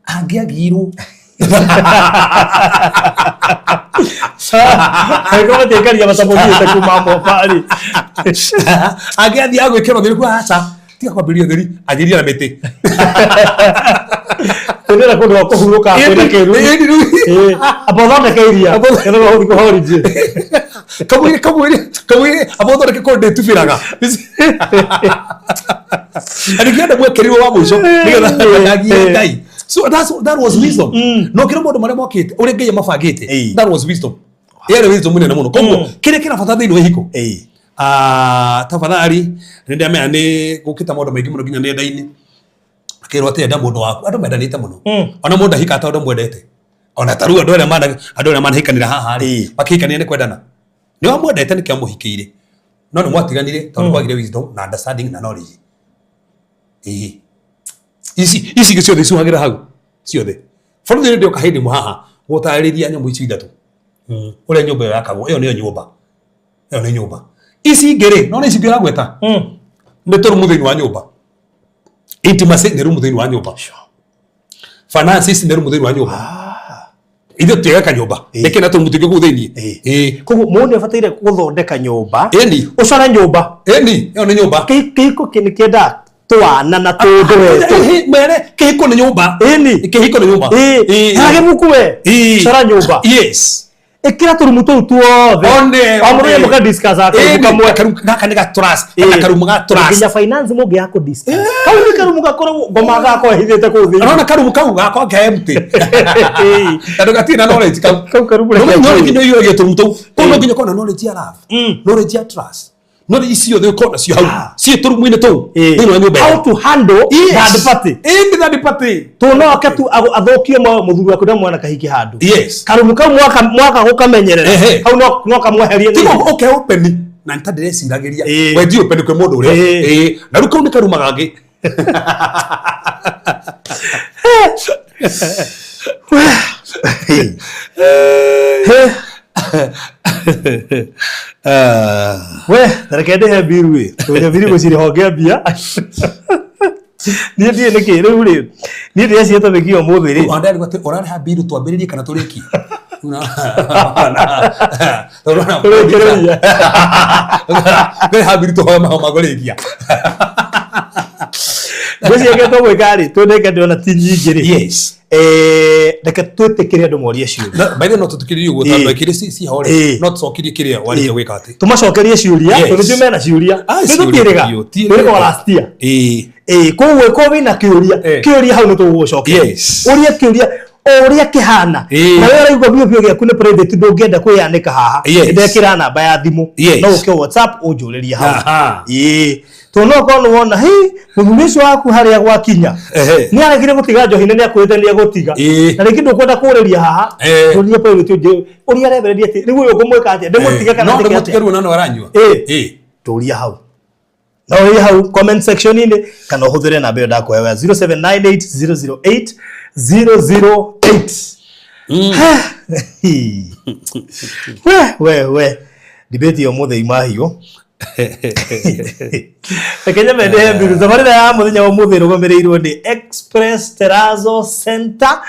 angĩagirwo. Angĩkorwo matiaikaria matamũthiĩte kuma mobarĩ. Angĩathiĩ agwĩkĩra ũtheri kwa aca, tiga kwambĩrĩria ũtheri, anjĩrie na mĩtĩ. Kwĩna kũndũ gwa kũhurũka kwĩna kĩruru. Ĩĩ. Amba ũthondeke iria nĩgetha ũthiĩ kũhorithie. Kamwĩrĩ, kamwĩrĩ, kamwĩrĩ, amba ũthondeke kũndũ ndĩtubĩraga. Na nĩkĩo andũ mwekĩrirwo wa mũico nĩgetha ndakagie Ngai. So that was wisdom. No kĩrĩa maũndũ marĩa mokĩte ũrĩa Ngai amabangĩte, that was wisdom, yarĩ wisdom nene mũno. Koguo kĩrĩa kĩrabata thĩinĩ wa ihiko, tafadhali, nĩ ndamenya nĩ gũkĩte maũndũ maingĩ mũno nginya nenda-inĩ, akĩrwo atĩ enda mũndũ waku. Andũ mendanĩte mũno, ona mũndũ ahika tondũ mwendete. Ona ta rĩu andũ arĩa manahikanĩra haha rĩ, makĩhikania nĩ kwendana, nĩ wamwendete, nĩkĩo amũhikĩire, no nĩ mwatiganire tondũ kwagire wisdom na understanding na knowledge. Ĩĩ, ici ingĩ ciothe icuhagĩra hau ciothe. Bũrũri nĩ ndĩoka hĩndĩ ĩmwe haha gũtarĩria nyamũ icio ithatũ, ũrĩa nyũmba ĩyo yakagwo. Ĩyo nĩyo nyũmba, ĩyo nĩ nyũmba. Ici ingĩ rĩ, no nĩ ici ingĩ ũragweta nĩ tũrumu thĩinĩ wa nyũmba. Intimacy nĩ rumu thĩinĩ wa nyũmba, finances nĩ rumu thĩinĩ wa nyũmba. Ithuĩ tũtigaka nyũmba nĩkĩ na tũrumu tũingĩ kũu thĩinĩ? Ĩĩ. Koguo mũndũ nĩ abataire gũthondeka nyũmba. Ĩni. Ũcore nyũmba. Ĩni, ĩyo nĩ nyũmba. Kĩhiko nĩ kĩendaga twana na tũndũ we. Ĩhĩ, mere kĩhiko nĩ nyũmba. Ĩni. Kĩhiko nĩ nyũmba. Ĩĩ. Ĩĩ. Gĩbuku we. Ĩĩ. Cora nyũmba. Yes. Ĩkĩra tũrumu tũu tuothe. One. O mũthenya mũka discuss akarumu kamwe. Gaka nĩ ga trust, kana karumu ga trust. Nginya finance mũngĩaga kũ discuss. Kau nĩ karumu gakoragwo ngoma gakwa hithĩte kũu thĩinĩ. Ũrona karumu kau gakwa ke empty, tondũ gatirĩ na knowledge kau. Kau karumu No reke knowledge njũĩ. nĩ ũiyũragia tũrumu tũu. Koguo no nginya ũkorwo na knowledge ya love, knowledge ya trust, knowledge ici ciothe ũkorwo nacio hau ciĩ tũrumu-inĩ tũu thĩinĩ wa nyũmba How ĩyo. to handle third party. Ĩĩ, third party. Tũnoke tu athũkie moyo mũthuri waku na mwana kahiki handũ. Karumu kau mwaka gũkamenyerera. Kau no kamweherie. Tiga ũke open na nĩ ta ndĩreciragĩria. Ĩĩ. Wenji open kwĩ mũndũ ũrĩa. Ĩĩ. Ĩĩ, na rĩu kau nĩ karuma gangĩ. We reke ndĩhe mbiru ĩ tũnya mbiru gũcirĩ honge mbia. Niĩ ndiĩ nĩkĩ rĩu rĩ, niĩ ndĩreciria topic ĩyo ũmũthĩ rĩ. Wandari gwate ũrarĩha mbiru twambĩrĩrie kana tũrĩkie? Tũrĩkĩrĩrie. Kũrĩha mbiru tũhoe maho magũrĩkia. Ngwĩciria tũgwĩka rĩ, twĩnenge ndĩrona ti nyingĩ rĩ. Yes. Reke twĩtĩkĩre andũ morie ciũria. Na by the way, no tũtukĩrĩrie ũguo tondũ ikĩrĩ ciho rĩ, Ĩĩ. no tũcokirie kĩrĩa warĩkia gwĩka atĩ. Tũmacokerie ciũria. Yes. Tondũ nĩcio mena ciũria. Ah, nĩ ciũria tũtiĩrĩga biũ, tiĩrĩga. twĩrĩga last year. Ĩĩ. Ĩĩ, koguo ĩkorwo wĩna kĩũria, kĩũria hau nĩ tũgũgũcokeria. Ũrie kĩũria o ũrĩa kĩhana. Na we ũraigua biũ biũ gĩaku nĩ private, ndũngĩenda kwĩyanĩka haha. Ndekĩra namba ya thimũ. No ũke WhatsApp ũnjũrĩrie hau. Ĩĩ, tondũ no ũkorwo nĩ wona hi mũthuri ũcio waku harĩa gwakinya nĩ aregire gũtiga njohi na nĩ akwĩrĩte nĩ egũtiga, na rĩngĩ ndũkwenda kũrĩria haha. Ũrie private ũnjĩre ũrĩa arebereria atĩ rĩu ũyũ ngũmwĩka atĩa, ndĩmũtige kana No njĩke ndĩmũtige atĩa? rĩu na no aranyua. Ĩĩ. Tũria hau, no ũrie hau comment section-inĩ kana ũhũthĩre namba ĩyo ndakũhe ya 0798 008 008. We we we, debate ya ũmũthĩ imahiũ. Reke nyambe ndĩhe mbiru. Tabarĩra ya mũthenya wa ũmũthĩ ĩrũgamĩrĩirwo nĩ Express Terrazzo Center,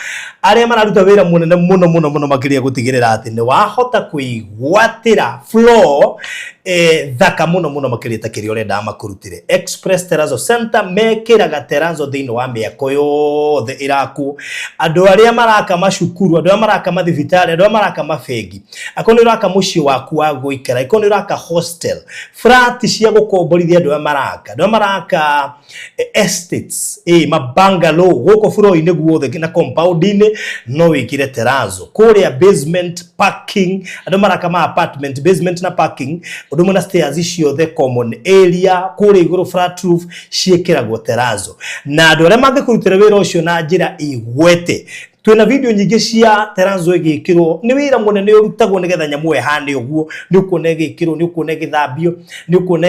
arĩa mararuta wĩra mũnene mũno mũno mũno makĩria gũtigĩrĩra atĩ nĩ wahota kwĩgwatĩra floor thaka mũno mũno makĩria ta kĩrĩa ũrenda makũrutĩre. Express Terrazzo Center mekĩraga terrazzo thĩinĩ wa mĩako yothe ĩrakwo, andũ arĩa maraka macukuru, andũ arĩa maraka mathibitarĩ, andũ arĩa maraka mabengi, akorwo nĩ ũraka mũciĩ waku wa gũikara, akorwo nĩ ũraka hostel, flat cia gũkomborithia andũ arĩa maraka, andũ arĩa maraka estates, mabangalo gũkũ bũrũri-inĩ guothe na compound-inĩ no wĩkĩre terrazzo. Kũrĩa basement parking, andũ maraka ma apartment basement na parking, ũndũ ũmwe na stairs ciothe, common area kũrĩa igũrũ flat roof ciĩkĩragwo terrazzo. Na andũ arĩa mangĩkũrutĩra wĩra ũcio na njĩra igwete, twĩna video nyingĩ cia terrazzo ĩgĩkĩrwo. Nĩ wĩra mũnene ũrutagwo nĩgetha nyamũ ĩhane ũguo. Nĩ ũkuona ĩgĩkĩrwo, nĩ ũkuona ĩgĩthambio, nĩ ũkuona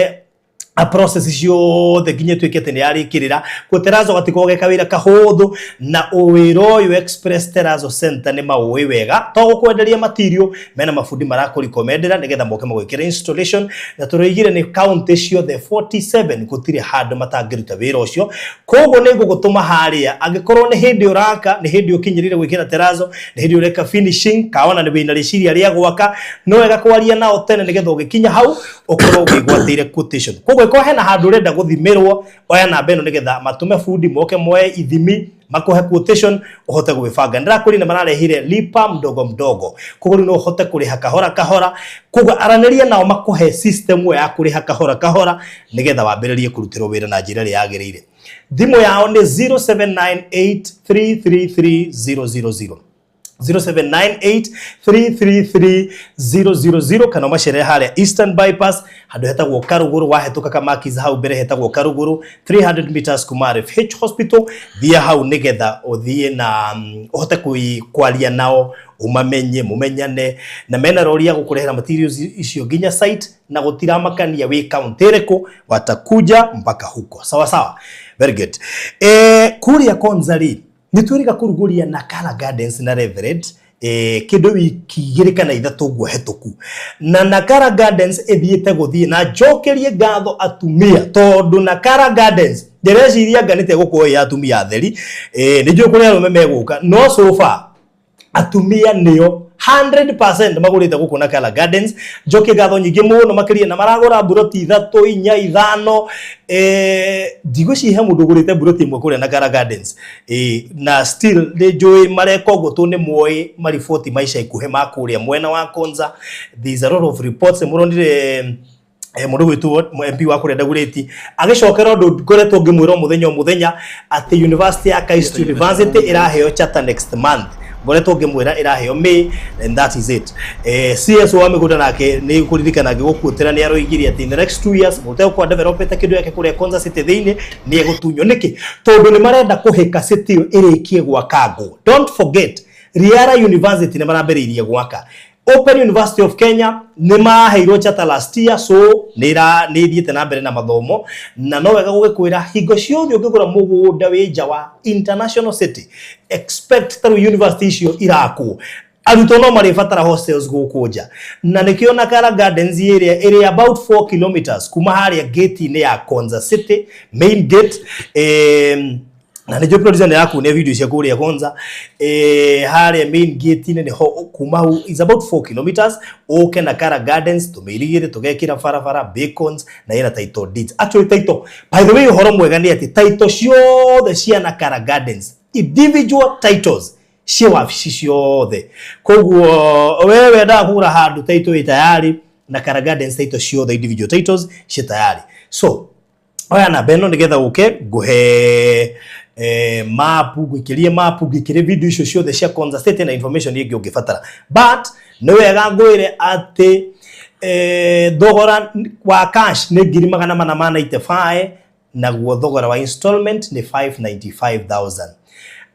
a process ciothe nginya ĩtuĩke atĩ nĩ yarĩkĩrĩra. Kuo terrazzo gatikoragwo ge kawĩra kahũthũ, na wĩra ũyũ Express Terrazzo Center nĩ maũĩ wega. To gũkwenderia material, mena mabundi marakũrecommendera nĩgetha moke magwĩkĩre installation. Na tũroigire nĩ county ciothe 47, gũtirĩ handũ matangĩruta wĩra ũcio. Koguo nĩ ngũgũtũma harĩa angĩkorwo nĩ hĩndĩ ũraka, nĩ hĩndĩ ũkinyĩrĩire gwĩkĩra terrazzo, nĩ hĩndĩ ũreka finishing, kana ona nĩ wĩna rĩciria rĩa gwaka, no wega kwaria nao tene nĩgetha ũgĩkinya hau ũkorwo wĩgwatĩire quotation. Koguo ĩkorwo hena handũ ũrenda gũthimĩrwo, oya namba ĩno nĩgetha matũme bundi moke moe ithimi, makuhe quotation, ũhote gwĩbanga. Ndĩrakwĩrire nĩ mararehire lipa mdogo mdogo, koguo rĩu no ũhote kũrĩha kahora kahora. Koguo aranĩria nao makũhe system ĩyo ya kũrĩha kahora kahora nĩgetha wambĩrĩrie kũrutĩrwo wĩra na njĩra ĩrĩa yagĩrĩire. Thimũ yao nĩ 0798 333 000, 0798 333 000, kana ũmacerere harĩa Eastern Bypass handũ hetagwo Karuguru, wahetũka Kamakis hau mbere hetagwo Karuguru, 300 meters kuma RFH Hospital. Thiĩ hau nĩgetha ũthiĩ na ũhote kwaria nao, ũmamenye, mũmenyane, na mena rori ya gũkũrehera materials icio nginya site, na gũtiramakania wĩ county ĩrĩkũ, watakuja mpaka huko. Sawa sawa, very good. Kũrĩa Konza rĩ, nĩ twĩrĩga kũrugũria Nakala Gardens na Reverend kĩndũ wiki igĩrĩ kana ithatũ ũguo hetũku. Na Nakala Gardens ĩthiĩte gũthiĩ na njokerie ngatho atumia, tondũ Nakala Gardens ndĩreciria anga nĩ tegũkorwo ĩ atumia atheri. Nĩ njũĩ kũrĩ arũme megũka, no so far atumia nĩo 100% magũrĩte gũkũ Nakala Gardens. Njokie ngatho nyingĩ mũno makĩria, na maragũra mburoti 3, 4, 5. Ndigwĩciria he mũndũ ũgũrĩte mburoti ĩmwe kũrĩa Nakala Gardens. Na still nĩ njũĩ mareka ũguo tondũ nĩ moĩ mariboti ma ica ikuhĩ ma kũrĩa mwena wa Konza. There is a lot of reports. Mũronire mũndũ gwĩtwo MP wa kũrĩa Dagoretti agĩcokera ũndũ ngoretwo ngĩmwĩra o mũthenya o mũthenya atĩ University ya Christ University ĩraheo charter next month. Ngoretwo ngĩmwĩra ĩraheo May, and that is it. CS wa mĩgũnda nake nĩ kũririkana ngĩgũkuotera nĩ aroigire atĩ in the next 2 years mũtegũkorwo developete kĩndũ gĩake kũrĩa Konza City thĩinĩ nĩ egũtunywo. Nĩkĩ? Tondũ nĩ marenda kũhĩka city ĩyo ĩrĩkie gwakangwo. Don't forget Riara University nĩ marambĩrĩirie gwaka. Open University of Kenya nĩ maheirwo charter last year, so nĩ ĩthiĩte na mbere na mathomo. Na no wega gũgĩkwĩra hingo ciothe ũngĩgũra mũgũnda wĩ nja wa International City, expect ta rĩu university icio irakwo. Arutwo no marĩbatara hostels gũkũ nja, na nĩkĩo Nakara Gardens ĩrĩa ĩrĩ about 4 kilometers kuma harĩa gate-inĩ ya Konza City main gate, na nĩnjũĩ producer nĩ arakuonia video cia kũrĩa Konza, harĩa main gate-inĩ nĩho kuma hau is about 4 kilometers ũke Nakara Gardens, tũmĩirigĩre, tũgekĩra barabara beacons na ĩna title deeds. Actually title, by the way, ũhoro mwega nĩ atĩ title ciothe cia Nakara Gardens, individual titles cia wabici ciothe. Koguo wewe wendaga kũgũra handũ, title ĩ tayari. Nakara Gardens title ciothe, individual titles ciĩ tayari. So oya namba ĩno nĩgetha ũke ngũhe map, ngũikĩrie map, ngũikĩrie video icio ciothe cia Konza City na information ĩngĩ ũngĩbatara. But nĩ wega ngwĩre atĩ thogora wa cash nĩ 495,000, naguo thogora wa installment nĩ 595,000.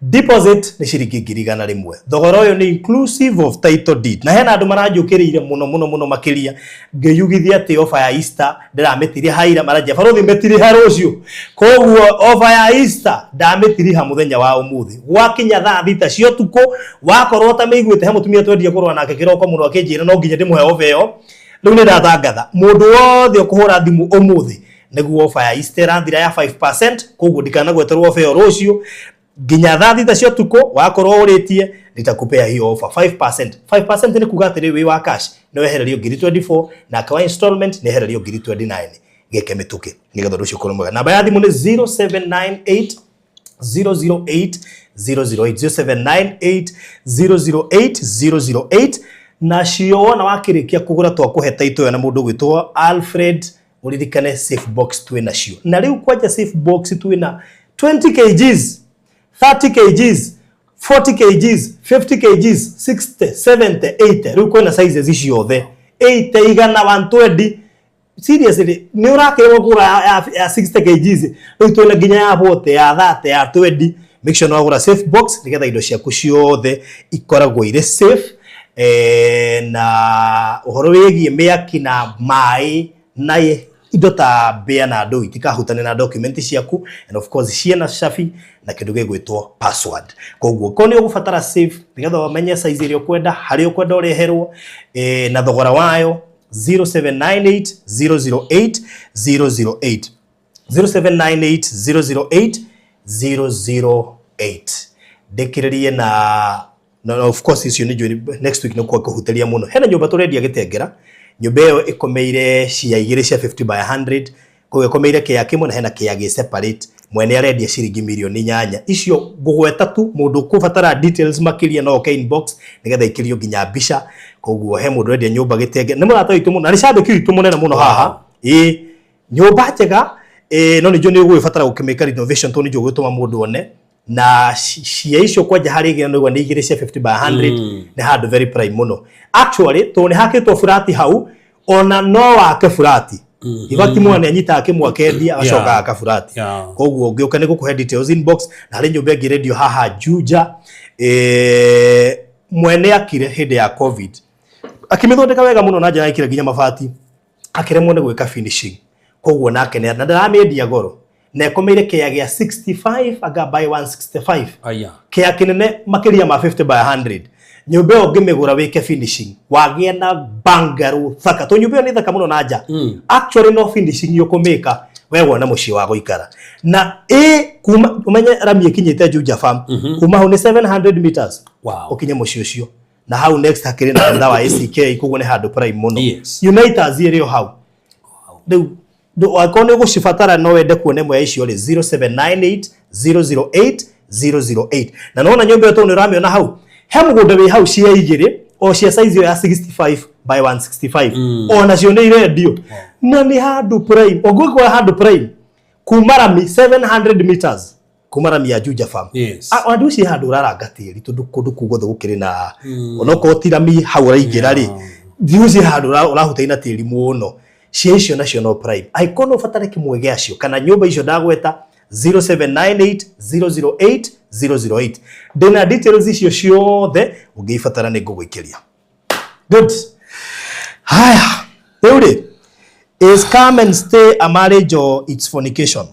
Deposit nĩ ciringi 100,000. Thogora ũyũ nĩ inclusive of title deed. Na hena andũ maranjũkĩrĩire mũno mũno mũno makĩria ngĩyugithia atĩ offer ya Easter ndĩramĩtiriha ira, maranjia, "Barothi, mĩtiriha rũciũ." Koguo offer ya Easter ndamĩtiriha mũthenya wa ũmũthĩ gwakinya thaa 6 cia ũtukũ. Wakorwo ũtamĩiguĩte, he mũtumia twendia kũrũa nake kĩroko mũno akĩnjĩra no nginya ndĩmũhe offer ĩyo. Rĩu nĩ ndatangatha mũndũ wothe ũkũhũra thimũ ũmũthĩ nĩguo offer ya Easter ĩrathira ya 5%. Koguo ndikanagweterwo offer ĩyo rũciũ. Nginya thaa 6 cia ũtukũ wakorwo ũrĩtie, nitakupea hiyo offer 5%. 5% nĩ kuga atĩrĩ, wĩ wa cash nĩ wehererio ngiri 24, nake wa installment nĩ ehererio ngiri 29. Gĩke mĩtũkĩ nĩgetha ũndũ ũcio ũkorwo mwega. Namba ya thimũ nĩ 0798 008 008, 0798 008 008. Nacio wona wakĩrĩkia kũgũra, twakũhe title ĩyo na mũndũ ũgwĩtwo Alfred. Ũririkane safe box twĩ nacio, na rĩu kwanja safe box twĩna 20 kgs, 30 kgs, 40 kgs, 50 kgs, 60, 70, 80. Rĩu kwĩna sizes ciothe, 80, igana, 120. Seriously, nĩ ũrakĩrwo kũgũra ya 60 kgs, rĩu twĩna nginya ya 40, ya 30, ya 20. Make sure nĩ wagũra safe box nĩgetha indo ciaku ciothe ikoragwo irĩ safe. Na ũhoro wĩgiĩ mĩaki na maĩ na indo ta mbĩa na ndũ itikahutane na document ciaku, and of course ciĩna cabi na kĩndũ gĩgwĩtwo password. Koguo korwo nĩ ũgũbatara safe nĩgetha ũmenye size ĩrĩa ũkwenda, harĩa ũkwenda ũreherwo, na thogora wayo, 0798 008 008, 0798 008 008. Ndĩkĩrĩrie na no, of course icio nĩ njũĩ next week nĩ kũhutĩria mũno. Hena nyũmba tũrendia Gĩtengera. Nyũmba ĩyo ĩkomeire cia igĩrĩ cia 50 by 100, koguo ĩkomeire kĩea kĩmwe na hena kĩea gĩ separate. Mwene arendia ciringi mirioni 8. Icio ngũgweta tu, mũndũ ũkũbatara details makĩria no oke inbox nĩgetha ikĩrio nginya mbica. Koguo he mũndũ ũrendia nyũmba Gĩtenge, nĩ mũrata witũ mũno na nĩ cambĩki witũ mũnene mũno haha. Ĩ nyũmba njega, no nĩ njũĩ nĩ ũgũgĩbatara gũkĩmĩka renovation tondũ nĩ njũĩ gũtũma mũndũ one na cia icio kwanja harĩ igĩrĩ nĩguo nĩ igĩrĩ cia 50 by 100. Nĩ handũ very prime mũno actually, tondũ nĩ hakĩtwo burati hau, ona no wake burati. In fact, mwana anyitaga kĩmwe akendia, agacoka aka burati. Koguo ũngĩũka nĩ gũkũhe details inbox. Na harĩ nyũmba ĩngĩ rendio haha Juja, mwene akire hĩndĩ ya COVID, akĩmĩthondeka wega mũno na njĩra ĩkĩra nginya mabati, akĩremwo nĩ gwĩka finishing. Koguo nake na ndaramĩendia goro, na ĩkomeire kĩea gĩa 65 anga by 165. Aya. Kĩea kĩnene makĩria ma 50 by 100. Nyũmba ĩyo ũngĩmĩgũra wĩke finishing, wagĩa na bungalow thaka, to nyũmba ĩyo nĩ thaka mũno na nja. Actually no finishing ũkũmĩka, we wona mũciĩ wa gũikara. Na ĩ kuma ũmenye rami ĩkinyĩte Juja Farm, kuma hau nĩ 700 meters ũkinye mũciĩ ũcio. Na hau next hakĩrĩ na kanitha wa ACK, koguo nĩ handũ prime mũno. Uniters ĩrĩ o hau. Rĩu angĩkorwo nĩ ũgũcibatara, no wende kuona ĩmwe ya icio rĩ, 0798 008 008. Na nona nyũmba ĩyo tondũ nĩ ũramĩona hau, he mũgũnda wĩ hau cia igĩrĩ o cia size ĩyo ya 65 by 165. Ona cio nĩ irendio na nĩ handũ prime. Ũngĩkora handũ prime kuma rami 700 meters kuma rami ya Juja Farm. Ah, ona ndũciĩ handũ ũraranga tĩri, tondũ kũndũ kũu guothe gũkĩrĩ na onokorwo ti rami hau ũraingĩra rĩ, ndiũciĩ handũ ũrahutania na tĩri mũno. Cia icio nacio no prime. Angĩkorwo no ũbatare kĩmwe gĩacio kana nyũmba icio ndagweta, 0798 008 008. Ndĩna details icio ciothe, ũngĩibatara nĩ ngũgũikĩria. Good. Haya, rĩu rĩ, is come and stay a marriage or it's fornication?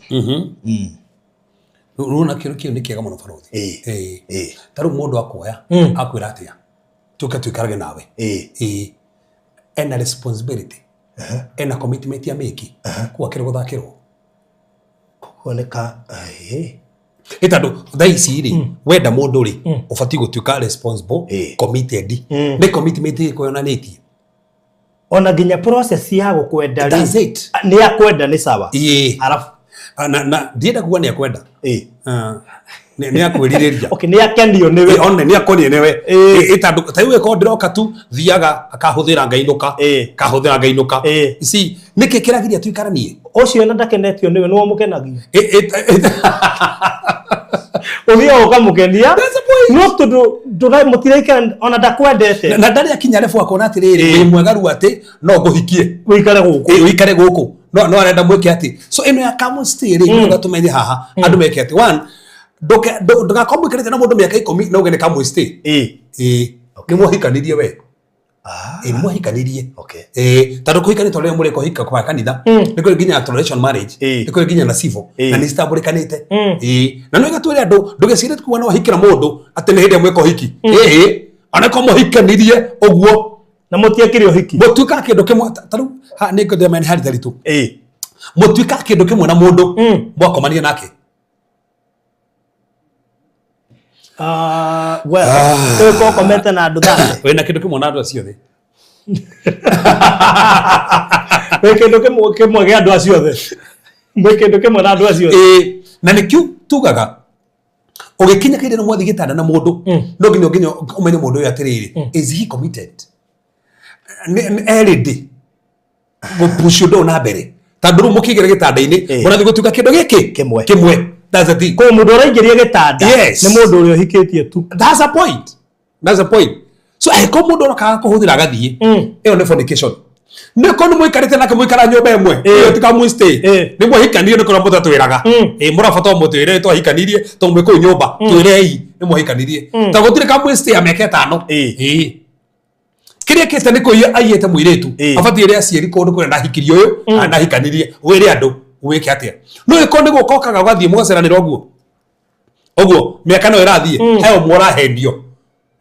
Rũna kĩndũ kĩu nĩ kĩega mũno, barothi. Ĩĩ. Ĩĩ. Ĩĩ. Ta rĩu mũndũ akuoya akwĩra atĩa? Tuke tuikarage nawe. Ĩĩ, ena responsibility, ena commitment ya mĩki kuo akĩrĩ gũthakĩrwo. Koguo nĩ ka ĩĩ. Ĩ tondũ thaa ici rĩ, wenda mũndũ rĩ, ũbatiĩ gũtuĩka responsible, committed. Nĩ commitment ĩrĩkũ yonanĩtie? Ona nginya process ya gũkwenda rĩ, That's it. Nĩ akwenda nĩ sawa. Ĩĩ. Arabu Ah, na ndienda kuga nĩ akwenda. Ah, nĩ akwĩrirĩria. Okay, nĩ akenio nĩwe. Ĩ, one nĩ akonio nĩwe. Ĩ. Ĩ, tondũ ta rĩu ĩkorwo ndĩroka tu thiaga akahũthĩra ngainũka, kahũthĩra ngainũka. See, nĩkĩ kĩragiria tuikaranie? Ũcio na ndakenetio nĩwe, nĩwe ũmũkenagia. Ĩ, Ũthiaga ũkamũkenia. That's the point. No tondũ mũtiraikara ona ndakwendete. Na ndarĩ akinya level akona atĩrĩrĩ, wĩ mwega rĩu atĩ no ngũhikie. Wĩikare gũkũ. Ĩ, ũikare gũkũ, no arenda mwĩke atĩ. So ĩno ya come stay rĩ, nĩgetha tũmenye haha andũ meke atĩ one, ndũgakorwo mũikarĩte na mũndũ mĩaka 10 na uge nĩ come stay. Ĩ, nĩ mwahikanirie we. Ĩ, nĩ mwahikanirie. Ĩ, tondũ kũhikania tondũ rĩrĩa mũrĩ kũhika kwa kanitha, nĩ kũrĩ nginya toleration marriage, nĩ kũrĩ nginya na civil, na nĩ citambũrĩkanĩte. Ĩ, na nĩ wega twĩre andũ ndũgecire kuga no wahikĩra mũndũ atĩ nĩ hĩndĩ ĩrĩa mwĩka ũhiki. Ĩ, onakorwo mũhikanirie ũguo na mũtiekire ũhiki, mũtuĩkaga kĩndũ kĩmwe. Ta rĩu nĩ ngwenda nĩ harĩ taritũ mũtuĩkaga kĩndũ kĩmwe na mũndũ mwakomania nake. Ah, well, ũyũ ũkomete na andũ thate. Wĩna kĩndũ kĩmwe na andũ acio othe. Wĩ kĩndũ kĩmwe kĩa andũ acio othe, mwĩ kĩndũ kĩmwe na andũ acio othe. Ĩ, na nĩkĩo tugaga ũgĩkinya kĩndũ na mwathiĩ gĩtanda na mũndũ, no nginya ũmenye mũndũ ũyũ atĩrĩrĩ, is he committed? Nĩ ready gũpush ũndũ ũyũ na mbere? Tondũ rĩu mũkĩingĩra gĩtanda-inĩ, mũrathiĩ gũtuĩka kĩndũ gĩkĩ Kĩmwe. Kĩmwe. That's the thing. Koguo mũndũ ũraingĩria gĩtanda Yes. nĩ mũndũ ũrĩa ũhikĩtie tu. That's a point, that's a point. So angĩkorwo mũndũ arokaga kũhũthĩra agathiĩ, ĩyo nĩ fornication. Nĩ korwo nĩ mũikarĩte nake, mũikara nyũmba ĩmwe, ĩyo ti kamwe stay. Nĩ mwahikanirie, nĩ korwo mũtatwĩraga. Ĩ, mũrabatara mũtwĩre twahikanirie tondũ mwĩ kũu nyũmba, twĩrei nĩ mwahikanirie, ta gũtirĩ kamwe stay ya mĩaka 5. Ĩ, kĩrĩa kĩte nĩ kũiya aiyĩte mũirĩtu. Abatiĩ ĩrĩa aciari kũndũ kũrĩa ndahikirie ũyũ na ndahikanirie, wĩre andũ wĩke atĩa. No ĩkorwo nĩ gũka ũkaga ũgathiĩ mũgaceranĩra ũguo ũguo, mĩaka no ĩrathiĩ, he ũmwe ũrahenio,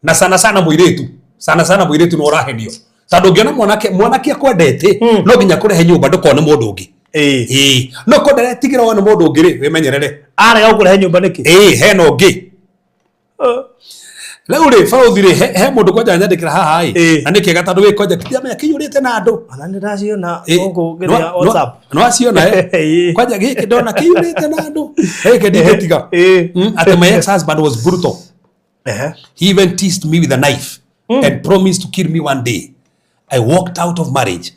na sana sana mũirĩtu, sana sana mũirĩtu no ũrahenio, tondũ ũngĩona mwanake akwendete, no nginya kũrehe nyũmba ndũkone mũndũ ũngĩ. Ĩĩ, no ko ndaretigĩra wone mũndũ ũngĩ rĩ, wĩmenyerere. Arega gũkũrehe nyũmba nĩkĩ? Ĩĩ, hena ũngĩ rĩu rĩ, barũthi rĩ, he mũndũ kwanja nyandĩkĩra haha ĩ. Na nĩ kĩega tondũ gĩ kwanja ndiramenya kĩiyũrĩte na andũ. Ona nĩ ndaciona Ĩ, gũkũ kĩrĩa WhatsApp. No aciona kwanja gĩkĩ ndona kĩiyũrĩte na andũ gĩkĩ ndingĩtiga. Atĩ my ex husband was brutal. He even teased me with a knife and promised to kill me one day. I walked out of marriage.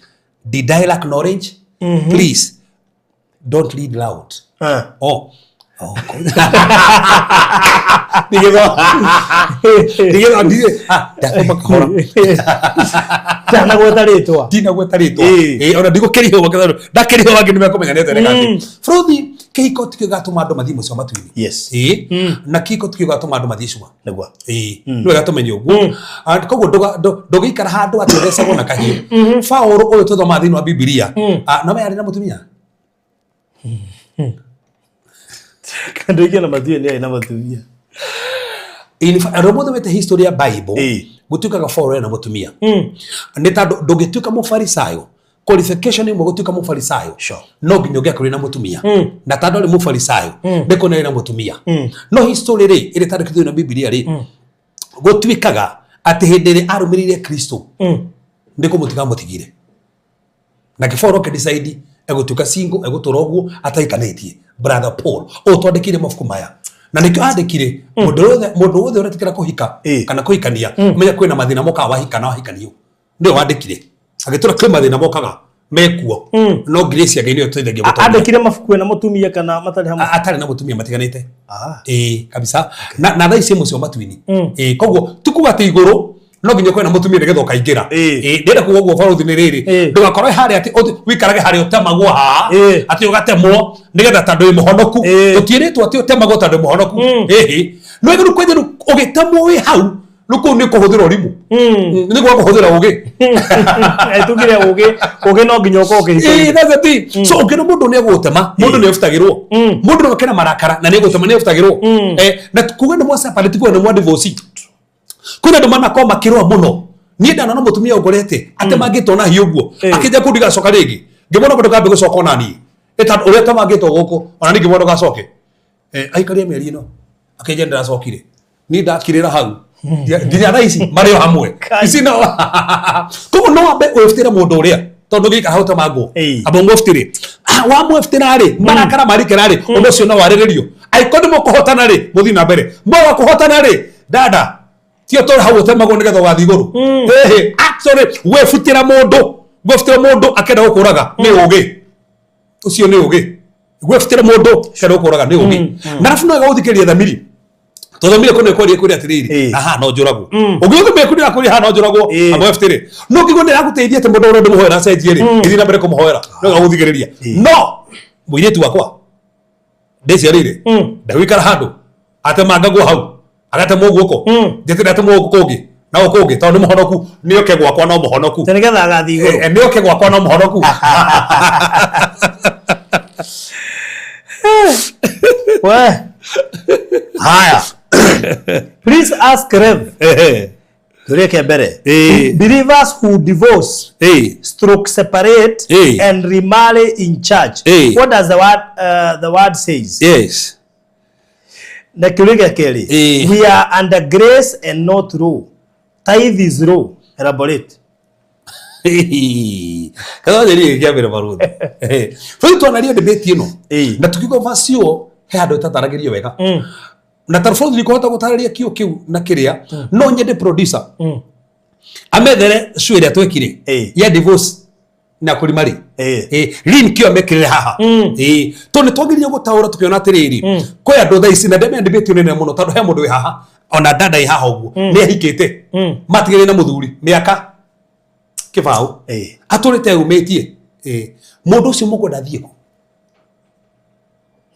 Did I lack knowledge? Please don't read loud. Oh. Ndigethwo ndakoma kahora. Ndanagweta rĩtwa. Ndinagweta rĩtwa. Ĩ, ona ndigũkĩrihwo wakĩtharũ ndakĩrihwo wangĩ nĩmekũmenya nĩ atĩa nĩ Frothi kĩhiko tikĩo gĩgatũma andũ mathiĩ mũciĩ wa matu-inĩ. Ĩ, na kĩhiko tikĩo gĩgatũma andũ mathiĩ cua. Ĩ, nĩ wega tũmenye ũguo. Ah, koguo ndũgĩikara handũ atĩ ũthecagwo na kahiũ. Paũlũ ũyũ tũthomaga thĩinĩ wa Bibilia, ah, no we arĩ na mũtumia. Andũ aingĩ ona matiũĩ nĩ arĩ na mũtumia. In fact, andũ mothe mete history ya Bible, gũtuĩkaga Paũlũ ena mũtumia nĩ tondũ ndũngĩtuĩka mũfarisayo, qualification ĩmwe gũtuĩka mũfarisayo no nginya ũngĩakorirwo na mũtumia, na tondũ arĩ mũfarisayo nĩ kuona arĩ na mũtumia. No history rĩ, ĩrĩa ĩtandĩkĩtwo na Bibilia rĩ, gũtuĩkaga atĩ hĩndĩ ĩrĩa arũmĩrĩire Kristo nĩ kũmũtiga mũtigire, nake Paul akĩdecide egũtuĩka single, egũtũra ũguo ataikanĩtie. Brother Paul ũũ twandĩkire mabuku maya, na nĩkĩo andĩkire mũndũ wothe ũretĩkĩra kũhika kana kũhikania, menya kwĩna mathĩna mokaga wahika na wahikanio. Nĩwe wandĩkire agĩtũra kwĩ mathĩna mokaga mekuo, no grace ya Ngai nĩyo ĩtũteithagia gũtoria. Andĩkire mabuku ena mũtumia kana matarĩ hamwe? Atarĩ na mũtumia, matiganĩte. Ĩĩ kabisa, na thaa ici mũciĩ wa matu-inĩ. Ĩĩ, koguo ti kuga atĩ igũrũ no nginya ũkorwo na mũtumia nĩgetha ũkaingĩra. Ĩĩ, ndĩrenda kuga ũguo barũthi nĩ rĩrĩ, ndũgakorwo harĩa atĩ ũikarage harĩa ũtemagwo haha, atĩ ũgatemwo nĩgetha tondũ wĩ mũhonoku. Tũtiĩrĩtwo atĩ ũtemagwo tondũ wĩ mũhonoku. Ĩhĩ, no rĩu kwanja rĩu ũgĩtemwo wĩ hau rĩu kũu nĩ kũhũthĩra ũrimũ, nĩ gwa kũhũthĩra ũgĩ. Tugire ũgĩ no nginya ũkorwo ũkĩhikania. Ĩĩ, that's the thing. So ũngĩona mũndũ nĩ egũgũtema, mũndũ nĩ ebutagĩrwo, mũndũ no akena marakara na nĩ egũtema, nĩ ebutagĩrwo. Na kuga nĩ mwa separate, kuga nĩ mwa divorce. Kwĩna andũ manakorwo makĩrũa mũno. Niĩ ndana na mũtumia ũngorete atemangĩtwo na hiũ ũguo, akĩnja kũu ndigacoka rĩngĩ. Ngĩmwona ũguo ndũkambe gũcoka ona niĩ. Ĩta ũrĩa ũtemangĩtwo gũkũ, ona niĩ ngĩmwona ndũgacoke. Aikaria mĩeri ĩno, akĩnja ndĩracokire. Niĩ ndakirĩra hau. Nginya thaa ici marĩ o hamwe. Ici no. Koguo no wambe wĩbutĩre mũndũ ũrĩa tondũ ndũngĩikara hau ũtemangwo. Amba ũmwĩbutĩre. Wamwĩbutĩra rĩ, marakara marikĩra rĩ, ũndũ ũcio no warĩrĩrio. Angĩkorwo nĩ mũkũhotana rĩ, mũthiĩ na mbere. Mwaga kũhotana rĩ, dada, ti ũtũre hau ũtemagwo nĩgetha ũgathiĩ igũrũ. Ĩhĩ, actually gwĩbutĩra mũndũ, gwĩbutĩra mũndũ akĩenda gũkũraga nĩ ũgĩ. Ũcio nĩ ũgĩ. Gwĩbutĩra mũndũ akĩenda gũkũraga nĩ ũgĩ. Na arabu no wega gũthikĩrĩria thamiri. Tondũ thamiri kũnĩ kwaria kwĩra atĩrĩrĩ, aha no njũragwo. Ũngĩgua thamiri kũnĩ kwĩra haha no njũragwo, amba wĩbutĩre. No ũngĩigua nĩ ĩragũteithia atĩ mũndũ ũrĩa ndĩmũhoera acenjie rĩ, ĩthiĩ na mbere kũmũhoera. No wega gũthikĩrĩria. No mũirĩtu wakwa ndĩciarĩire ndagũikara handũ atemangagwo hau agatemwo guoko njĩtĩre atemwo guoko kũngĩ na gũkũ kũngĩ tondũ nĩ mũhonoku nĩ oke gwakwa no mũhonoku. Nĩgetha agathiĩ igũrũ. Nĩ oke gwakwa no mũhonoku. We. Haya. Please ask Rev. Tũrĩke mbere. Believers who divorce, stroke separate, and remarry in church. What does the word says? Yes. Na kĩũria gĩa kerĩ. We are under grace and not law. Tithe is law. Elaborate. Kathwa njĩrĩ gĩa mbere baruthi. Rĩu twanaria debate ĩno. Na tukiuga verse ĩyo he handũ ĩtataragĩrio wega. Na ta bũrũri ndikũhota gũtarĩria kĩo kĩu na kĩrĩa, no nyende producer amethere show ĩrĩa twekire ya divorce na kũrima rĩ. Link ĩyo mekĩrĩre haha. Tondũ nĩ twagĩrĩire gũtaũra tũkĩona atĩrĩrĩ, kwĩ andũ thaa ici na ndemenya debate ĩyo nĩ nene mũno tondũ he mũndũ wĩ haha ona dada ĩ haha ũguo nĩ ahikĩte matigĩrĩre na mũthuri mĩaka kĩbaũ atũrĩte eyũmĩtie. Mũndũ ũcio mũkwenda athiĩ kũ?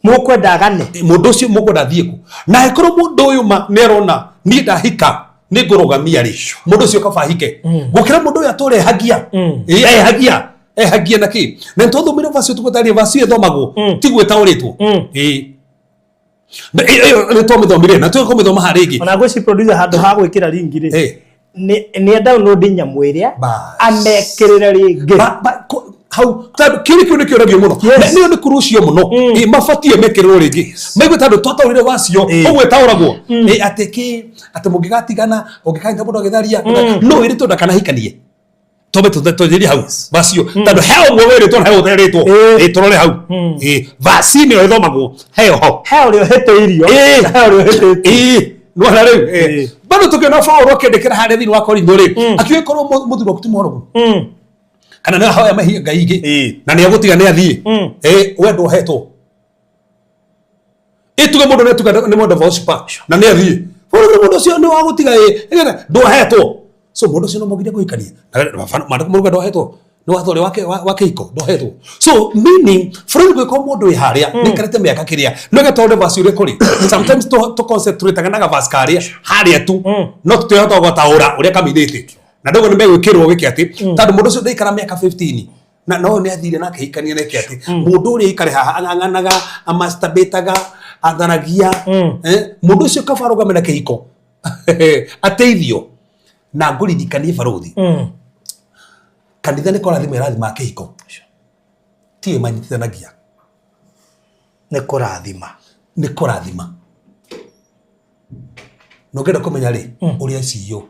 Mũkwenda agane? Mũndũ ũcio mũkwenda athiĩ kũ? Na angĩkorwo mũndũ ũyũ ma nĩ arona niĩ ndahika nĩ ngũrũgamia rĩ, mũndũ ũcio kaba ahike gũkĩra mũndũ ũyũ atũre ehagia. Ehagia. Ehagia na kĩ? Na nĩ twathomire verse ĩyo tũgũtarĩria verse ĩyo ĩthomagwo tiguo ĩtaũrĩtwo. Na ĩyo nĩ twamĩthomire na tũkũmĩthoma haha rĩngĩ. Ona ngwĩciria producer handũ ha gwĩkĩra ringi rĩ, nĩ download nyamũ ĩrĩa amekĩrĩre rĩngĩ. Hau tondũ kĩũria kĩu nĩ kĩũragio mũno. Na nĩyo nĩ kũrũcio mũno. Mabatiĩ mekĩrĩrwo rĩngĩ. Maigue tondũ twataũrire wacio, ũguo ĩtaũragwo. Atĩ kĩ, atĩ mũngĩgatigana, ũngĩkanyita mũndũ agĩtharia, no wĩrĩtwo ndakanahikanie. Twambe tũthĩrie hau vacio tondũ he ũguo wĩrĩtwo na he ũterĩtwo. Tũrore hau. Vaci nĩyo ĩthomagwo heo ho. He ũrĩa ũhĩtĩirio, na he ũrĩa ũhĩtĩtie. Nĩwona rĩu? Bado tũkĩona Paũlũ akĩandĩkĩra harĩa thĩinĩ wa Korintho rĩ, akiuga korwo mũthuri waku ti mũhoroku. Kana nĩ ahoya mehia Ngai ingĩ, na nĩ egũtiga nĩ athiĩ. We ndwohetwo. Ĩtuge mũndũ nĩ atuga nĩ mwenda worshiper, na nĩ athiĩ. Mũndũ ũcio nĩ wa gũtiga, nĩgetha ndwohetwo. So mũndũ ũcio no mũgirie kũhikania. Na maandĩko marauga ndwohetwo. Nĩ watho ũrĩa wa kĩhiko, ndwohetwo. So meaning, bũrũri gwĩkwo mũndũ wĩ harĩa, nĩ aikarĩte mĩaka kĩrĩa, no ĩgatwarwo verse ũrĩa kũrĩ. Sometimes tũ concentrate-aga verse karĩa, harĩa tu, no tũtihota gũtaũra ũrĩa kamĩnĩte. Na ndogo nĩ megwĩkĩrwo wĩke atĩ, tondũ mũndũ ũcio ndaikara mĩaka 15, na no nĩ athire na akĩhikania na eke atĩ, mũndũ ũrĩa aikare haha ang'ang'anaga, amasturbataga, atharagia, mũndũ ũcio kaba arũgame na kĩhiko, ateithio. Na ngũririkanie barũthi, kanitha nĩ kũrathima ĩrathima kĩhiko, tiyo manyitithanagia. Nĩ kũrathima. Nĩ kũrathima. Na ũngĩenda kũmenya rĩ, ũrĩa CEO,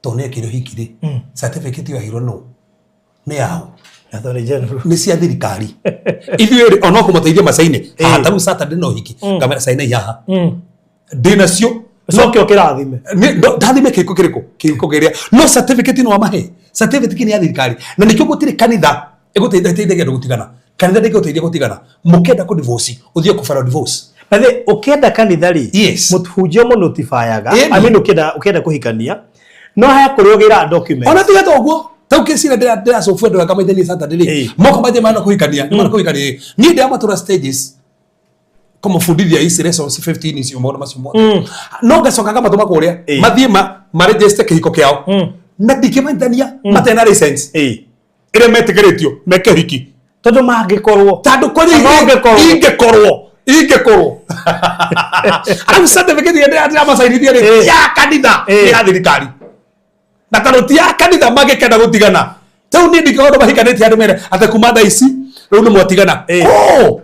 tondũ nĩ ekĩire ũhiki rĩ, certificate ĩyo yaheirwo nũ? Nĩ yao. Attorney General. Nĩ cia thirikari. Ithuĩ rĩ, ona kũmateithia macaine. Haha ta rĩu Saturday no ũhiki, ngamera caine haha. Ndĩ nacio. Ũcoke ũkĩrathime. Ndathime kĩhiko kĩrĩkũ? Kĩhiko kĩrĩa. No certificate no amahe. Certificate nĩ ya thirikari. Na nĩkĩo gũtirĩ kanitha ĩgũteithagia andũ gũtigana. Kanitha ndĩngĩgũteithia gũtigana. Mũkĩenda kũ divorce, ũthiĩ kũ file divorce. By the way, ũkĩenda kanitha rĩ, Yes. mũhunjia mũno ũtibayaga. Ĩni. I mean, ũkĩenda kũhikania, no he kũrĩa ũgĩraga documents. Ona tiga ta ũguo, ta ũkĩcira ndĩracũbua andũ aka maithanie Saturday rĩ, moko maithie mana kũhikania, nĩ mana kũhikania. Niĩ ndĩramatũra stages kũmũbundithia ici lessons 15 icio maũndũ macio mothe. No ngacoka ngamatũma kũrĩa, mathiĩ maregister kĩhiko kĩao. Na ndingĩmanyitania matarĩ na license. Ĩrĩa metĩkĩrĩtio meke ũhiki. Tondũ mangĩkorwo. Tondũ kũrĩ Kana ũngĩkorwo. ingĩkorwo. Ingĩkũrwo arabu certificate ĩrĩa ndĩramacainithia rĩ ya kanitha nĩ ya thirikari na tondũ ti ya kanitha mangĩkenda gũtigana rĩu niĩ ndingĩkorwo mahikanĩtie andũ mere atĩ kuma thaa ici rĩu nĩ mwatigana kũ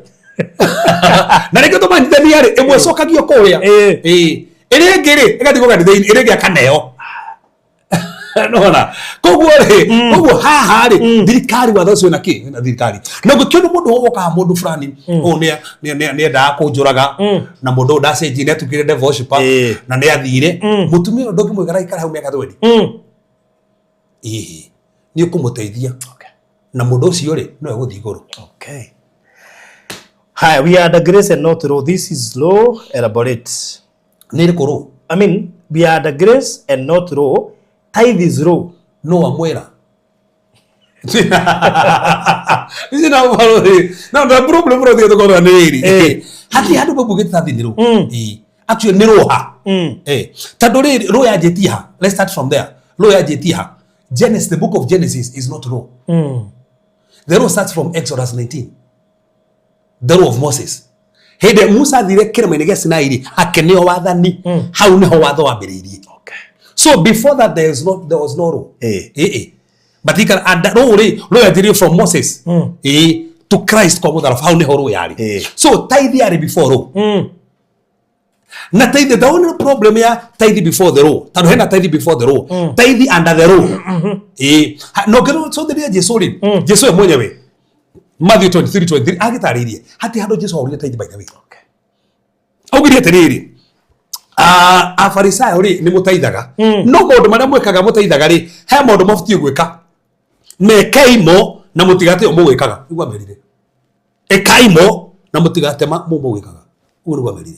na rĩngĩ tũmanyithania rĩ ĩmwe ĩcokagio kũrĩa ĩĩ ĩrĩa ĩngĩ rĩ ĩgathikwo kanitha-inĩ ĩrĩa ĩngĩ akaneo nona koguo rĩ koguo haha rĩ thirikari watho ũcio na kĩ na thirikari na gũkĩona mũndũ wokaga mũndũ fulani ũyũ nĩ endaga kũnjũraga na mũndũ ũyũ ndacenjie nĩ atukire devil worshiper na nĩ athire mũtumia ũyũ ndũngĩmwĩra aikare hau mĩaka 20 ĩĩ nĩ ũkũmũteithia na mũndũ ũcio rĩ no egũthiĩ igũrũ. Okay. Hi, we are under grace and not law. This is law. Elaborate. Nĩ ĩrĩkũ rũ? I mean, we are under grace and not law. Tithe is law. No amwĩra ici na ũhoro no na problem ũrĩa tũkorwo nĩ rĩrĩ hatirĩ handũ maugĩte tathi nĩ rũ. Ĩĩ, actually nĩ rũha tondũ rĩrĩ rũ yanjĩtie ha? Let's start from there. Rũ yanjĩtie ha? Genesis, the book of Genesis is not law. The law starts from Exodus 19, the law of Moses. Hĩndĩ Musa athire kĩrĩma-inĩ gĩa Sinai rĩ, akĩneo wathani, hau nĩho watho wambĩrĩirie. So before that there was no law. Eh, matikara and rũ rĩ rũ yanjĩrĩirie from Moses to Christ kwa mũtharaba, hau nĩho rũ yarĩ. So tithe yarĩ before law. Na tithe, the only problem ya tithe before the law, tondũ hena tithe before the law, tithe under the law. No ngĩrwo Jesu rĩ, Jesu we mwenyewe Matthew 23:23 agĩtarĩirie hatirĩ handũ Jesu augire tithe, by the way. Augire atĩrĩrĩ, Afarisayo rĩ, nĩ mũteithaga no maũndũ marĩa mwĩkaga mũteithaga rĩ, he maũndũ mabatiĩ gwĩka, mekei mo na mũtigate o mũgwĩkaga. Nĩguo amerire, ĩkai mo na mũtigate mo mũgwĩkaga. Ũguo nĩguo amerire.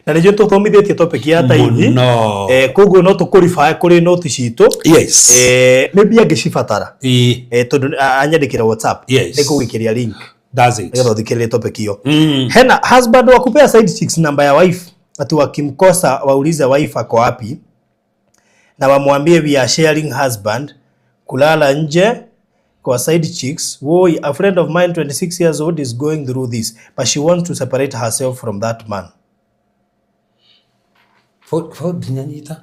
Na nĩguo tũthomithĩtie topic ya tithe. Mũno. Koguo no tũkũriba kũrĩ noti citũ. Maybe angĩcibatara. Tondũ anyandĩkĩra WhatsApp. Nĩngũgũikĩria link. That's it. Nĩgetha ũthikĩrĩrie topic hiyo. Hena husband wa kupea side chicks namba ya wife, ati wakimkosa waulize wife ako wapi na wamwambie we are sharing husband, kulala nje kwa side chicks. Woi, a friend of mine 26 years old is going through this, but she wants to separate herself from that man. Fo ndinyanyita.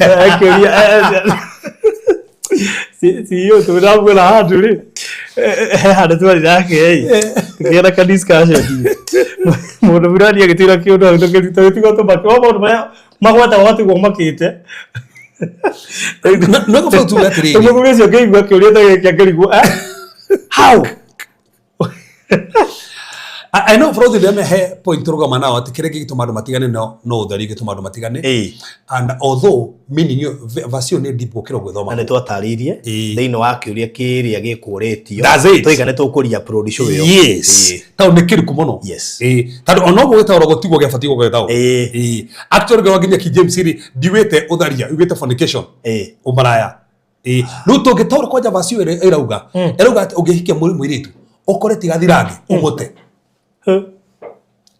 Akĩũria CEO tũramwĩra handũ rĩ, he handũ twarĩ nake ĩ tũkĩgĩa ka discussion, mũndũ fulani agĩtwĩra kĩũndũ hau tũgĩtigwo tũmakĩ wa maũndũ marĩa magwetagwo gatigwo makĩte. No gũbau tuge atĩrĩrĩ. Mũthuri ũcio ngĩigua kĩũria ta gĩkĩ akĩrigwo, how. I know for the he point rugama nao atĩ kĩrĩa gĩgĩtũma andũ matigane no ũtheri gĩtũma andũ matigane, and although meaning ĩyo verse ĩyo nĩ deep gũkĩra gwĩthoma. Na nĩ twatarĩirie thĩinĩ wa kĩũria kĩrĩa gĩkũrĩtio. That's it. Tũiga nĩ tũkũria upload show ĩyo. Tondũ nĩ kĩriku mũno. Tondũ ona ũguo gĩtaũrwo gũtigwo gĩabatiĩ gũgĩtaũrwo. Actually ngĩrora nginya King James rĩ, ndiugĩte ũtharia, yugĩte fornication, ũmaraya. Rĩu tũngĩtaũra kwanja verse ĩyo ĩrĩa ĩrauga ĩrauga atĩ ũngĩhikia mũirĩtu ũkore ti gathirange ũmũte.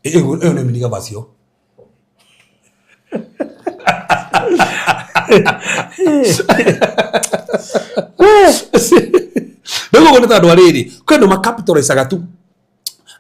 Ĩyo nĩ meaning ya verse ĩyo. Rĩu ũguo nĩ tondũ wa rĩrĩ, kwĩ andũ macapitalizaga tu.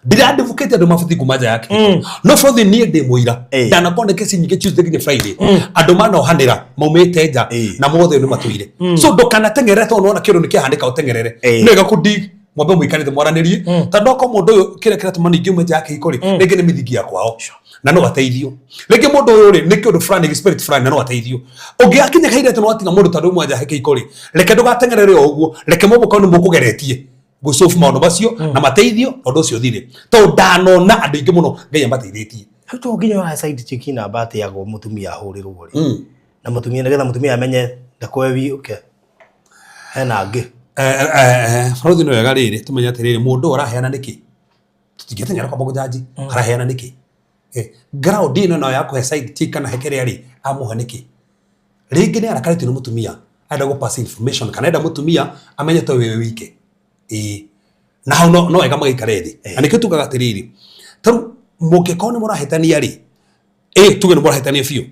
Ndiradivocate andũ mabatiĩ kuma nja ya kĩhiko, no for the niĩ ndĩ mũira ndanakorwo nĩ kesi nyingĩ Tuesday nginya Friday, andũ manohanĩra maumĩte nja na mothe nĩ matũire. So ndũkanateng'erere tondũ nĩwona kĩndũ nĩ kĩahanĩka ũteng'erere. Nĩ wega kũdig mwambe mũikarĩte mwaranĩrie, tondũ okorwo mũndũ ũyũ kĩrĩa kĩratũma ningĩ ume nja ya kĩhiko rĩ, rĩngĩ nĩ mĩthingi ya kwao na no ateithio, rĩngĩ mũndũ ũyũ rĩ nĩ kĩũndũ fulani, spirit fulani, na no ateithio. Ũngĩgakinya kahinda atĩ nĩwatiga mũndũ tondũ umwe nja ya kĩhiko rĩ, reke ndũgateng'erere o ũguo, reke mũgũkorwo nĩ mũkũgeretie gũcobu maũndũ macio na mateithio na ũndũ ũcio ũthire, tondũ ndanona andũ aingĩ mũno Ngai amateithĩtie. Hau to nginya wa side chick namba ateagwo mũtumia ahũrĩrwo rĩ na mũtumia nĩgetha mũtumia amenye ndakoe wi okay hena angĩ. Bũrũri nĩ wega rĩrĩ tũmenye atĩrĩrĩ, mũndũ ũyũ araheana nĩkĩ? Tũtingĩteng'era kwamba kũjanji araheana nĩkĩ. Ground ĩno nayo ya kũhe side chick kana he kĩrĩa rĩ, amũhe nĩkĩ? Rĩngĩ nĩ arakarĩtio nĩ mũtumia, arenda gũ pass information kana enda mũtumia amenye to wewe wike. Ĩĩ, na hau no wega magaikare thĩ, na nĩkĩo tugaga atĩrĩrĩ, tarĩu mũngĩkorwo nĩ mũrahĩtania rĩ, tuge nĩ mũrahĩtania biũ,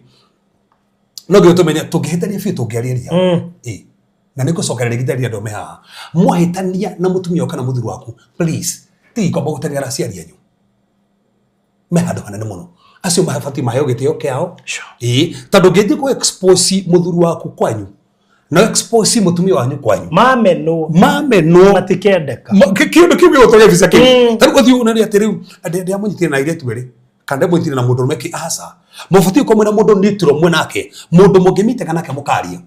no nginya tũmenye tũngĩhĩtania biũ tũngĩarĩria. Ĩĩ. Na nĩ ngũcokera rĩngĩ ndaria andũ me haha. Mwahĩtania na mũtumia waku kana mũthuri waku, please, tigai kwamba gũteng'era aciari anyu. Me handũ hanene mũno. Acio mabatiĩ maheo gĩtĩo kĩao. Ĩĩ, tondũ ũngĩthiĩ kũ expose mũthuri waku kwanyu, na expose mũtumia wanyu kwanyu. Mamenwo. Mamenwo. Matikendeka. Kĩũndũ kĩu gĩgũtũria visa kĩu. Ta rĩu ũthiĩ ũnene atĩ rĩu ndĩamũnyitire na airĩtu erĩ. Kana ndĩamũnyitire na mũndũ ũrũme kĩ aca. Mũbatiĩ gũkorwo mwĩna mũndũ neutral mwĩ nake. Mũndũ mũngĩmitĩka nake mũkaria.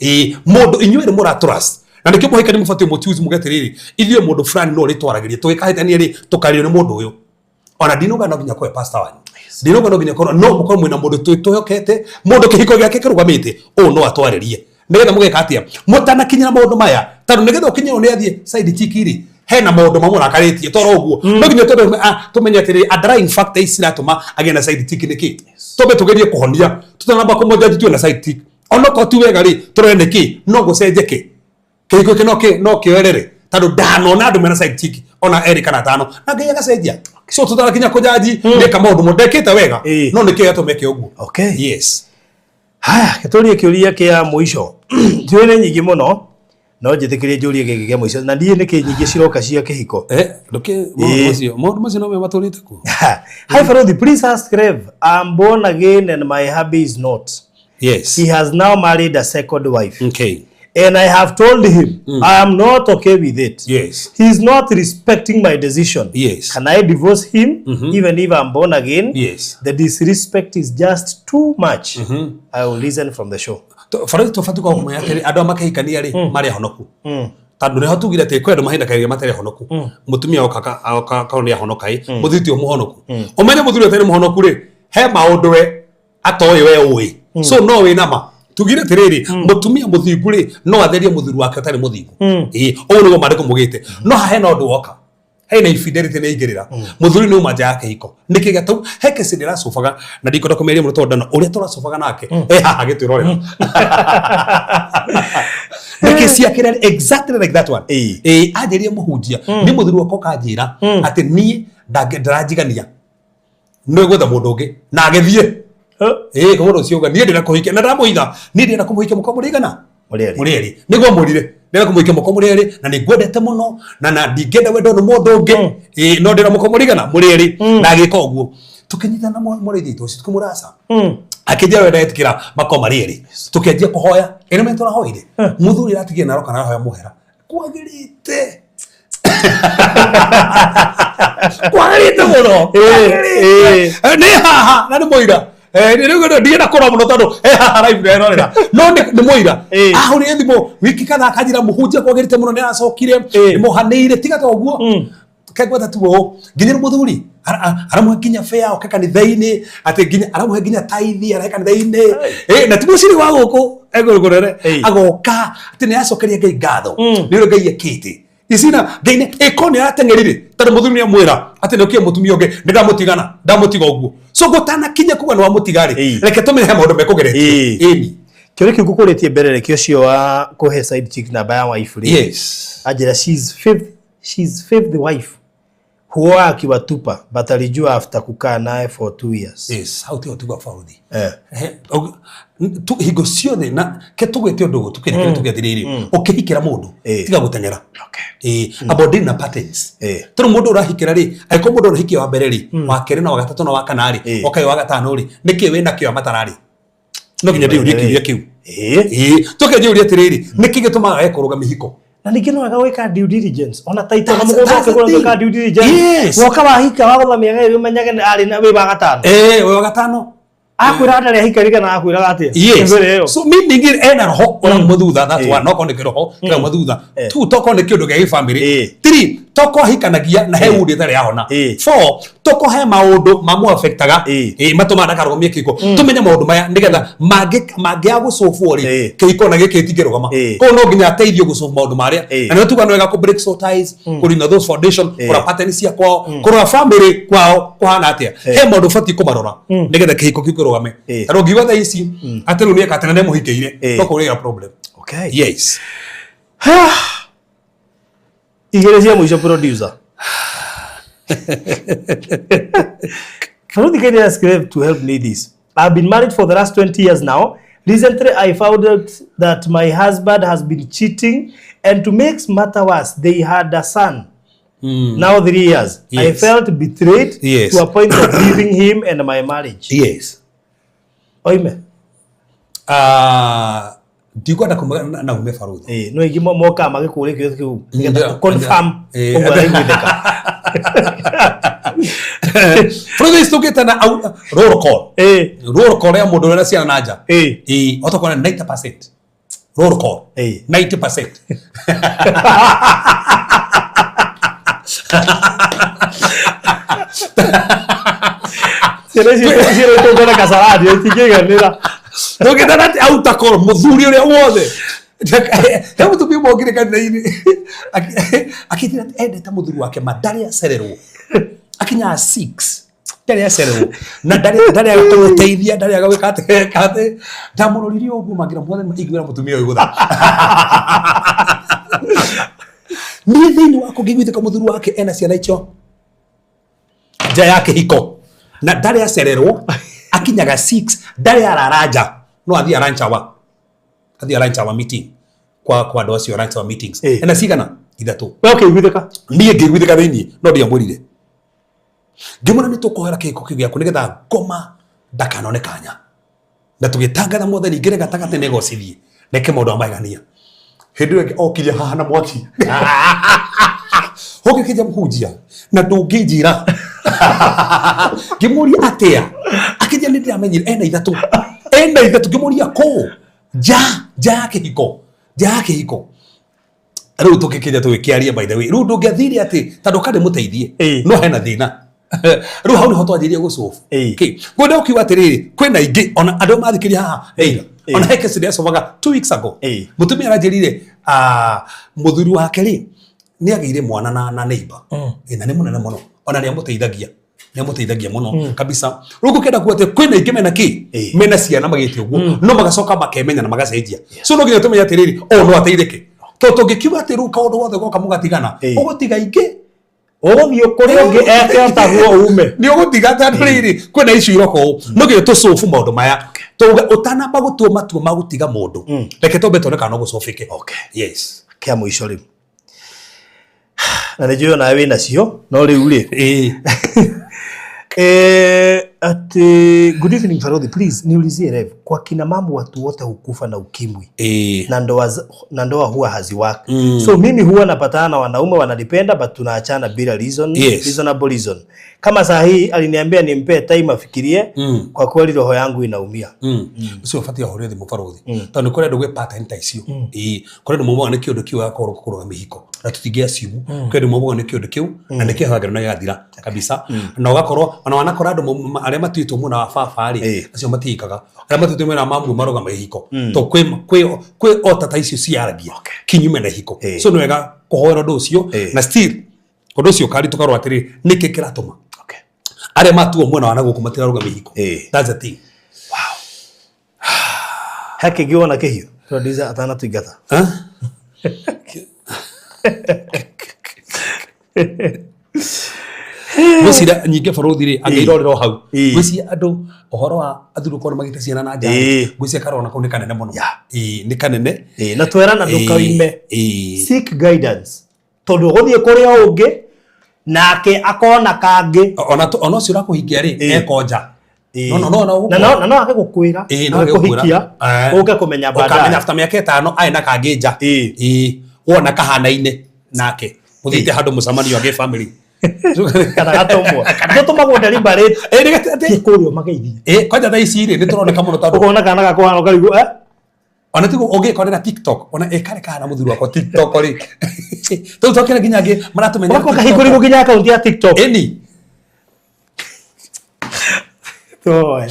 Ĩĩ, mũndũ inyuĩ erĩ mũra trust. Na nĩkĩo mũhikania mũbatiĩ mũ choose muge atĩrĩrĩ, ithuĩ mũndũ fulani no ũrĩtwaragĩria, tũgĩkahĩtania rĩ, tũkario nĩ mũndũ ũyũ. Ona ndinauga no nginya kũhe pastor wanyu. Ndinauga no nginya korwo no mũkorwo mwĩna mũndũ twĩhokete, mũndũ kĩhiko gĩake kĩrũgamĩte, ũũ no atwarĩrie. Nĩgetha mũgeka atĩa? Mũtanakinyĩra maũndũ maya, tondũ nĩgetha ũkinyĩrwo nĩ athiĩ side chick rĩ, hena maũndũ mamũrakarĩtie toro ũguo. No nginya tũmenye atĩrĩrĩ, underlying factor ici ciratũma agĩe na side chick nĩkĩ? Twambe tũgerie kũhonia, tũtanamba kũmũjudge tuwe na side chick. Onokorwo ti wega rĩ, tũrore nĩkĩ, no gũcenjeke. Kĩhiko gĩkĩ no kĩoerere, tondũ ndanona andũ mena side chick ona erĩ kana atano, na Ngai agacenjia. So tũtarakinya kũjaji, nĩka maũndũ mo ndekĩte wega, no nĩkĩo gĩatũma eke ũguo. Yes. Haya, gĩtũrie kĩũria kĩa mũico. Njũĩ nĩ nyingĩ mũno, no njĩtĩkĩrie njũrie gĩkĩ kĩa mũico. Na ndiĩ nĩkĩ nyingĩ ciroka cia kĩhiko. Maũndũ macio no me matũrĩte kuo. Hi Farodhi, please ask Rev. I'm born again and my hubby is not. Yes. He has now married a second wife. Okay. And I have told him I am not okay with it. Yes. He is not respecting my decision. Yes. Can I divorce him even if I'm born again? Yes. The disrespect is just too much. I will listen from the show. Farodhi tũbatiĩ gũkorwo kũmenya atĩrĩ, andũ aya makĩhikania rĩ, marĩ ahonoku. Tondũ nĩho tugire atĩ kwĩ andũ mahinda matarĩ ahonoku. Mũtumia oka akorwo nĩ ahonoka ĩ, mũthuri ti mũhonoku. Ũmenye mũthuri ũtarĩ mũhonoku rĩ, he maũndũ we atoĩ we ũĩ. So no wĩ nama. Tugire atĩrĩrĩ, mũtumia mũthingu rĩ, no atherie mũthuri wake ũtarĩ mũthingu. Ĩĩ, ũguo nĩguo maandĩko maugĩte. No haha hena ũndũ woka. Hena infidelity nĩ aingĩrĩra. Mũthuri nĩ uma nja ya kĩhiko. Nĩkĩ gĩatũ? He kesi ndĩracobaga na ndikwenda kũmĩaria mũno tondũ ndona ũrĩa tũracobaga nake, haha agĩtwĩrorera. Nĩ kesi yake ĩrarĩ exactly like that one. Ĩĩ, anjĩrire mũhunjia, nĩ mũthuri wakwa ũkanjĩra atĩ niĩ ndaranjigania. Nĩ gwetha mũndũ ũngĩ na agĩthiĩ. Ĩĩ, koguo rũciũ uga, niĩ ndĩrenda kũhikia na ndamũitha, niĩ ndĩrenda kũmũhikia mũkorwo mũrĩ igana? Mũrĩ erĩ. Mũrĩ erĩ. Nĩguo amwĩrire, ndĩrenda kũmũhikia mũkorwo mũrĩ erĩ na nĩ ngwendete mũno na ndingĩenda wendwo nĩ mũndũ ũngĩ. Ĩĩ, no ndĩrenda mũkorwo mũrĩ igana? Mũrĩ erĩ. Na agĩka ũguo. Tũkĩnyitana mũrĩithi witũ ũcio, tũkĩmwĩra aca. Akĩnjĩra we ndetĩkĩra makorwo marĩ erĩ. Tũkĩanjia kũhoya. Ĩno nĩ tũrahoire. Mũthuri aratigire na aroka na arahoya mũhera. Kwagĩrĩte. Kwagĩrĩte mũno. Nĩ haha na nĩ mũira. Rĩu ndienda kũrora mũno tondũ haha live nderorera. No nĩ mũira. Ahũrire thimũ wiki kadhaa akanjĩra mũhunjia kwagĩrĩte mũno nĩ aracokire, nĩ mohanĩire, tiga ta ũguo. Kegwetha tu ũũ. Nginya nĩ mũthuri aramũhe nginya fare oke kanitha-inĩ, atĩ nginya aramũhe nginya taithi arahe kanitha-inĩ. Na ti mũciri wa gũkũ egũrũgũrere. Agoka atĩ nĩ aracokeria Ngai ngatho. Nĩ ũrĩa Ngai ekĩte. Icina Ngai nĩ ĩko nĩ arateng'erire tondũ mũthuri nĩ amwĩra atĩ nĩ ũkĩe mũtumia ũngĩ nĩ ndamũtigana ndamũtiga ũguo. So gũtanakinya kuga nĩ wamũtiga rĩ, reke tũmenye he maũndũ mekũgeretio. Ĩni. Kĩũria kĩu ngũkũrĩtie mbere rĩ, ũcio wa kũhe side chick namba ya wife rĩ. Yes. Anjĩra she's fifth wife. Huoa akiwatupa but alijua after kukaa naye for 2 years. Yes, hau tiho tuga Farodhi. Hingo ciothe na ke tugwete ũndũ ũyũ, tũkĩrĩkĩria tuge atĩrĩrĩ, ũkĩhikĩra mũndũ, tiga gũteng'era. About dealing na patterns. Tondũ mũndũ ũrahikĩra rĩ, angĩkorwo mũndũ ũrahikia wa mbere rĩ, wa kerĩ na wa gatatũ na wa kana rĩ, oka wa gatano rĩ, nĩkĩ wĩna kĩo matararĩ? No nginya ndĩyũrie kĩũria kĩu. Tũkĩnjĩũria atĩrĩrĩ, nĩkĩ gĩtũmaga age kũrũga mĩhiko? Na ningĩ no wega gwĩka due diligence. Ona taito na That's mũgũnda the ũkĩgũra thing. gwĩka due diligence. Yes. Woka wahika wagũtha mĩaka ĩrĩ ũmenyage nĩ arĩ na wĩ wa gatano. Wĩ wa gatano. Akwĩra ndarĩ ahika kana akwĩraga atĩa? Yes. Mbere ĩyo. So meaning ena roho ũrauma thutha, that's one. No korwo nĩ kĩroho kĩrauma thutha. 2, tokorwo nĩ kĩũndũ gĩa gĩbamĩrĩ. 3, tokorwo ahikanagia na he wound ĩtarĩ yahona. 4, tokorwo he maũndũ mamũ-affectaga, matũmaga ndakarũgamie kĩhiko. Tũmenye maũndũ maya nĩgetha mangĩaga gũcũbwo rĩ, kĩhiko na gĩkĩ gĩtingĩrũgama. Koguo no nginya ateithio gũcũbwo maũndũ marĩa. Na nĩho tugaga nĩ wega kũ break soul ties, kũrina those foundation, kũrora pattern cia kwao, kũrora family kwao kũhana atĩa. He maũndũ ũbatiĩ kũmarora nĩgetha kĩhiko kĩu kĩrũgame. Tondũ ũngiuga thaa ici atĩ rĩu nĩeka atĩ na nĩamũhikĩire, no kũgĩa problem. Yes. Igĩrĩ cia mũico producer. Farodhi kindly ask Rev to help me this. I've been married for the last 20 years now. Recently I found out that my husband has been cheating and to make matter worse they had a son. Now 3 years. I Yes. felt betrayed Yes. to a point of leaving him and my marriage. Yes. Oime. Ah, ndikwenda kuma na ume baruthi. Eh, no ingĩ mokaga magĩkũria kĩũria kĩu nĩgetha Yeah. confirm Eh. ũguo araiguithĩka. Baruthi ici tũngĩte na roll call. Eh, Roll call ya mũndũ ũrĩa ciana na nja. eh. Ĩĩ, otokorwo nĩ 90%. Roll call. Eh. 90%. Ciana icio ciĩrĩtwo na kasarani itingĩiganĩra. Tũngĩtana atĩ outer call mũthuri ũrĩa wothe. He mũtumia ũmwe okire kanitha-inĩ akĩnjĩra atĩ endete mũthuri wake ma ndarĩ acererwo. Akinyaga 6 ndarĩ acererwo na ndarĩ aga kũmũteithia ndarĩ aga gwĩka atĩ eka atĩ ndamũroririe ũguo mangira mwathani ingĩra mũtumia ũyũ gũtha. Niĩ thĩinĩ wakwa ngĩiguithĩka mũthuri wake ena ciana icio nja ya kĩhiko na ndarĩ acererwo akinyaga 6 ndarĩ arara nja no athiĩ lunch hour athiĩ lunch hour meeting kwa andũ acio lunch hour meetings Eh. ena cigana ithatũ We ũkĩiguithĩka? niĩ ngĩiguithĩka thĩinĩ no ndiamwĩrire ngĩmwĩra nĩ tũkũhoera kĩhiko kĩu gĩaku nĩgetha ngoma ndakanone kanya na tũgĩtangatha mwathani ingĩre gatagatĩ negocithie neke maũndũ ma magegania hĩndĩ ĩyo ĩngĩ okire haha na mwaki ũngĩkĩnja mũhunjia na ndũngĩnjĩra ngĩmũria atĩa akĩnjĩra nĩ ndĩramenyire ena ithatũ ngĩmũria kũ nja nja ya kĩhiko nja ya kĩhiko rĩu tũngĩkĩnja tũgĩkĩaria by the way rĩu ndũngĩathire atĩ tondũ kandĩmũteithie Ĩĩ. no hena thĩna rĩu hau nĩho twanjĩrĩrie gũcobu Ĩĩ. ngwenda ũkiuga atĩrĩrĩ kwĩna ingĩ ona andũ arĩa mathikĩria haha ĩira Ĩĩ. ona he kesi ndĩracobaga 2 weeks ago Ĩĩ. mũtumia aranjĩrire mũthuri wake rĩ nĩ agĩire mwana na neighbor na nĩ mũnene mũno ona nĩ amũteithagia mũno kabisa rĩu ngũkĩenda kuga atĩ kwĩna ingĩ mena kĩ Ĩĩ. mena ciana magĩte ũguo no magacoka makemenya na magacenjia so no nginya tũmenye atĩrĩrĩ o no ateithĩke tondũ tũngĩkiuga atĩ rĩu kaũndũ gothe goka mũgatigana Ĩĩ. ũgũtiga ingĩ Ũgũthiĩ kũrĩ ũngĩ eke o taguo ume. nä å gå tiga tondå rä rä kwä na icio iroko å no nginya tå cåbu maå ndå maya tauga å tanamba gå tua matua ma gå tiga må ndå reke twambe tuone kana no gå cobä ke Okay. yes Kĩa mũico rĩu. Na nĩ njũĩ onawe wĩ nacio no rĩu rĩ ĩĩ Ati good evening Farodhi, please niulizie Rev, kwa kina mama watu wote hukufa na ukimwi ĩĩ na ndoa huwa haziwaki. So mimi huwa napatana na wanaume wananipenda but tunaachana bila reason, Yes. reasonable reason. Kama saa hii aliniambia nimpe time afikirie. Kwa kweli roho yangu inaumia. Ũcio ũbatiĩ ahũrĩre thimũ barothi tondũ nĩ kũrĩ andũ gwĩ pattern ta icio ĩĩ kũrĩ andũ maumaga nĩ kĩũndũ kĩu agakorwo kũrũga mĩhiko na tũtingĩ assume kũrĩ andũ maumaga nĩ kĩũndũ kĩu na nĩ kĩhagĩro na gĩgathira kabisa na ũgakorwo ona wanakora andũ arĩa matuĩtwo mwena wa baba rĩ Ĩĩ. acio matihikaga arĩa matuĩtwo mwena wa mamu marũgama ihiko to kwĩ ota ta icio ciaragia kinyume na ihiko Ĩĩ. so nĩ wega kũhoera ũndũ ũcio Ĩĩ. na still ũndũ ũcio ũkaritũ karwo atĩrĩ nĩkĩ kĩratũma Okay. arĩa matuo mwena wa nagũkũ matirarũgama ihiko Ĩĩ. that's the thing He kĩngĩ wona kĩhiũ producer atanatũingata. Huh? Ngwĩciria nyingĩ barothi rĩ angĩirorera o hau Ĩĩ. ngwĩciria andũ ũhoro wa athuri gũkorwo magĩte ciana na nja Ĩĩ. ngwĩciria karona kau nĩ kanene mũno Yeah. Ĩĩ, nĩ kanene Ĩĩ, na twerana ndũkaime. Ĩĩ. Seek guidance tondũ ũgũthiĩ kũrĩ o ũngĩ nake akona kangĩ. Ona ũcio ũrakũhikia rĩ Ĩĩ. ekonja Ĩĩ. No, no, no, no, na no na no age gũkwĩra Ĩĩ, no na age gũkwĩra. gũkũhikia Eh. ũke kũmenya ũkamenya baadaye. after mĩaka ĩtano arĩ na kangĩ nja Ĩĩ. Ĩĩ. wona kahanaine nake mũthiĩte handũ mũcemanio wa gĩbamĩrĩ Kana gatũmwo tũtũmagwo deliberate Ĩĩ, nĩ gati- atĩ- thiĩ kũrĩa ũmageithie. Ĩĩ, kwanja thaa ici rĩ nĩ tũroneka mũno tondũ Ũkona kana gakũhana ũkarigwo eh? ona tigo ũngĩkorera tiktok ona ĩkarĩ kahana mũthuri wakwa tiktok rĩ tũu twakĩra nginya angĩ maratũmenya Ũgakorwo kahingũrĩirwo nginya akaunti ya TikTok. ĩni Toe.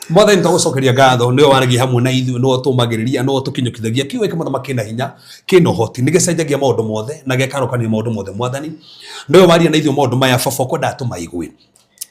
mwathani twagũcokeria ngatho nĩwe waragia hamwe na ithuĩ nĩwe ũtũmagĩrĩria nĩwe ũtũkinyũkithagia kiugo gĩkĩ mũthamaki kĩna hinya kĩna ũhoti nĩgĩcenjagia maũndũ mothe na gĩkarũkania maũndũ mothe mwathani nĩwe waria na ithuĩ maũndũ maya baba ũkwendaga tũmaigue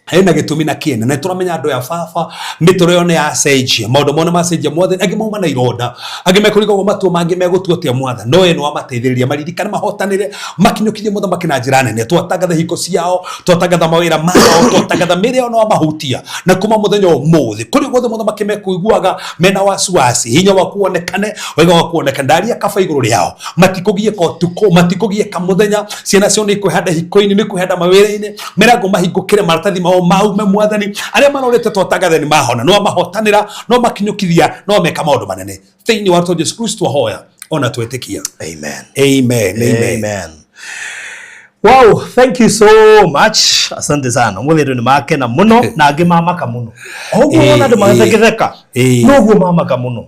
Hena gĩtũmi na kĩene, na tũramenya andũ ya baba mĩtũrĩre yao nĩ yacenjia, maũndũ mao nĩ macenjia, mwathani. Angĩ mauma na ironda, angĩ mekũrigagwo matua mangĩ megũtua atĩa, mwathani. No we nĩ wamateithĩrĩria maririkane, mahotanĩre, makinyũkithie mũthamaki na njĩra nene. Twatangatha hingo ciao, twatangatha mawĩra mao, twatangatha mĩrĩ yao, na wamahutia. Na kuma mũthenya ũmũthĩ, kũrĩ guothe mũthamaki mekũiguaga mena wasiwasi, hinya waku wonekane, wega waku wonekane. Ndaria kaba igũrũ rĩao, matikũgiĩka ũtukũ, matikũgiĩka mũthenya. Ciana ciao nĩ ikwĩhanda hiko-inĩ, nĩ ikwĩhanda mawĩra-inĩ, mĩrango mahingũkĩre, maratathi mao maume, mwathani. Arĩa marorete twatangatha nĩ mahona, no mahotanĩra, no makinyũkithia, no meka maũndũ manene thĩinĩ wa Jesu Kristo ahoya ona twetĩkia. Amen. Amen, amen. Amen. Wow, thank you so much. Asante sana. Umuthi andu nimakena muno na angi mamaka muno. Oguo wona andu magetheketheka. Noguo mamaka muno.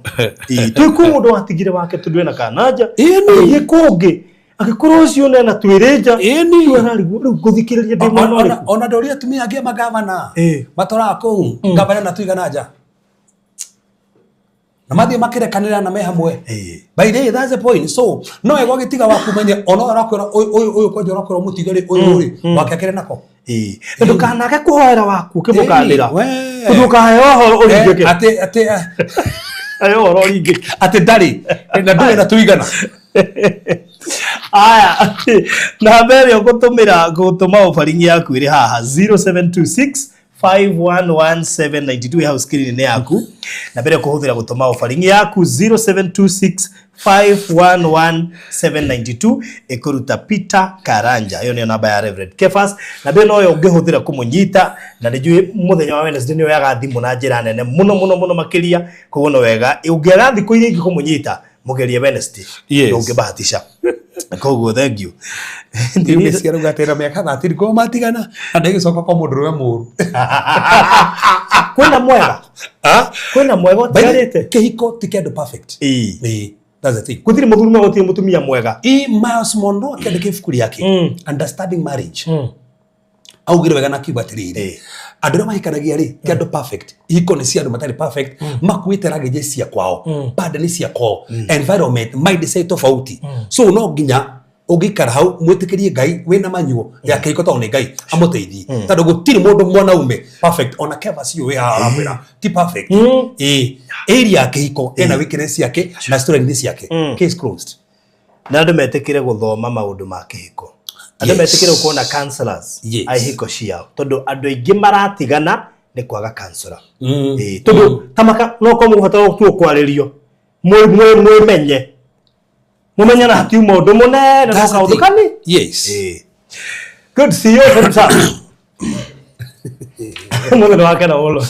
Twi ku mundu watigire wake tondu ena kananja. Agithie kungi. Agikorwo ucio nena twiri nja. Rĩu ararigwo rĩu ngũthikĩrĩria ndĩ mwena ũrĩkũ. Ona ndori atumia angĩ magavana matoraga kũu gavana na tuigana nja na mathiĩ makirekanĩra na me hamwe. By the way, that's the point. So no wega ũgĩtiga waku menye ona ũyũ arakwĩra ũyũ ũyũ ũyũ kwanja ũrakwĩra mũtige rĩ, ũyũ rĩ wake akĩrĩ nako. Na ndũkanage kũhoera waku ũkĩmũkandĩra. We. Tondũ ũkaheo ũhoro ũringĩke. Atĩ atĩ Heo ũhoro ũringĩke. Atĩ ndarĩ na ndũrĩ na tuigana. Aya, namba ĩrĩa ũgũtũmĩra gũtũma ũbaringi yaku ĩrĩ haha, 0726 511792, hau screen-inĩ yaku. Namba ĩrĩa ũkũhũthĩra gũtũma ũbaringi yaku, 0726 511792, ĩkũruta Peter Karanja. Ĩyo nĩyo namba ya Reverend Kefas. Namba ĩyo noyo ũngĩhũthĩra kũmũnyita, na nĩ njũĩ mũthenya wa Wednesday nĩ oyaga thimũ na njĩra nene mũno mũno mũno makĩria. Koguo no wega ũngĩaga thikũ iria ingĩ kũmũnyita, mũgerie Wednesday. Ndũngĩbahatisha. Koguo thank you. Nĩ ciarauga atĩ na mĩaka 30 ko matigana na ndĩgĩcoka kwa mũndũrũme mũru. Kwĩna mwega. Kwĩna mwega ũtigarĩte. Kĩhiko ti kĩndũ perfect. Ĩĩ. That's the thing. Gũtirĩ mũthuri mwega, gũtirĩ mũtumia mwega. E. Miles Monroe akĩandĩka ibuku rĩake Understanding Marriage, augire wega na akiuga atĩrĩrĩ, andũ arĩa mahikanagia rĩ ti andũ perfect. Ihiko nĩ cia andũ matarĩ perfect, makuĩte ragĩnje cia kwao, burden cia kwao, environment, mindset tofauti. So no nginya ũngĩikara hau mwĩtĩkĩrie Ngai wĩna manyuo ya kĩhiko, tondũ nĩ Ngai amũteithie, tondũ gũtirĩ mũndũ mwanaume perfect. Ona Keva cio wĩ haha aramwĩra ti perfect. Ĩĩ, area ya kĩhiko ĩna weakness ciake na strength ciake. Case closed. Na andũ metĩkĩre gũthoma maũndũ ma kĩhiko, andũ metĩkĩre gũkorwo na counselors a ihiko ciao, tondũ andũ aingĩ maratigana nĩ kwaga counselor. Ĩĩ, tondũ ta maka no korwo mũgũbatara tu kwarĩrio, mwĩmenye, mũmenye na hatiuma ũndũ mũnene no That's the kaũndũ thing. kani. Yes. Good, CEO, karibu sana. Mũthenya wake na mũno.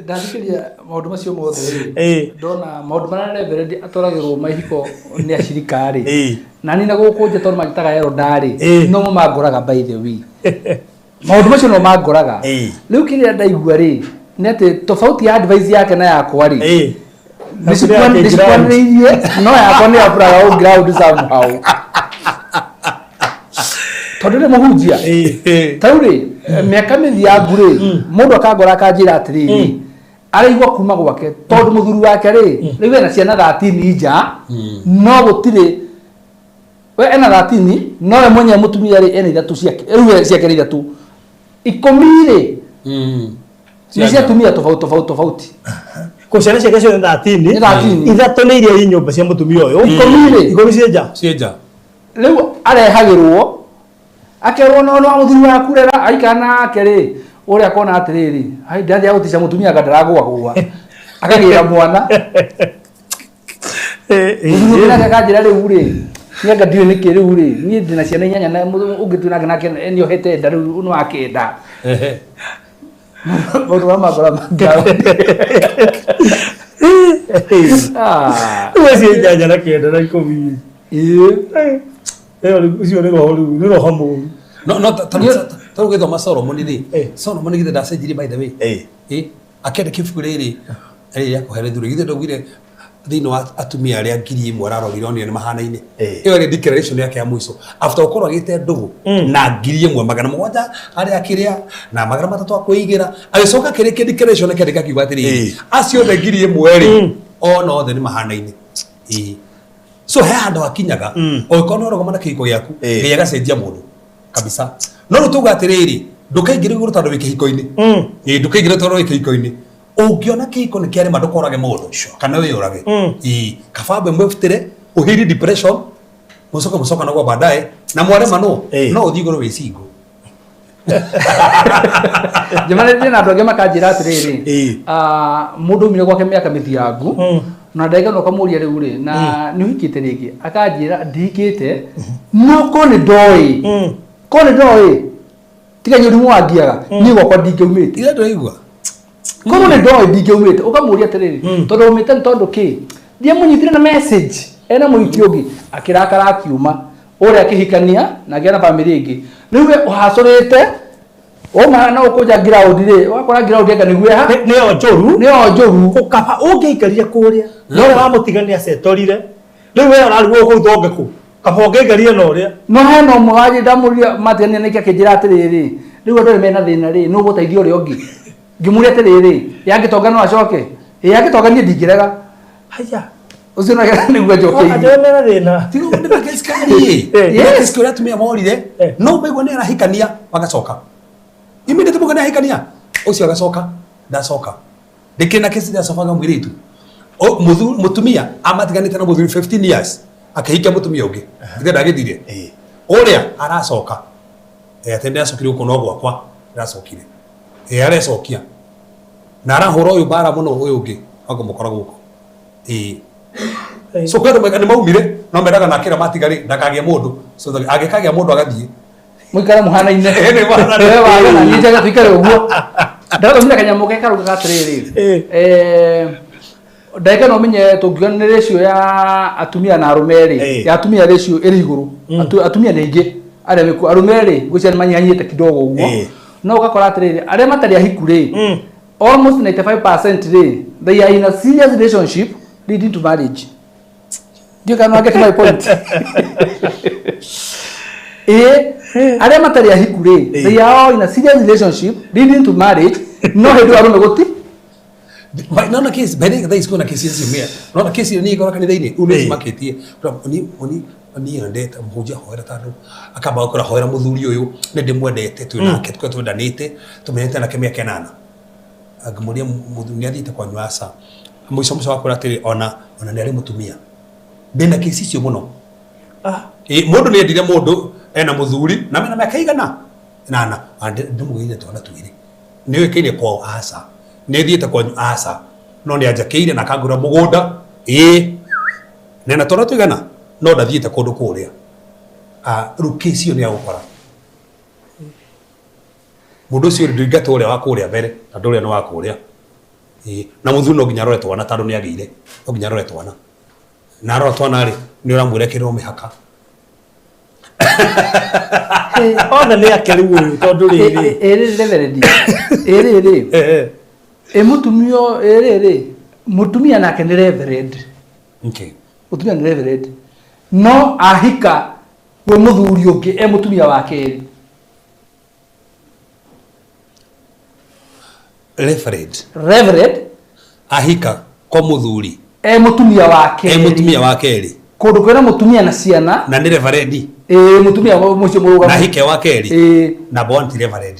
Ndathikĩria maũndũ macio mothe rĩ, ndona maũndũ marĩa Reverend atwaragĩrwo mahiko nĩ acirika rĩ, na niĩ na gũkũ nja tondũ manjĩtaga elder rĩ, no mo mangoraga. By the way, maũndũ macio no mangoraga. Rĩu kĩrĩa ndaigua rĩ, nĩ atĩ tofauti ya advice yake na yakwa rĩ, nĩcikwanĩrĩirie, no yakwa nĩ yaburaga ground somehow, tondũ nĩ mũhunjia. Ta rĩu rĩ, mĩaka mĩthiangu rĩ, mũndũ akangora akanjĩra atĩrĩrĩ, araigua kuma gwake tondũ mũthuri wake rĩ, rĩu ena ciana 13 nja, no gũtirĩ we ena 13, no we mwenyewe mũtumia rĩ, ena ithatũ ciake. Rĩu we ciake nĩ ithatũ, 10 rĩ, nĩ cia atumia tofauti tofauti tofauti. Kò ciana ciake ciothe 13? Nĩ 13. Ithatũ nĩ iria i nyũmba cia mũtumia ũyũ. 10 rĩ. 10 ciĩ nja. Ciĩ nja. Rĩu arehagĩrwo akerwo no no mũthuri waku rera aikara nake rĩ, ũrĩa akona atĩrĩrĩ, hai ndathiĩ gũtica mũtumia anga ndaragũagũa akagĩra mwana. Mũthuri ũngĩ nake akanjĩra, rĩu rĩ, niĩ anga ndiũĩ nĩkĩ, rĩu rĩ, niĩ ndĩna ciana inyanya na ũngĩ twĩ nake nake nĩohete nda, rĩu nĩ wa kenda. Maũndũ marĩa mangora mangora. Rĩu ciĩ inyanya na kenda na 10? Ĩĩ. Ĩyo rĩu ũcio nĩ roho, rĩu nĩ roho mũru. No ta ta ũgĩthoma Solomon rĩ, Solomon githĩ ndacenjirie, by the way? Ĩ akĩandĩka ibuku rĩrĩ rĩrĩ rĩa kũherithio rĩ, githĩ ndaugire thĩinĩ wa atumia arĩa 1000 ararorire onire nĩ mahanaine? Ĩyo ĩrĩ declaration yake ya mũico after gũkorwo agĩte ndũgũ na 1700 arĩa akĩrĩa na 300 akwĩigĩra, agĩcoka akĩrĩkia declaration akĩandĩka akiuga atĩrĩrĩ, acio othe 1000 rĩ, ona othe nĩ mahanaine. Ĩ, so he handũ hakinyaga ũngĩkorwo nĩ ũrũgama na kĩhiko gĩaku, Ngai agacenjia mũndũ. Kabisa. No rĩu tuga atĩrĩrĩ, ndũkaingĩre igũrũ tondũ wĩ kĩhiko-inĩ. Ĩĩ, ndũkaingĩre tondũ wĩ kĩhiko-inĩ. Ũngĩona kĩhiko nĩ kĩarema ndũkorage mũndũ kana wĩyũrage. Ĩĩ, kaba ambe mwĩbutĩre ũhiri depression mũcoke mũcoka naguo baadaye na mwaremanwo no ũthiĩ igũrũ wĩ single. Njemanĩtie na andũ angĩ makanjĩra atĩrĩrĩ, ah, mũndũ umire gwake mĩaka mĩthiangu na ndagĩka no ũkamũria rĩu rĩ na nĩ ũhikĩte rĩngĩ, akanjĩra ndihikĩte, no ko nĩ ndoĩ, ko nĩ ndoĩ tiga nyũrimũ wangiaga niĩ gwakwa ndingĩaumĩte. Ira ndũraigua? Korwo nĩ ndoĩ ndingĩaumĩte. Ũkamũria atĩrĩrĩ, tondũ umĩte nĩ tondũ kĩ? Ndiamũnyitire na message ena mũhiki ũngĩ, akĩrakara akiuma ũrĩa akĩhikania na agĩa na bamĩrĩ ĩngĩ. Rĩu we ũhacũrĩte wauma na ũkũnja ground rĩ, ũgakora ground anga nĩguo ĩha nĩyo njũru, nĩyo njũru. Ũkaba ũngĩaikarire kũrĩa na ũrĩa wamũtigania acetorire, rĩu we ũrarigwo kũu thongeku, kaba ũngĩaikarire na ũrĩa. No hena ũmwe wanjĩ ndamũria matigania nĩkĩ, akĩnjĩra atĩrĩrĩ, rĩu andũ arĩa mena thĩna rĩ, nũ ũgũteithia ũrĩa ũngĩ? Ngĩmũria atĩrĩrĩ, yangĩtonga no acoke? Ĩ yangĩtonga niĩ ndingĩrega. Haya. Ũcio nake nĩguo Andũ njokeirie. arĩa mena thĩna. Tiga ũguo nĩ makĩcikari. Nĩ ũrĩa atumia morire no maigua nĩ arahikania magacoka. Immediately mũgana ahikania ũcio agacoka ndacoka. Ndĩkĩrĩ na kesi ndacokaga mũirĩtu. Mũtumia amatiganĩte na mũthuri 15 years akĩhikia mũtumia ũngĩ. Ithe ndagĩthire. Ũrĩa aracoka. Atĩ ndĩracokire gũkũ no gwakwa ndĩracokire. Arecokia. Na arahũra ũyũ mbara mũno ũyũ ũngĩ akũmũkora gũkũ. So kwĩ andũ nĩ maumire no mendaga nake ũrĩa matigarĩ ndakagĩe mũndũ, so angĩkagĩa mũndũ agathiĩ. Mũikare mũhanaine. Nĩ mũhanaine. We wage na niĩ njage tũikare ũguo. Ndathomire kanyamũ ke karaugaga atĩrĩrĩ, ndagĩka no ũmenye tũngiuga nĩ ratio ya atumia na arũme rĩ, ya atumia ratio ĩrĩ igũrũ. Atumia nĩ aingĩ arĩa mekuo, arũme rĩ ngwĩciria nĩ manyihanyihĩte kidogo ũguo. No ũgakora atĩrĩrĩ, arĩa matarĩ ahiku rĩ, almost 95% rĩ, they are in a serious relationship leading to marriage. Ndiũĩ kana no get my point. Ĩĩ, arĩa matarĩ ahiku rĩ, they are all in a serious relationship leading to marriage, no hĩndĩ ĩyo arũme gũti. Naona kesi by the way kwĩna kesi ciumia, naona kesi ĩyo niĩ ngora kanitha-inĩ rĩu nĩ cimakĩtie. Ni niĩ ndeta mũhunjia hoera tondũ akamba gũkora hoera mũthuri ũyũ nĩ ndĩmwendete, twĩ nake tũkorwo twendanĩte tũmenyete nake mĩaka 8. Ngĩmũria mũthuri nĩ athiĩte kwanyu? Aca. Mũico mũico wakwĩra atĩrĩ, ona nĩ arĩ mũtumia. Ndĩna kesi icio mũno. Mũndũ nĩ endire mũndũ ena mũthuri na mena mĩaka igana nana ndĩmũgĩrire twana twĩrĩ, nĩ ũĩkaine kwao? Aca. Nĩ thiĩte kwanyu? Aca. No nĩ anjakĩire na akangũrĩra mũgũnda. Ĩĩ, nena twana tũigana no ndathiĩte kũndũ kũrĩa. Rĩu kesi ĩyo nĩ ya gũkora mũndũ ũcio ndũingatwo ũrĩa wa kũrĩa mbere tondũ ũrĩa nĩ wa kũrĩa. Na mũthuri no nginya arore twana tondũ nĩ agĩire, no nginya arore twana, na arora twana rĩ, nĩ ũramwĩra ĩkĩrĩrwo mĩhaka. Othe nĩ ake rĩu ũyũ tondũ rĩrĩ. Ĩrĩ reverend, ĩrĩrĩ ĩ mũtumia ĩrĩrĩ mũtumia nake nĩ reverend. Mũtumia nĩ reverend no ahika gwĩ mũthuri ũngĩ e mũtumia wa kerĩ. Reverend. Reverend. Ahika kwa mũthuri e mũtumia wa e kerĩ. Mũtumia wa kerĩ. Kũndũ kwĩna mũtumia na ciana. Na nĩ reverend. Ĩ, mũtumia mũcio mũrũgamu. Na ahike wa kerĩ. Ĩ. Number one ti reverend.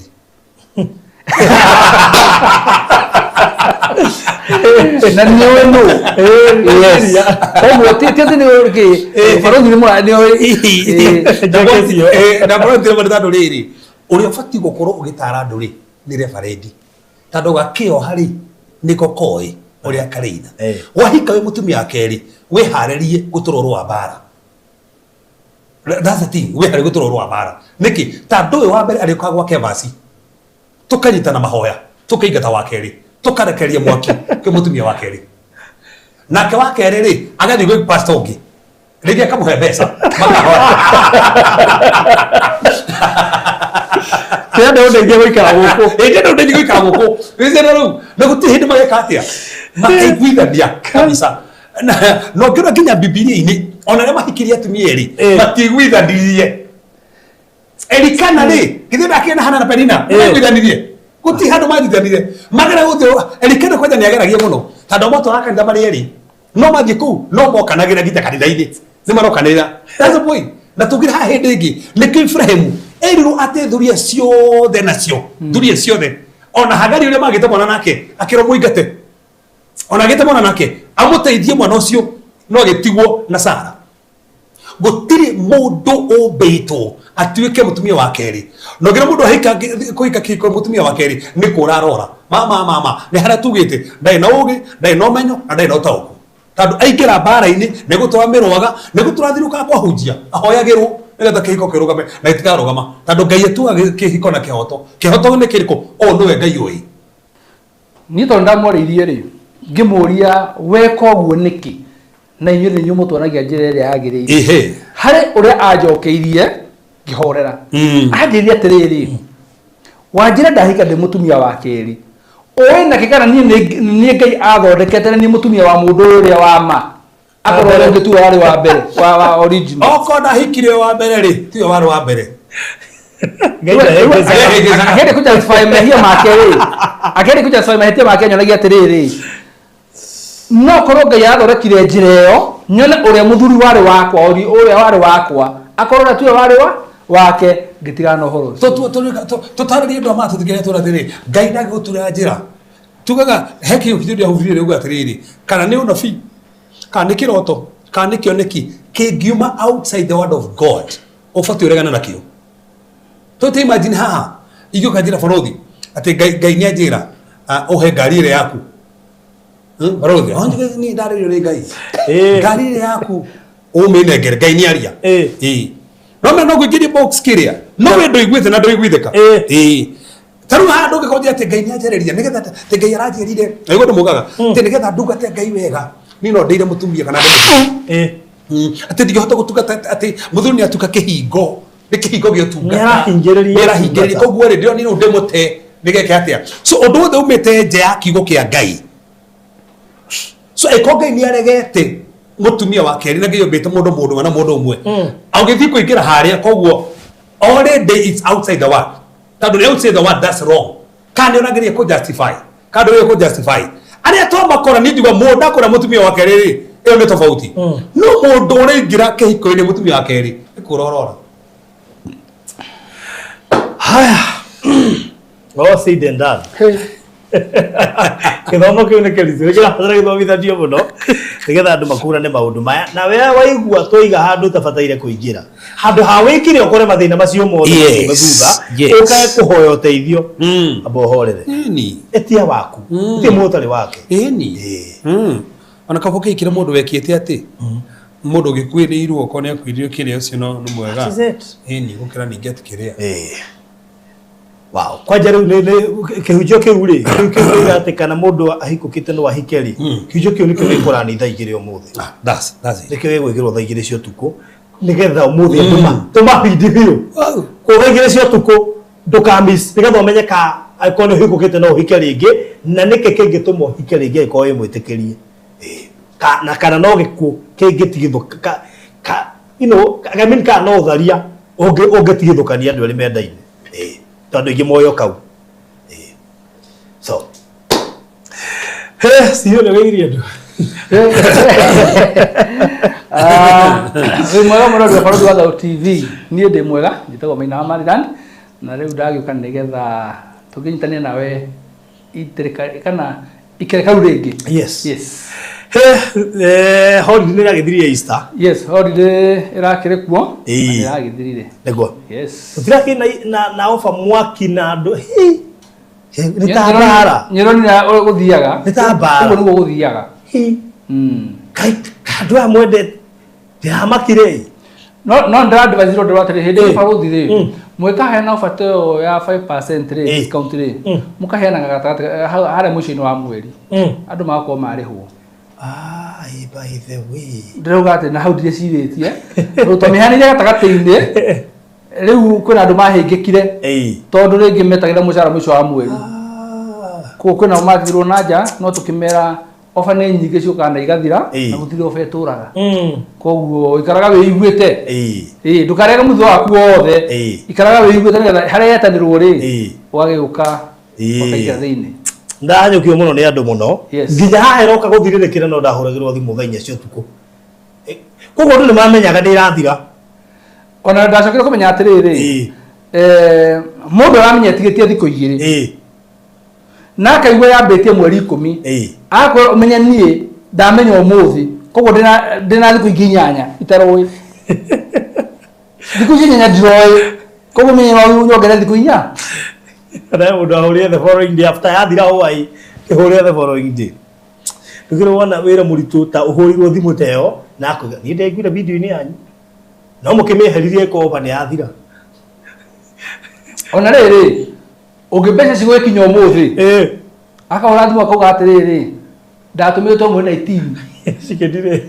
Na nĩ ũĩ nũ? Yes, koguo ti atĩ nĩ ũĩ kĩ barothi nĩ mũra nĩ ũĩ. Number one ti reverend tondũ rĩrĩ ũrĩa ũbatiĩ gũkorwo ũgĩtara andũ rĩ nĩ reverend, tondũ gakĩoha rĩ nĩko koĩ ũrĩa karĩina. Wahika wĩ mũtumia wa kerĩ, wĩharĩrie gũtũrwo rũa mbara. That's the thing, wĩharĩrie gũtũrwo rũa mbara nĩkĩ? Tondũ ũyũ wa mbere arĩũkaga gwake vaci, tũkanyitana mahoya, tũkaingata wa kerĩ, tũkarekereria mwaki kwĩ mũtumia wa kerĩ, nake wa kerĩ rĩ agathiĩ gwĩ pastor ũngĩ rĩngĩ akamũhe mbeca makahoya. Ndĩrenda ũndeithie gũikara gũkũ. Ĩ, ndĩrenda ũndeithie gũikara gũkũ. Wĩciria rĩu na gũtirĩ hĩndĩ mageka atĩa makaiguithania kabisa. Na ũngĩona nginya Bibilia-inĩ ona arĩa mahikirie atumia erĩ matiiguithanirie. Elikana rĩ githĩ ndakĩrĩ na Hana na Penina? Maiguithanirie? Gũtirĩ handũ manyithanire magera gũthĩ. Elikana kwanja nĩ ageragia mũno tondũ matwaraga kanitha marĩ erĩ, no mathiĩ kũu no mokanagĩra nginya kanitha-inĩ nĩ marokanĩrĩra. That's the point. Na tũngĩra haha hĩndĩ ĩngĩ nĩkĩo Ibrahimu Erirwo atĩ thuria ciothe nacio thuria ciothe ona Hagari ũrĩa magĩte mwana nake akĩrwo mũingate ona agĩte mwana nake amũteithie mwana ũcio no agĩtigwo na Sara. Gũtirĩ mũndũ ũmbĩtwo atuĩke mũtumia wa kerĩ. No ngira mũndũ ahika kũhika kĩhiko mũtumia wa kerĩ nĩ kũra arora. Mama mama nĩ harĩa tugĩte ndarĩ na ũgĩ, ndarĩ na ũmenyo na ndarĩ na ũtaũku. Tondũ aingĩra mbara-inĩ nĩ gũtwara mĩrwaga, nĩ gũtwara thirũkaga kwahunjia, ahoyagĩrwo nĩgetha kĩhiko kĩrũgame na gĩtikarũgama. Tondũ Ngai atuaga kĩhiko na kĩhoto. Kĩhoto nĩ kĩrĩkũ? Ũũ nĩwe Ngai ũĩ. Niĩ tondũ ndamwarĩirie rĩ, ngĩmũria weka ũguo nĩkĩ? Na inyuĩ nĩ inyuĩ mũtuonagia njĩra ĩrĩa yagĩrĩire. Ehe. Harĩ ũrĩa anjokeirie ngĩhorera. Anjĩrire atĩrĩrĩ, wanjĩra ndahika ndĩ mũtumia wa kerĩ. Ũĩ nakĩ kana niĩ nĩ Ngai athondekete na niĩ mũtumia wa mũndũ ũrĩa wa ma. Akorwo ũrĩa ũngĩ tiwe warĩ wa mbere, wa original. Okorwo ndahikire wa mbere rĩ, tiwe warĩ wa mbere. Akĩenda kũ justify mehia make rĩ, akĩenda kũ justify mahĩtia make anyonagia atĩrĩrĩ, no korwo Ngai athondekire njĩra ĩyo nyone ũrĩa mũthuri warĩ wakwa, ũrĩa warĩ wakwa, akorwo ũrĩa tiwe warĩ wa wake, ngĩtigana na ũhoro ũcio. Tũtarĩrie andũ a ma tũthikĩrĩria tũra atĩrĩrĩ, Ngai ndangĩgũturĩra njĩra. Tugaga he kĩndũ kĩndũ ndĩrahunjia rĩu atĩrĩrĩ, kana nĩ ũnabii, kana nĩ kĩroto, kana nĩ kĩoneki kĩngiuma outside the word of God, ũbatiĩ ũregane nakĩo. Tũti imagine haha ingĩũka njĩra barothi atĩ Ngai nĩ anjĩra ũhe ngari ĩrĩa yaku. Barothi, niĩ ndarĩrio nĩ Ngai. Ngari ĩrĩa yaku ũmĩnengere, Ngai nĩ aria. No mena no ngũingĩrie box kĩrĩa, no we ndũiguĩte na ndũiguithĩka. Ta rĩu haha ndũngĩkorwo atĩ Ngai nĩ anjarĩria nĩgetha atĩ Ngai aranjĩrire, na igũrũ mũgaga atĩ nĩgetha ndungate Ngai wega, niĩ no ndĩire mũtumia kana ndĩ mũthuri. Atĩ ndingĩhota gũtungata atĩ mũthuri nĩ atuĩka kĩhingo, nĩ kĩhingo gĩa ũtungata. Nĩarahingĩrĩria Nĩarahingĩrĩria. ũtungata. Koguo rĩ, ndĩronire rĩu ndĩmũte nĩgeke atĩa. So ũndũ wothe umĩte nja ya kiugo kĩa Ngai. So ĩko Ngai nĩ aregete mũtumia wa kerĩ na Ngai ombĩte mũndũ mũndũ na mũndũ ũmwe. Agĩthiĩ kũingĩra harĩa, koguo already it's outside the word. Tondũ nĩ outside the word, that's wrong. Kana nĩ ũrageria kũ justify. Kana ndũgeria kũ justify. Arĩa twamakora nĩ njuga mũndũ akora mũtumia wa kerĩ rĩ, ĩyo nĩ tofauti. No mũndũ ũraingĩra kĩhiko-inĩ mũtumia wa kerĩ, nĩ kũrorora. Haya. All said and done. Gĩthomo kĩu nĩ kĩritũ, nĩ kĩrabatara gĩthomithanio mũno nĩgetha andũ makũrane maũndũ maya. Na we waigua twaiga handũ ũtabataire kũingĩra, handũ ha wĩkire ũkore mathĩna macio mothe Yes, macio thutha, yes. ũkae kũhoya ũteithio, amba ũhorere. Ĩtia waku, ĩtia mũndũ ũtarĩ wake. Ona kaba ũkĩhikĩra mũndũ wekĩte atĩ, mũndũ ũgĩkuĩrĩirwo okorwo nĩ akuĩrĩirwo kĩrĩa ũcio no nĩ mwega. That is it. Ĩni, gũkĩra ningĩ atĩ kĩrĩa. Wow. Kwanja rĩu kĩhunjio kĩu rĩ, kĩu kĩu kĩuga atĩ kana mũndũ ahikũkĩte no ahike rĩ, kĩhunjio kĩu nĩkĩo gĩkũrani thaa igĩrĩ ũmũthĩ. That's it. Nĩkĩo gĩgwĩkĩrwo thaa igĩrĩ cia ũtukũ nĩgetha ũmũthĩ andũ tũmabindi biũ. Kũu thaa igĩrĩ cia ũtukũ ndũkamiss, nĩgetha ũmenye ka angĩkorwo nĩ ũhikũkĩte no ũhike rĩngĩ, na nĩkĩ kĩngĩtũma ũhike rĩngĩ angĩkorwo wĩ mwĩtĩkĩrie. Na kana no gĩkuũ kĩngĩtigithũka, you know, I mean, kana no ũtharia ũngĩtigithũkania andũ erĩ mendaine. Tondũ aingĩ moyo kau. So, Sio nĩ ũgeithirie andũ. Wĩ mwega mũno ndĩ balothi wa Thau TV. Niĩ ndĩ mwega, njĩtagwo Maina wa Maryland, na rĩu ndagĩũka nĩgetha tũkĩnyitanie nawe itĩrĩka kana ikereka rĩu rĩngĩ. Yes. Yes. Holiday nĩ ĩragĩthirire Easter. Yes, holiday ĩrakĩrĩ kuo. Ĩĩ. Na ĩragĩthirire. Nĩguo. Yes. Tũtirakĩ na ofa mwaki na andũ. Hi. Nĩ ta mbara. Nyĩronire ũrĩa gũthiaga. Nĩ ta mbara. Ũguo nĩguo gũthiaga. Hi. Kai, andũ aya mwendete. Ndĩramakire. No, no ndĩra advise rũndũ atĩrĩ, hĩndĩ ĩyo barũthi rĩ, mũgĩkaheana offer ta ĩyo ya 5% rĩ, discount rĩ, mũkaheanaga gatagatĩ, harĩa mũico-inĩ wa mweri. Andũ magakorwo marĩhwo. By the way. Ndĩrauga atĩ na hau ndirĩcirĩtie. Tondũ twamĩheanire gatagatĩ-inĩ, rĩu kwĩna andũ mahĩngĩkire. Tondũ rĩngĩ metagĩrĩra mũcara mũico wa mweri. Koguo kwĩna matigirwo na nja, no tũkĩmera ofa nĩ nyingĩ ciũkaga na igathira, na gũtirĩ ofa ĩtũraga. Koguo ikaraga wĩiguĩte. Ndũkarege mũthithũ waku wothe. Ikaraga wĩiguĩte nĩgetha harĩa yetanĩrwo rĩ, ũgagĩũka ũkaingĩra thĩinĩ. Ndahanyũkio mũno nĩ andũ mũno. Yes. Nginya haha ĩroka gũthirĩrĩkĩra no ndahũragĩrwo thimũ thaa inya cia ũtukũ. Koguo andũ nĩ mamenyaga nĩ ĩrathira. Ona ndacokire kũmenya atĩrĩrĩ, Mũndũ aramenya atigĩtie thikũ 2 na akaigua yambĩtie mweri 10 akwĩra ũmenye niĩ ndamenya ũmũthĩ koguo ndĩna thikũ ingĩ 8 itaroĩ thikũ icio 8 ndiroĩ koguo menye no nyongerere thikũ 4. Na mũndũ ahũrire the following day after yathira hwaĩ ĩhũrire the following day. Ndũkĩrĩ wona wĩra mũritũ ta ũhũrirwo thimũ ta ĩyo na akauga niĩ ndaiguire video-inĩ yanyu no mũkĩmĩeheririe ĩkoba nĩ yathira. Ona rĩrĩ ũngĩ mbeca cigũgĩkinya ũmũthĩ akahũra thimũ akauga atĩrĩrĩ ndatũmĩtwo mweri 19 cikĩndirĩ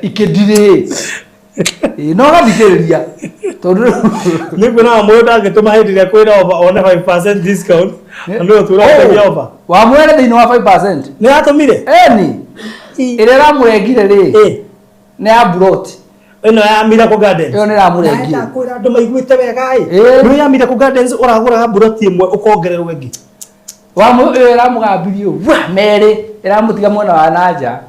ikĩndirĩ no gathikĩrĩria tondũ nĩ kuona mũndũ ndangĩtũma hĩndĩ ĩrĩa kwĩna offer one 5% discount na nĩwe ũtũra offer wamwere thĩinĩ wa 5% nĩ yatũmire eni ĩrĩa ĩramũrengire rĩ nĩ ya buroti ĩno ya Miracle Gardens ĩyo nĩ ĩramũrengire kwĩra andũ maiguĩte wega ĩ nĩ ya Miracle Gardens ũragũraga buroti ĩmwe ũkongererwo ĩngĩ wamũ ĩyo ĩramũgambirie wa merĩ ĩramũtiga mwena wa nanja.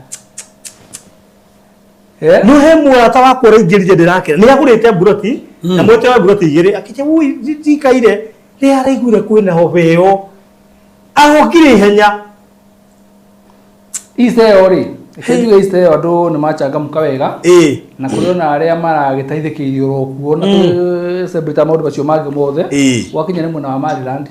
No he mũrata wakwa ũraingĩrire ndĩrakena nĩ agũrĩte buroti na mwete wa buroti 2 akĩte ui ndikaire nĩ araiguire kwĩna hoba ĩyo agokire ihenya Easter ĩyo rĩ kĩnjuge Easter ĩyo andũ nĩ machangamka wega na kũrĩ ona arĩa maragĩteithĩkĩirio oro kuo na tũcelebrate maũndũ macio mangĩ mothe gwakinya nĩ mwena wa Maryland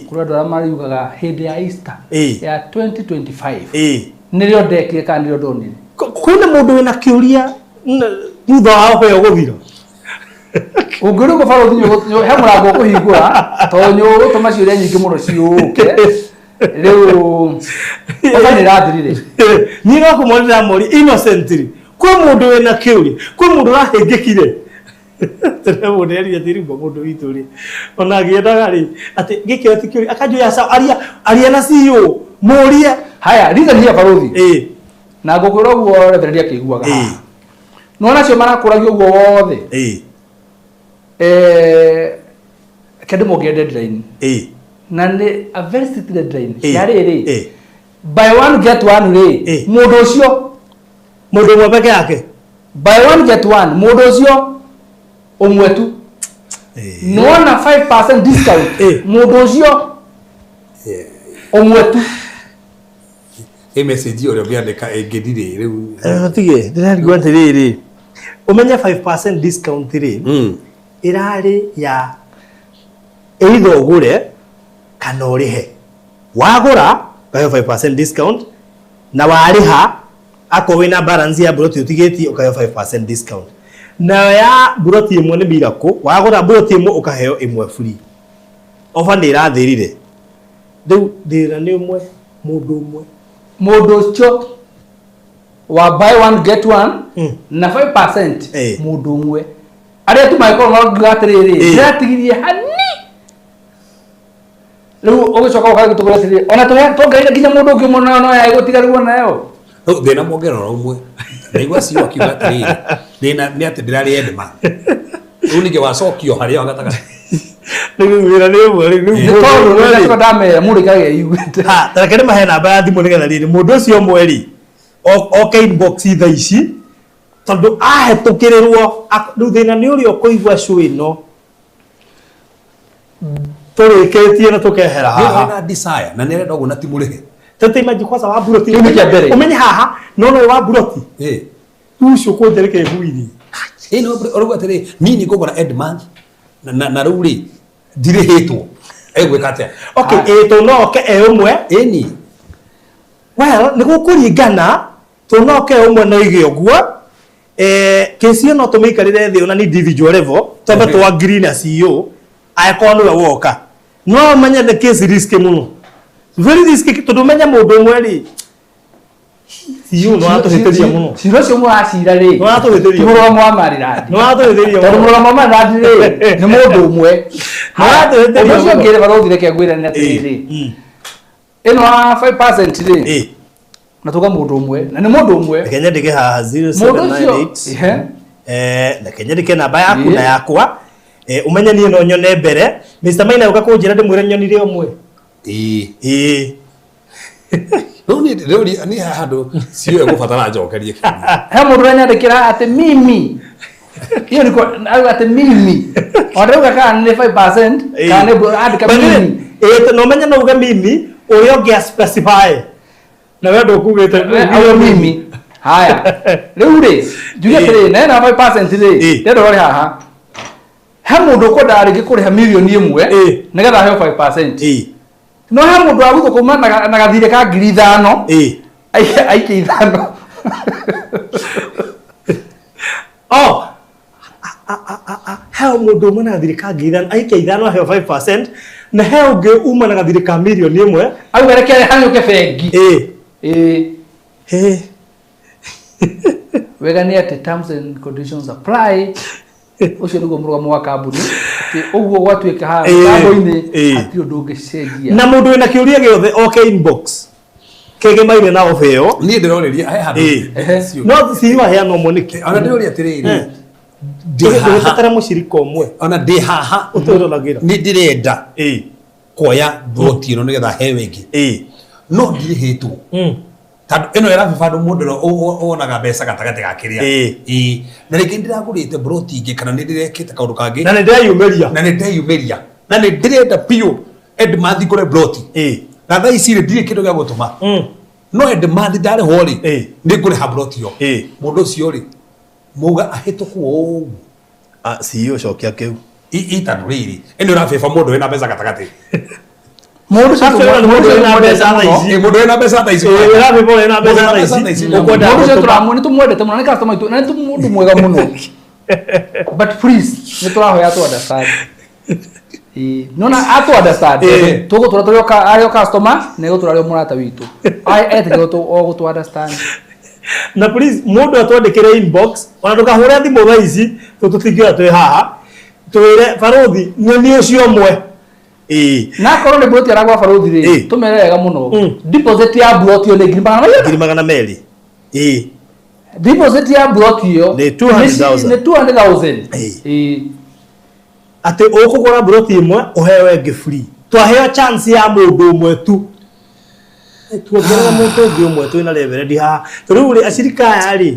kũrĩ andũ arĩa mariugaga hĩndĩ ya Easter ya 2025 nĩrĩo ndekire kana nĩrĩo ndonire. Kwĩna mũndũ wĩna kĩũria thutha wa oba ĩyo gũthira ũngĩũria ũguo barũthi he mũrango ũkũhingũra tondũ nĩ ũgũtũma ciũria nyingĩ mũno ciũke rĩu oba nĩ ĩrathirire. Niĩ no kũmoria ndĩramoria innocently kwĩ mũndũ wĩna kĩũria kwĩ mũndũ ũrahĩngĩkire tene mũndũ erire atĩ rĩu mũndũ witũ rĩ ona agĩendaga rĩ atĩ gĩkĩo ti kĩũria akanjũria sawa aria aria na CEO mũrie. Haya reason here barũthi na ngũkwĩra ũguo reverend akĩiguaga haha nĩwona acio marakũragia ũguo wothe kende mongerere deadline na nĩ a very strict deadline ya rĩrĩ buy one get one rĩ mũndũ ũcio mũndũ ũmwe peke yake buy one get one mũndũ ũcio ũmwe tu nĩwona 5% discount mũndũ ũcio ũmwe tu. Ĩ message ũrĩa ũngĩandĩka ĩngĩndirĩ rĩu tige ndĩrarigwo atĩrĩrĩ ũmenye 5% discount rĩ ĩrarĩ ya either ũgũre kana ũrĩhe wagũra ũkaheo 5% discount na warĩha akorwo wĩna balance ya buroti ũtigĩtie ũkaheo 5% discount nayo ya buroti ĩmwe nĩ Miracle wagũra buroti ĩmwe ũkaheo ĩmwe free offer nĩ ĩrathirire rĩu thĩna nĩ ũmwe mũndũ ũmwe mũndũ ũcio wa buy one get one na 5% mũndũ ũmwe arĩa tu mangĩkorwo marongiuga atĩrĩrĩ ndĩratigirie hani rĩu ũgĩcoka ũkagĩtũgũra atĩrĩrĩ ona tuongereire nginya mũndũ ũngĩ ũmwe no yagũtigarĩrwo nayo. Rĩu thĩna mwongerera ũmwe ndaigua CEO akiuga atĩrĩrĩ thĩna nĩ atĩ ndĩrarĩ endma rĩu ningĩ wacokio harĩa gatagatĩ rĩu wĩra nĩ ũmwe rĩu nĩ tondũ nĩndĩracoka ndamera mũndũ aikarage eiguĩte. Ta reke ndĩmahe namba ya thimũ nĩgetha rĩrĩ mũndũ ũcio ũmwe rĩ oke inbox thaa ici tondũ ahetũkĩrĩrwo rĩu thĩna nĩ ũrĩa ũkũigua show ĩno tũrĩkĩtie na tũkehera haha na desire na nĩarenda ũguo na ti mũrĩhe tete imagine kwanza wa buroti Kĩu nĩ kĩa mbere. ũmenye haha no no wa buroti rĩu ũcio kũnjereke ĩguirie ĩ no ũrauga atĩrĩ niĩ nĩ ngũgũra end month na rĩu rĩ ndirĩhĩtwo egwĩka atĩa? Okay ĩ tũ no oke e ũmwe ĩni well nĩ gũkũringana tũ no oke e ũmwe no ige ũguo kesi ĩno tũmĩikarĩre thĩ ona nĩ individual level twambe tũ agree na CEO angĩkorwo nĩwe woka no ũmenye the case risk mũno very risk tondũ ũmenye mũndũ ũmwe rĩ CEO no atũhĩtĩria mũno cira ũcio mũracira rĩ No atũhĩtĩria ti mũrũgamo wa Maryland no atũhĩtĩria tondũ mũrũgamo wa Maryland rĩ nĩ mũndũ ũmwe No atũhĩtĩria ũndũ ũcio mũno. ũngĩ barũthi reke ngwĩre nĩ atĩrĩrĩ ĩno wa 5% rĩ na tuga mũndũ ũmwe na nĩ mũndũ ũmwe reke nyandĩke haha mũndũ ũcio 0798 reke nyandĩke namba yaku na yakwa ũmenye niĩ no nyone mbere Mr. Maina ũka kũnjĩra ndĩmwĩre nyonire ũmwe ĩĩ Rĩu nĩ handũ CEO egũbatara njokerie kĩũria. He mũndũ ũranyandĩkĩra atĩ mimi Hiyo ni kwa atĩ mimi ona rĩu kana nĩ 5% kana nĩ andĩka mimi. Ĩĩ, no menye no uge mimi ũrĩa ũngĩ a specify na we ndũkugĩte. Au mimi. Haya, rĩu rĩ, njuge atĩrĩ, na ĩna 5% rĩ, ndĩrenda ũrore haha he mũndũ ũkwendaga rĩngĩ kũrĩha mirioni 1 nĩgetha aheo 5%, no he mũndũ wa gũthũkũma na gathirĩ ka 5,000 aikie 5. Oh, he mũndũ uma na gathirĩ ka 5,000 aikie 5 aheo 5%, na he ũngĩ uma na gathirĩ ka mirioni 1 auga reke hanyũke bengi. Ĩĩ. Wega nĩ atĩ terms and conditions apply. Ũcio nĩguo mũrũgamo wa kambuni, atĩ ũguo gwatuĩka haha mũtambo-inĩ hatirĩ ũndũ ũngĩcenjia. Na mũndũ wĩna kĩũria gĩothe oke inbox kĩgemaine na ofa ĩyo. Niĩ ndĩrorĩria he handũ. No CEO aheana ũmwe nĩkĩ? Ona ndĩroria atĩrĩrĩ, ndĩbatara mũcirika ũmwe. Ona ndĩ haha ũtwĩroragĩra. Nĩ ndĩrenda kuoya broti ĩno nĩgetha heo ĩngĩ, no ndirĩhĩtwo tondũ ĩno ĩrabeba handũ mũndũ ũrĩa wonaga mbeca gatagatĩ ga kĩrĩa. Ĩĩ, na rĩngĩ ndĩragũrĩte broti ĩngĩ kana nĩ ndĩrekĩte kaũndũ kangĩ. Na nĩ ndĩreyumĩria. Na nĩ ndeyumĩria na nĩ ndĩrenda biũ Edmathi ngũre broti, na thaa ici rĩ, ndirĩ kĩndũ gĩa gũtũma, no Edmathi ndarĩhwo rĩ, nĩ ngũrĩha broti ĩyo. Mũndũ ũcio rĩ, muga ahĩtũkwo ũguo? CEO, cokia kĩu. Itandũ rĩrĩ, ĩno ĩrabeba mũndũ wĩna mbeca gatagatĩ. Mũndũ ũcio mũndũ wĩna mbeca thaa ici. Mũndũ wĩna mbeca thaa ici. Ĩrabeba wĩna mbeca thaa ici. Mũndũ ũcio tũramũ nĩ tũmwendete mũno, nĩ customer witũ na nĩ mũndũ mwega mũno, but please nĩ tũrahoya tu understand. Nona atu understand, tũgũtũra tũrĩ arĩ o customer na egũtũra arĩ o mũrata witũ, etĩkĩrwo o gũtũ understand. Na please mũndũ atwandĩkĩre inbox, ona ndũkahũre thimũ thaa ici tondũ tũtingĩoya twĩ haha, twĩre barũthi nĩ ũcio ũmwe. Na akorwo nĩ mburoti aragũra barũthi rĩ, tũmere wega mũno, deposit ya mburoti ĩyo nĩ 200,000. 200,000. Deposit ya mburoti ĩyo nĩ 200,000. Nĩ 200,000. Atĩ ũkũgũra mburoti ĩmwe ũheo ĩngĩ free. Twaheo chance ya mũndũ ũmwe tu, tuongerera mũndũ ũngĩ ũmwe twĩna reverendi haha. Rĩu rĩ, acirika aya rĩ,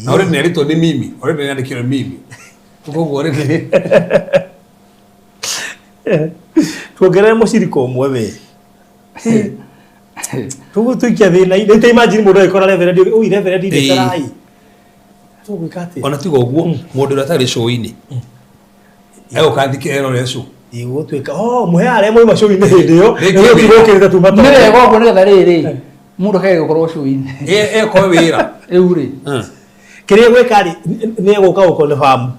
na already nĩarĩtwo nĩ mimi, already nĩandĩkirwo mimi, koguo already Tuongerere mũcirika ũmwe we, tũgũtũikia thĩna-inĩ. Rĩu ta imagine mũndũ agĩkora reverendi, ui reverendi ndeterai, tũgwĩka atĩa? Ona tiga ũguo, mũndũ ũrĩa atarĩ show-inĩ egũka thike erore show. Igũtuĩka oh mũhe arĩa moima show-inĩ hĩndĩ ĩyo Rĩngĩ nĩguo tũgũkĩrĩte tuma. Nĩ wega ũguo nĩgetha rĩrĩ mũndũ akage gũkorwo show-inĩ. Ĩkorwo wĩra. Rĩu rĩ, kĩrĩa gwĩka rĩ, nĩ egũka gũkonfamu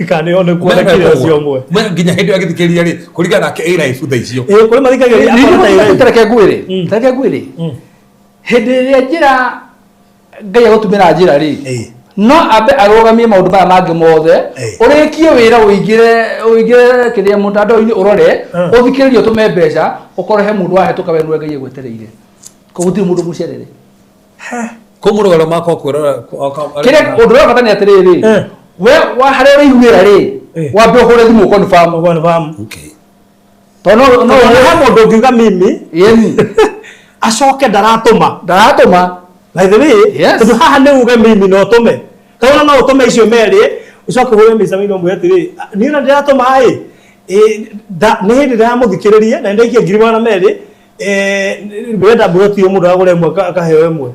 kana nĩ one kuona kĩrĩa ũcio ũmwe. Nginya hĩndĩ ĩyo agĩthikĩrĩria rĩ, kũringana nake ĩ live thaa icio. Ĩĩ, kũrĩ mathikagĩrĩria akona ta ĩ live. Tareke ngwĩre, hĩndĩ ĩrĩa njĩra Ngai agũtumĩra njĩra rĩ, no ambe arũgamie maũndũ maya mangĩ mothe, ũrĩkie wĩra, ũingĩre kĩrĩa mũtandao-inĩ, ũrore, ũthikĩrĩrie, ũtũme mbeca, ũkorwo he mũndũ wahĩtũka, we nĩwe Ngai egwetereire. Koguo gũtirĩ mũndũ mũcerere. Kũ mũrũgano makwa kwĩrora. Kĩrĩa ũndũ ũrĩa bata nĩ atĩrĩrĩ, we wa harĩa ũraiguĩra rĩ, wambe ũhũre thimũ confirm. Confirm. Okay. Tondũ no Tondũ he mũndũ ũngiuga mimi yeni acoke ndaratũma. Ndaratũma. By the way, Yes. tondũ haha nĩ uge mimi na ũtũme, kana no ũtũme icio merĩ, ũcoke ũhũre mĩca-inĩ ũmwe atĩrĩ, niĩ na ndĩratũma ĩ nĩ hĩndĩ ndĩramũthikĩrĩria na nĩndaikia 200,000, ndĩrenda mburoti ĩyo, mũndũ agũre ĩmwe akaheo ĩmwe.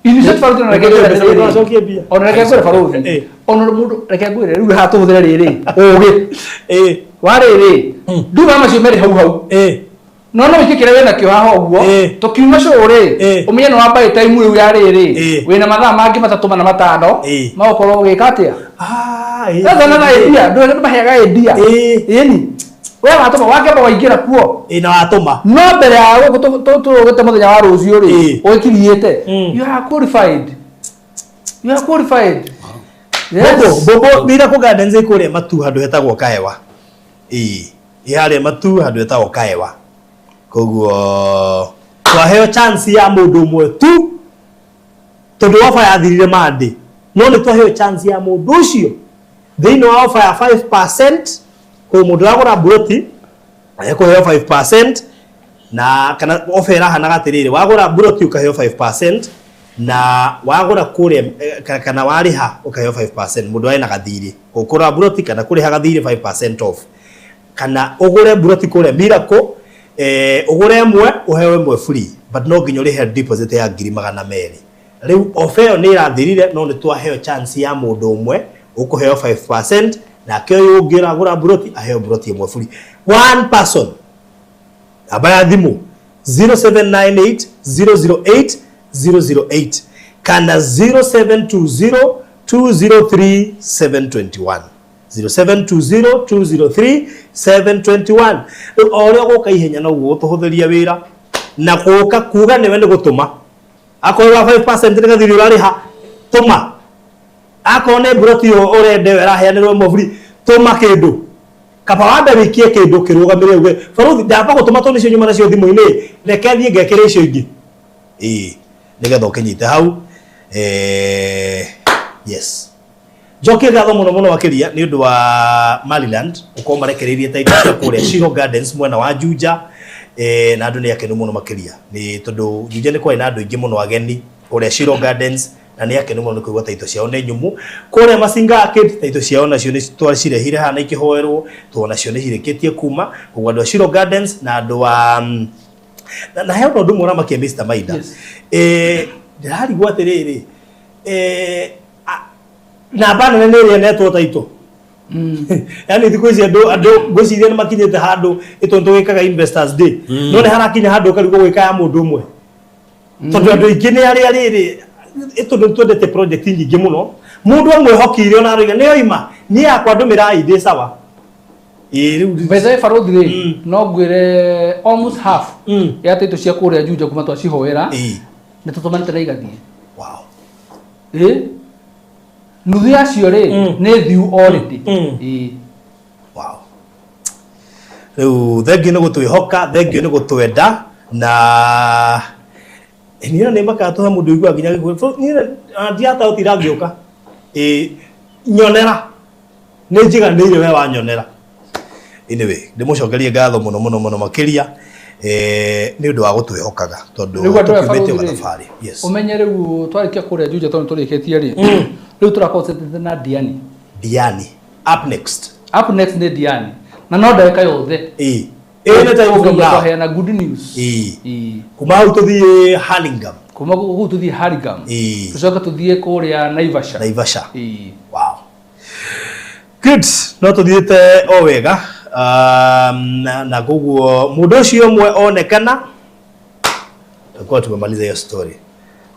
Initiate barũthi, ona reke ngwĩre atĩrĩrĩ. Acokie mbia. Ona reke ngwĩre barũthi, ona mũndũ, reke ngwĩre rĩu haha tũhũthĩre rĩrĩ ũgĩ wa rĩrĩ nduga macio merĩ hau hau, no wĩke kĩrĩa wĩna kĩo haha ũguo tũkiuma show rĩ, ũmenye nĩ wambaĩ time rĩu ya rĩrĩ wĩna mathaa mangĩ 3 mana 5 magũkorwo ũgĩka atĩa. Sasa na idea ndũ maheaga idea ĩni we watũma wakĩamba waingĩra kuo. Ĩ, na watũma. No mbere ya gũkũ tũrũgĩte mũthenya wa rũciũ rĩ, ũgĩkiriĩte, you are qualified, you are qualified, yes. Bobo Bobo Miracle Gardens ĩ kũrĩa Matu handũ hetagwo Kaewa. Ĩĩ, ĩ harĩa Matu handũ hetagwo Kaewa. Koguo twaheo chance ya mũndũ ũmwe tu tondũ ofa yathirire Monday, no nĩ twaheo chance ya mũndũ ũcio thĩinĩ wa ofa ya 5%. Koguo mũndũ ũragũra mburoti ekũheo 5%, na kana ofa ĩrahanaga atĩrĩrĩ, wagũra mburoti ũkaheo 5%. Na wagũra kũrĩa kana warĩha ũkaheo 5%, mũndũ arĩ na gathirĩ ũkũra buroti kana kũrĩha gathirĩ 5% off, kana ũgũre buroti kũrĩa Miracle, ũgũre ĩmwe ũheo ĩmwe free, but no nginya ũrĩhe deposit ya 200,000. Rĩu offer ĩyo nĩ ĩrathirire, no nĩ twaheo chance ya mũndũ ũmwe ũkũheo 5%, nake ũyũ ũngĩ ũragũra buroti aheo buroti ĩmwe free. One person, namba ya thimũ 0798 008 008 kana 0720 203 721, 0720 203 721. Rĩu o ũrĩa ũgũka ihenya noguo ũtũhũthĩria wĩra na gũka kuga nĩwe nĩ gũtũma. Akorwo wa 5% nĩ gathiri ũrarĩha, tũma. Akorwo nĩ mburoti ĩyo ũrenda ĩyo ĩraheanĩrwo ĩmwe free, tũma kĩndũ. Kaba wambe wĩkie kĩndũ kĩrũgamĩrĩre uge baruthi ndamba gũtũma tondũ nĩcio nyuma nacio thimũ-inĩ, reke thiĩ ngekĩre icio ingĩ, ĩĩ, nĩgetha ũkĩnyite hau. Yes, njokie ngatho mũno mũno makĩria nĩ ũndũ wa Maryland gũkorwo marekereirie title cia kũrĩa Shiro Gardens mwena wa Juja, na andũ nĩ akenu mũno makĩria nĩ tondũ Juja nĩ kwarĩ na andũ aingĩ mũno ageni kũrĩa Shiro Gardens, na nĩ akenu mũno nĩ kũigua title ciao nĩ nyumu. Kũrĩa Masinga Arcade title ciao nacio nĩ twacirehire haha na ikĩhoerwo, tondũ nacio nĩ cirĩkĩtie kuma. Koguo andũ a Shiro Gardens na andũ a na he ũndũ ũmwe ũramakia Mr. Maida. Yes. Ndĩrarigwo atĩrĩrĩ, namba nene nĩ ĩrĩa ĩnetwo title. Yani thikũ ici andũ ngwĩciria nĩ makinyĩte handũ ĩtondũ tũgĩkaga Investors Day, no nĩ harakinya handũ ũkarigwo gwĩka ya mũndũ ũmwe, tondũ andũ aingĩ nĩ arĩa rĩrĩ ĩtondũ twendete project nyingĩ mũno, mũndũ amwĩhokeire ona aroiga nĩ oima niĩ yakwa ndũmĩrai ndĩ sawa. Ĩĩ, rĩu By the way, baruthi rĩ, no ngwĩre almost half ya title cia kũrĩa Juja kuma twacihoera nĩ tũtũmanĩte na igathiĩ. Ĩ nuthu yacio rĩ nĩ thiu already. Ĩ. Wow. Rĩu thengiũ nĩ gũtwĩhoka, thengiũ nĩ gũtwenda, na niĩ nĩ makatũhe mũndũ ũiguaga nginya gĩkũyũ. Niĩ ndiataũtira ngĩũka. Ĩ nyonera nĩ njiganĩire we wanyonera. Anyway, ndĩmũcokerie ngatho mũno mũno mũno makĩria nĩ ũndũ wa gũtwĩhokaga tondũ Rĩu andũ aya tũkiumĩte o baruthi rĩ, gathabarĩ. Yes. Ũmenye rĩu twarĩkia kũrĩa Juja tondũ tũrĩkĩtie rĩ, rĩu tũraconcentrate na Diani. Diani up next. Up next nĩ Diani, na no ndagĩka yothe Ĩ. Ĩ nĩ time from now. Twaheana good news. Ĩ. Ĩ. Kuma hau tũthiĩ Hurlingham. Kuma kũu tũthiĩ Hurlingham. Ĩ. Tũcoke tũthiĩ kũrĩa Naivasha. Naivasha. Ĩ. Wow. Good. No tũthiĩte o wega. Na koguo mũndũ ũcio ũmwe onekana tũkorwo tumemaliza hiyo story.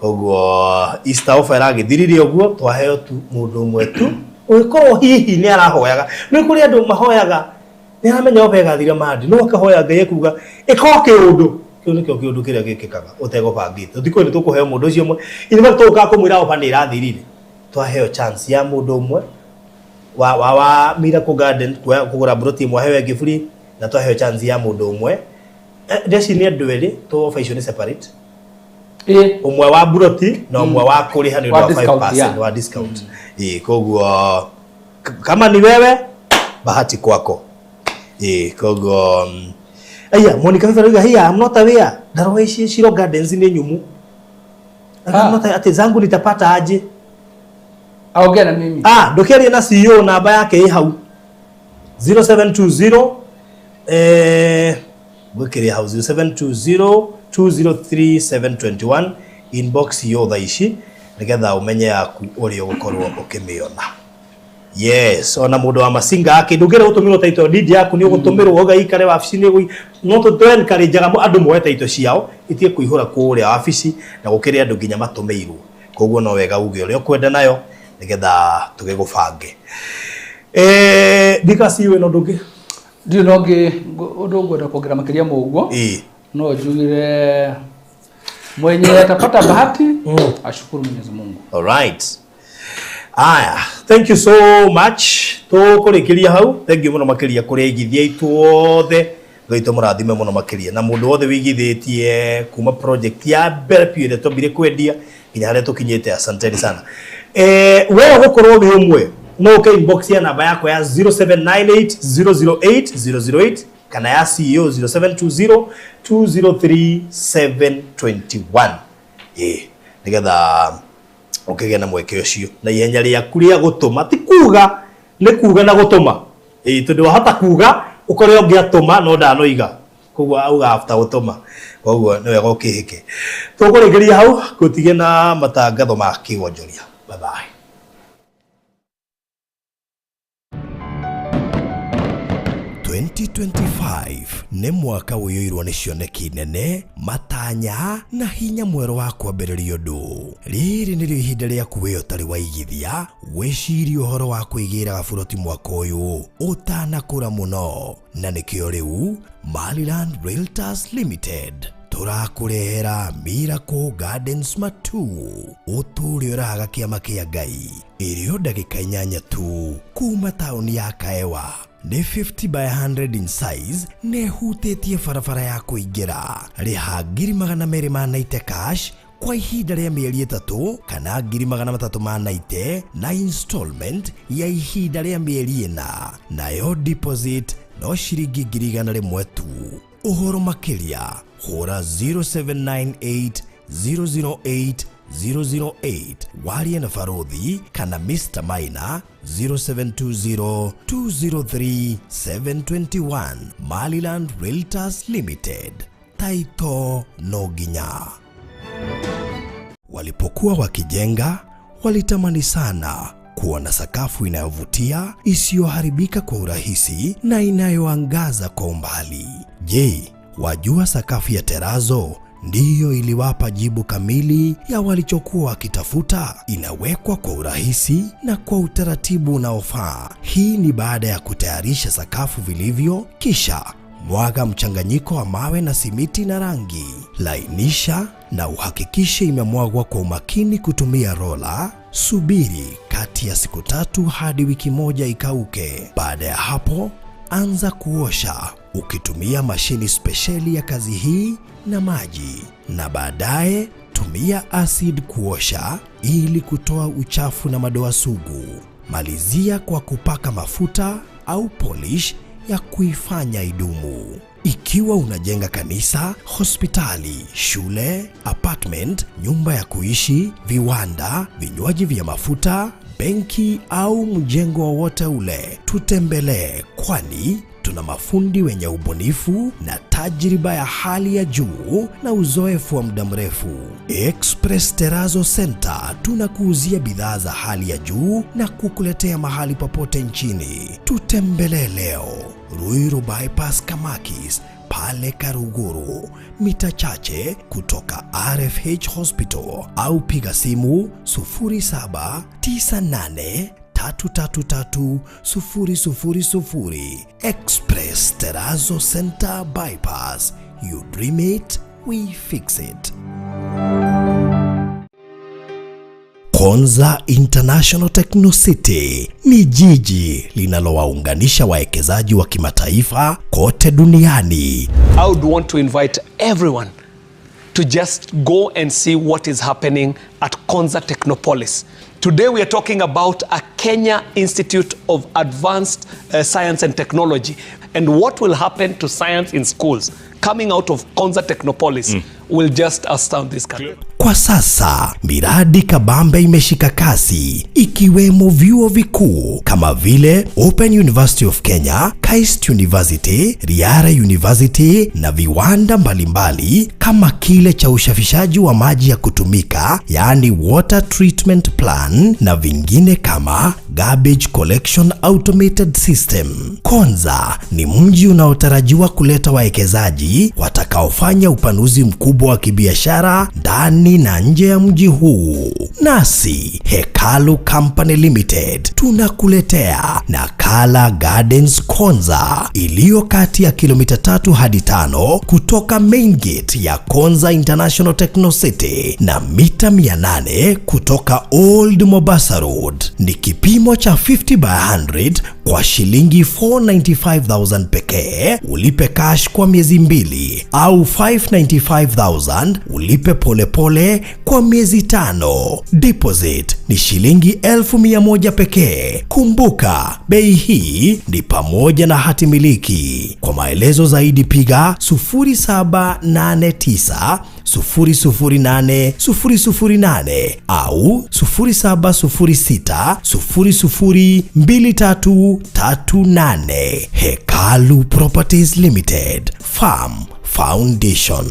Koguo Easter offer ĩragĩthirire ũguo, twaheo tu mũndũ ũmwe tu ũgĩkorwo hihi nĩ arahoyaga. Nĩ kũrĩ andũ mahoyaga nĩ aramenya offer ĩgathira mandi, no akahoya Ngai ekuga ĩkorwo kĩũndũ kĩu nĩkĩo kĩũndũ kĩrĩa gĩkĩkaga ũtegũbangĩte. Thikũ nĩ tũkũheo mũndũ ũcio ũmwe, in fact tũgũkaga kũmwĩra offer nĩ ĩrathirire. Twaheo chance ya mũndũ ũmwe wa Miracle Garden kũgũra broti ĩmwe aheo ĩngĩ free, na twaheo chance ya mũndũ ũmwe. Ndeci nĩ andũ erĩ, to offer icio nĩ separate. Ĩ. Ũmwe wa broti na ũmwe wa kũrĩha nĩ ũndũ Wa wa discount, 5% yeah. wa discount. Ĩ, koguo kama ni wewe bahati kwako. Ĩ, koguo aya Monica Fifa arauga hiya I'm not aware ndaroga ici Shiro Gardens nĩ nyumu. I'm not ati zangu nitapata aje? Aongea na mimi. Ndũkĩarie na CEO, namba yake ĩ hau 0720, gwĩkĩrĩa hau 0720 203 721, inbox yo thaa ici nĩgetha ũmenye yaku ũrĩa ũgũkorwo ũkĩmĩona. Yes, ona mũndũ wa Masinga kĩndũ kĩrĩa ũtũmĩrwo title deed yaku nĩ ũgũtũmĩrwo ũgaikare wabici nĩ no tũ encourage andũ moe title ciao itige kũihũra kũrĩa wabici, na gũkĩrĩ andũ nginya matũmĩirwo. Koguo no wega uge ũrĩa ũkwenda nayo nĩgetha tũgĩgũbange. Ndikasiwe na ũndũ ũngĩ? Ndirĩ na ũngĩ ũndũ ngwenda kuongerera makĩria ma ũguo. No njugire mwenye atapata bahati ashukuru Mwenyezi Mungu. All right. Aya, thank you so much. Tũkũrĩkĩria hau. Thank you mũno makĩria kũrĩ aigithia aitũ othe. Ngai tũmũrathime mũno makĩria. Na mũndũ wothe wĩigithĩtie kuma project ya mbere biũ ĩrĩa twambire kwendia nginya harĩa tũkinyĩte, asanteni sana. We ũgũkorwo wĩ ũmwe, no ũke inbox ya namba yakwa ya 0798 008 008 kana ya CEO 0720 203 721. Nĩgetha ũkĩgĩa na mweke ũcio na ihenya rĩaku rĩa gũtũma ti kuga nĩ kuga na gũtũma ĩĩ tondũ wahota kuga ũkore ũngĩatũma no ndanoiga koguo auga after gũtũma koguo nĩ wega ũkĩhĩke tũkũrĩkĩria hau gũtige na matangatho ma kĩwonjoria. Bye bye. 2025 nĩ mwaka ũiyũirwo nĩ cioneki nene, matanya na hinya mwerũ wa kwambĩrĩria ũndũ. Rĩrĩ nĩrĩo ihinda rĩaku we ũtarĩ waigithia wĩcirie ũhoro wa kwĩgĩra gaburoti mwaka ũyũ ũtanakũra mũno, na nĩkĩo rĩu Maryland Realtors Limited tũrakũrehera Miracle Gardens Matu ũtũũre ũraga kĩama kĩa Ngai ĩrĩo ndagĩka 8 tu kuma taũni ya Kaewa. Nĩ 50 by 100 in size nĩ hutĩtie barabara ya kũingĩra. Rĩha 290,000 cash kwa ihinda rĩa mĩeri 3 kana 390,000 na installment ya ihinda rĩa mĩeri 4, nayo deposit no ciringi 100,000 tu. Ũhoro makĩria hũra 0798 008 008 warie na Farodhi kana Mr. Maina 0720 203 721. Maryland Realtors Limited, taito no ginya. Walipokuwa wakijenga walitamani sana kuwa na sakafu inayovutia isiyoharibika kwa urahisi na inayoangaza kwa umbali. Je, wajua sakafu ya terazo ndiyo iliwapa jibu kamili ya walichokuwa wakitafuta? Inawekwa kwa urahisi na kwa utaratibu unaofaa. Hii ni baada ya kutayarisha sakafu vilivyo, kisha mwaga mchanganyiko wa mawe na simiti na rangi. Lainisha na uhakikishe imemwagwa kwa umakini kutumia rola. Subiri kati ya siku 3 hadi wiki 1 ikauke. Baada ya hapo, anza kuosha ukitumia mashini spesheli ya kazi hii na maji, na baadaye tumia acid kuosha ili kutoa uchafu na madoa sugu. Malizia kwa kupaka mafuta au polish ya kuifanya idumu. Ikiwa unajenga kanisa, hospitali, shule, apartment, nyumba ya kuishi, viwanda, vinywaji vya mafuta, benki au mjengo wowote ule, tutembelee, kwani tuna mafundi wenye ubunifu na tajriba ya hali ya juu na uzoefu wa muda mrefu. Express Terrazzo Center tunakuuzia bidhaa za hali ya juu na kukuletea mahali popote nchini. Tutembelee leo Ruiru Bypass Kamakis pale Karuguru, mita chache kutoka RFH Hospital, au piga simu 0798 333 000. Express Terrazzo Center Bypass. You dream it, we fix it. Konza International Techno City ni jiji linalowaunganisha wawekezaji wa kimataifa kote duniani. I would want to invite everyone to just go and see what is happening at Konza Technopolis. Today we are talking about a Kenya Institute of Advanced Science and Technology, and what will happen to science in schools coming out of Konza Technopolis will just astound this country. Kwa sasa miradi kabambe imeshika kasi, ikiwemo vyuo vikuu kama vile Open University of Kenya, KAIST University, Riara University na viwanda mbalimbali kama kile cha ushafishaji wa maji ya kutumika, yaani water treatment plan, na vingine kama garbage collection automated system. Konza ni mji unaotarajiwa kuleta wawekezaji watakaofanya upanuzi mkubwa wa kibiashara ndani na nje ya mji huu. Nasi Hekalu Company Limited tunakuletea Nakala Gardens Konza iliyo kati ya kilomita 3 hadi 5 kutoka main gate ya Konza International Techno City na mita 800 kutoka Old Mombasa Road. Ni kipimo cha 50 by 100 kwa shilingi 495,000 pekee. Ulipe cash kwa miezi 2 au 595,000 ulipe polepole pekee kwa miezi 5. Deposit ni shilingi 100,000 pekee. Kumbuka, bei hii ni pamoja na hati miliki. Kwa maelezo zaidi piga 0789 008 008 au 0706 002338. Hekalu Properties Limited, Farm Foundation.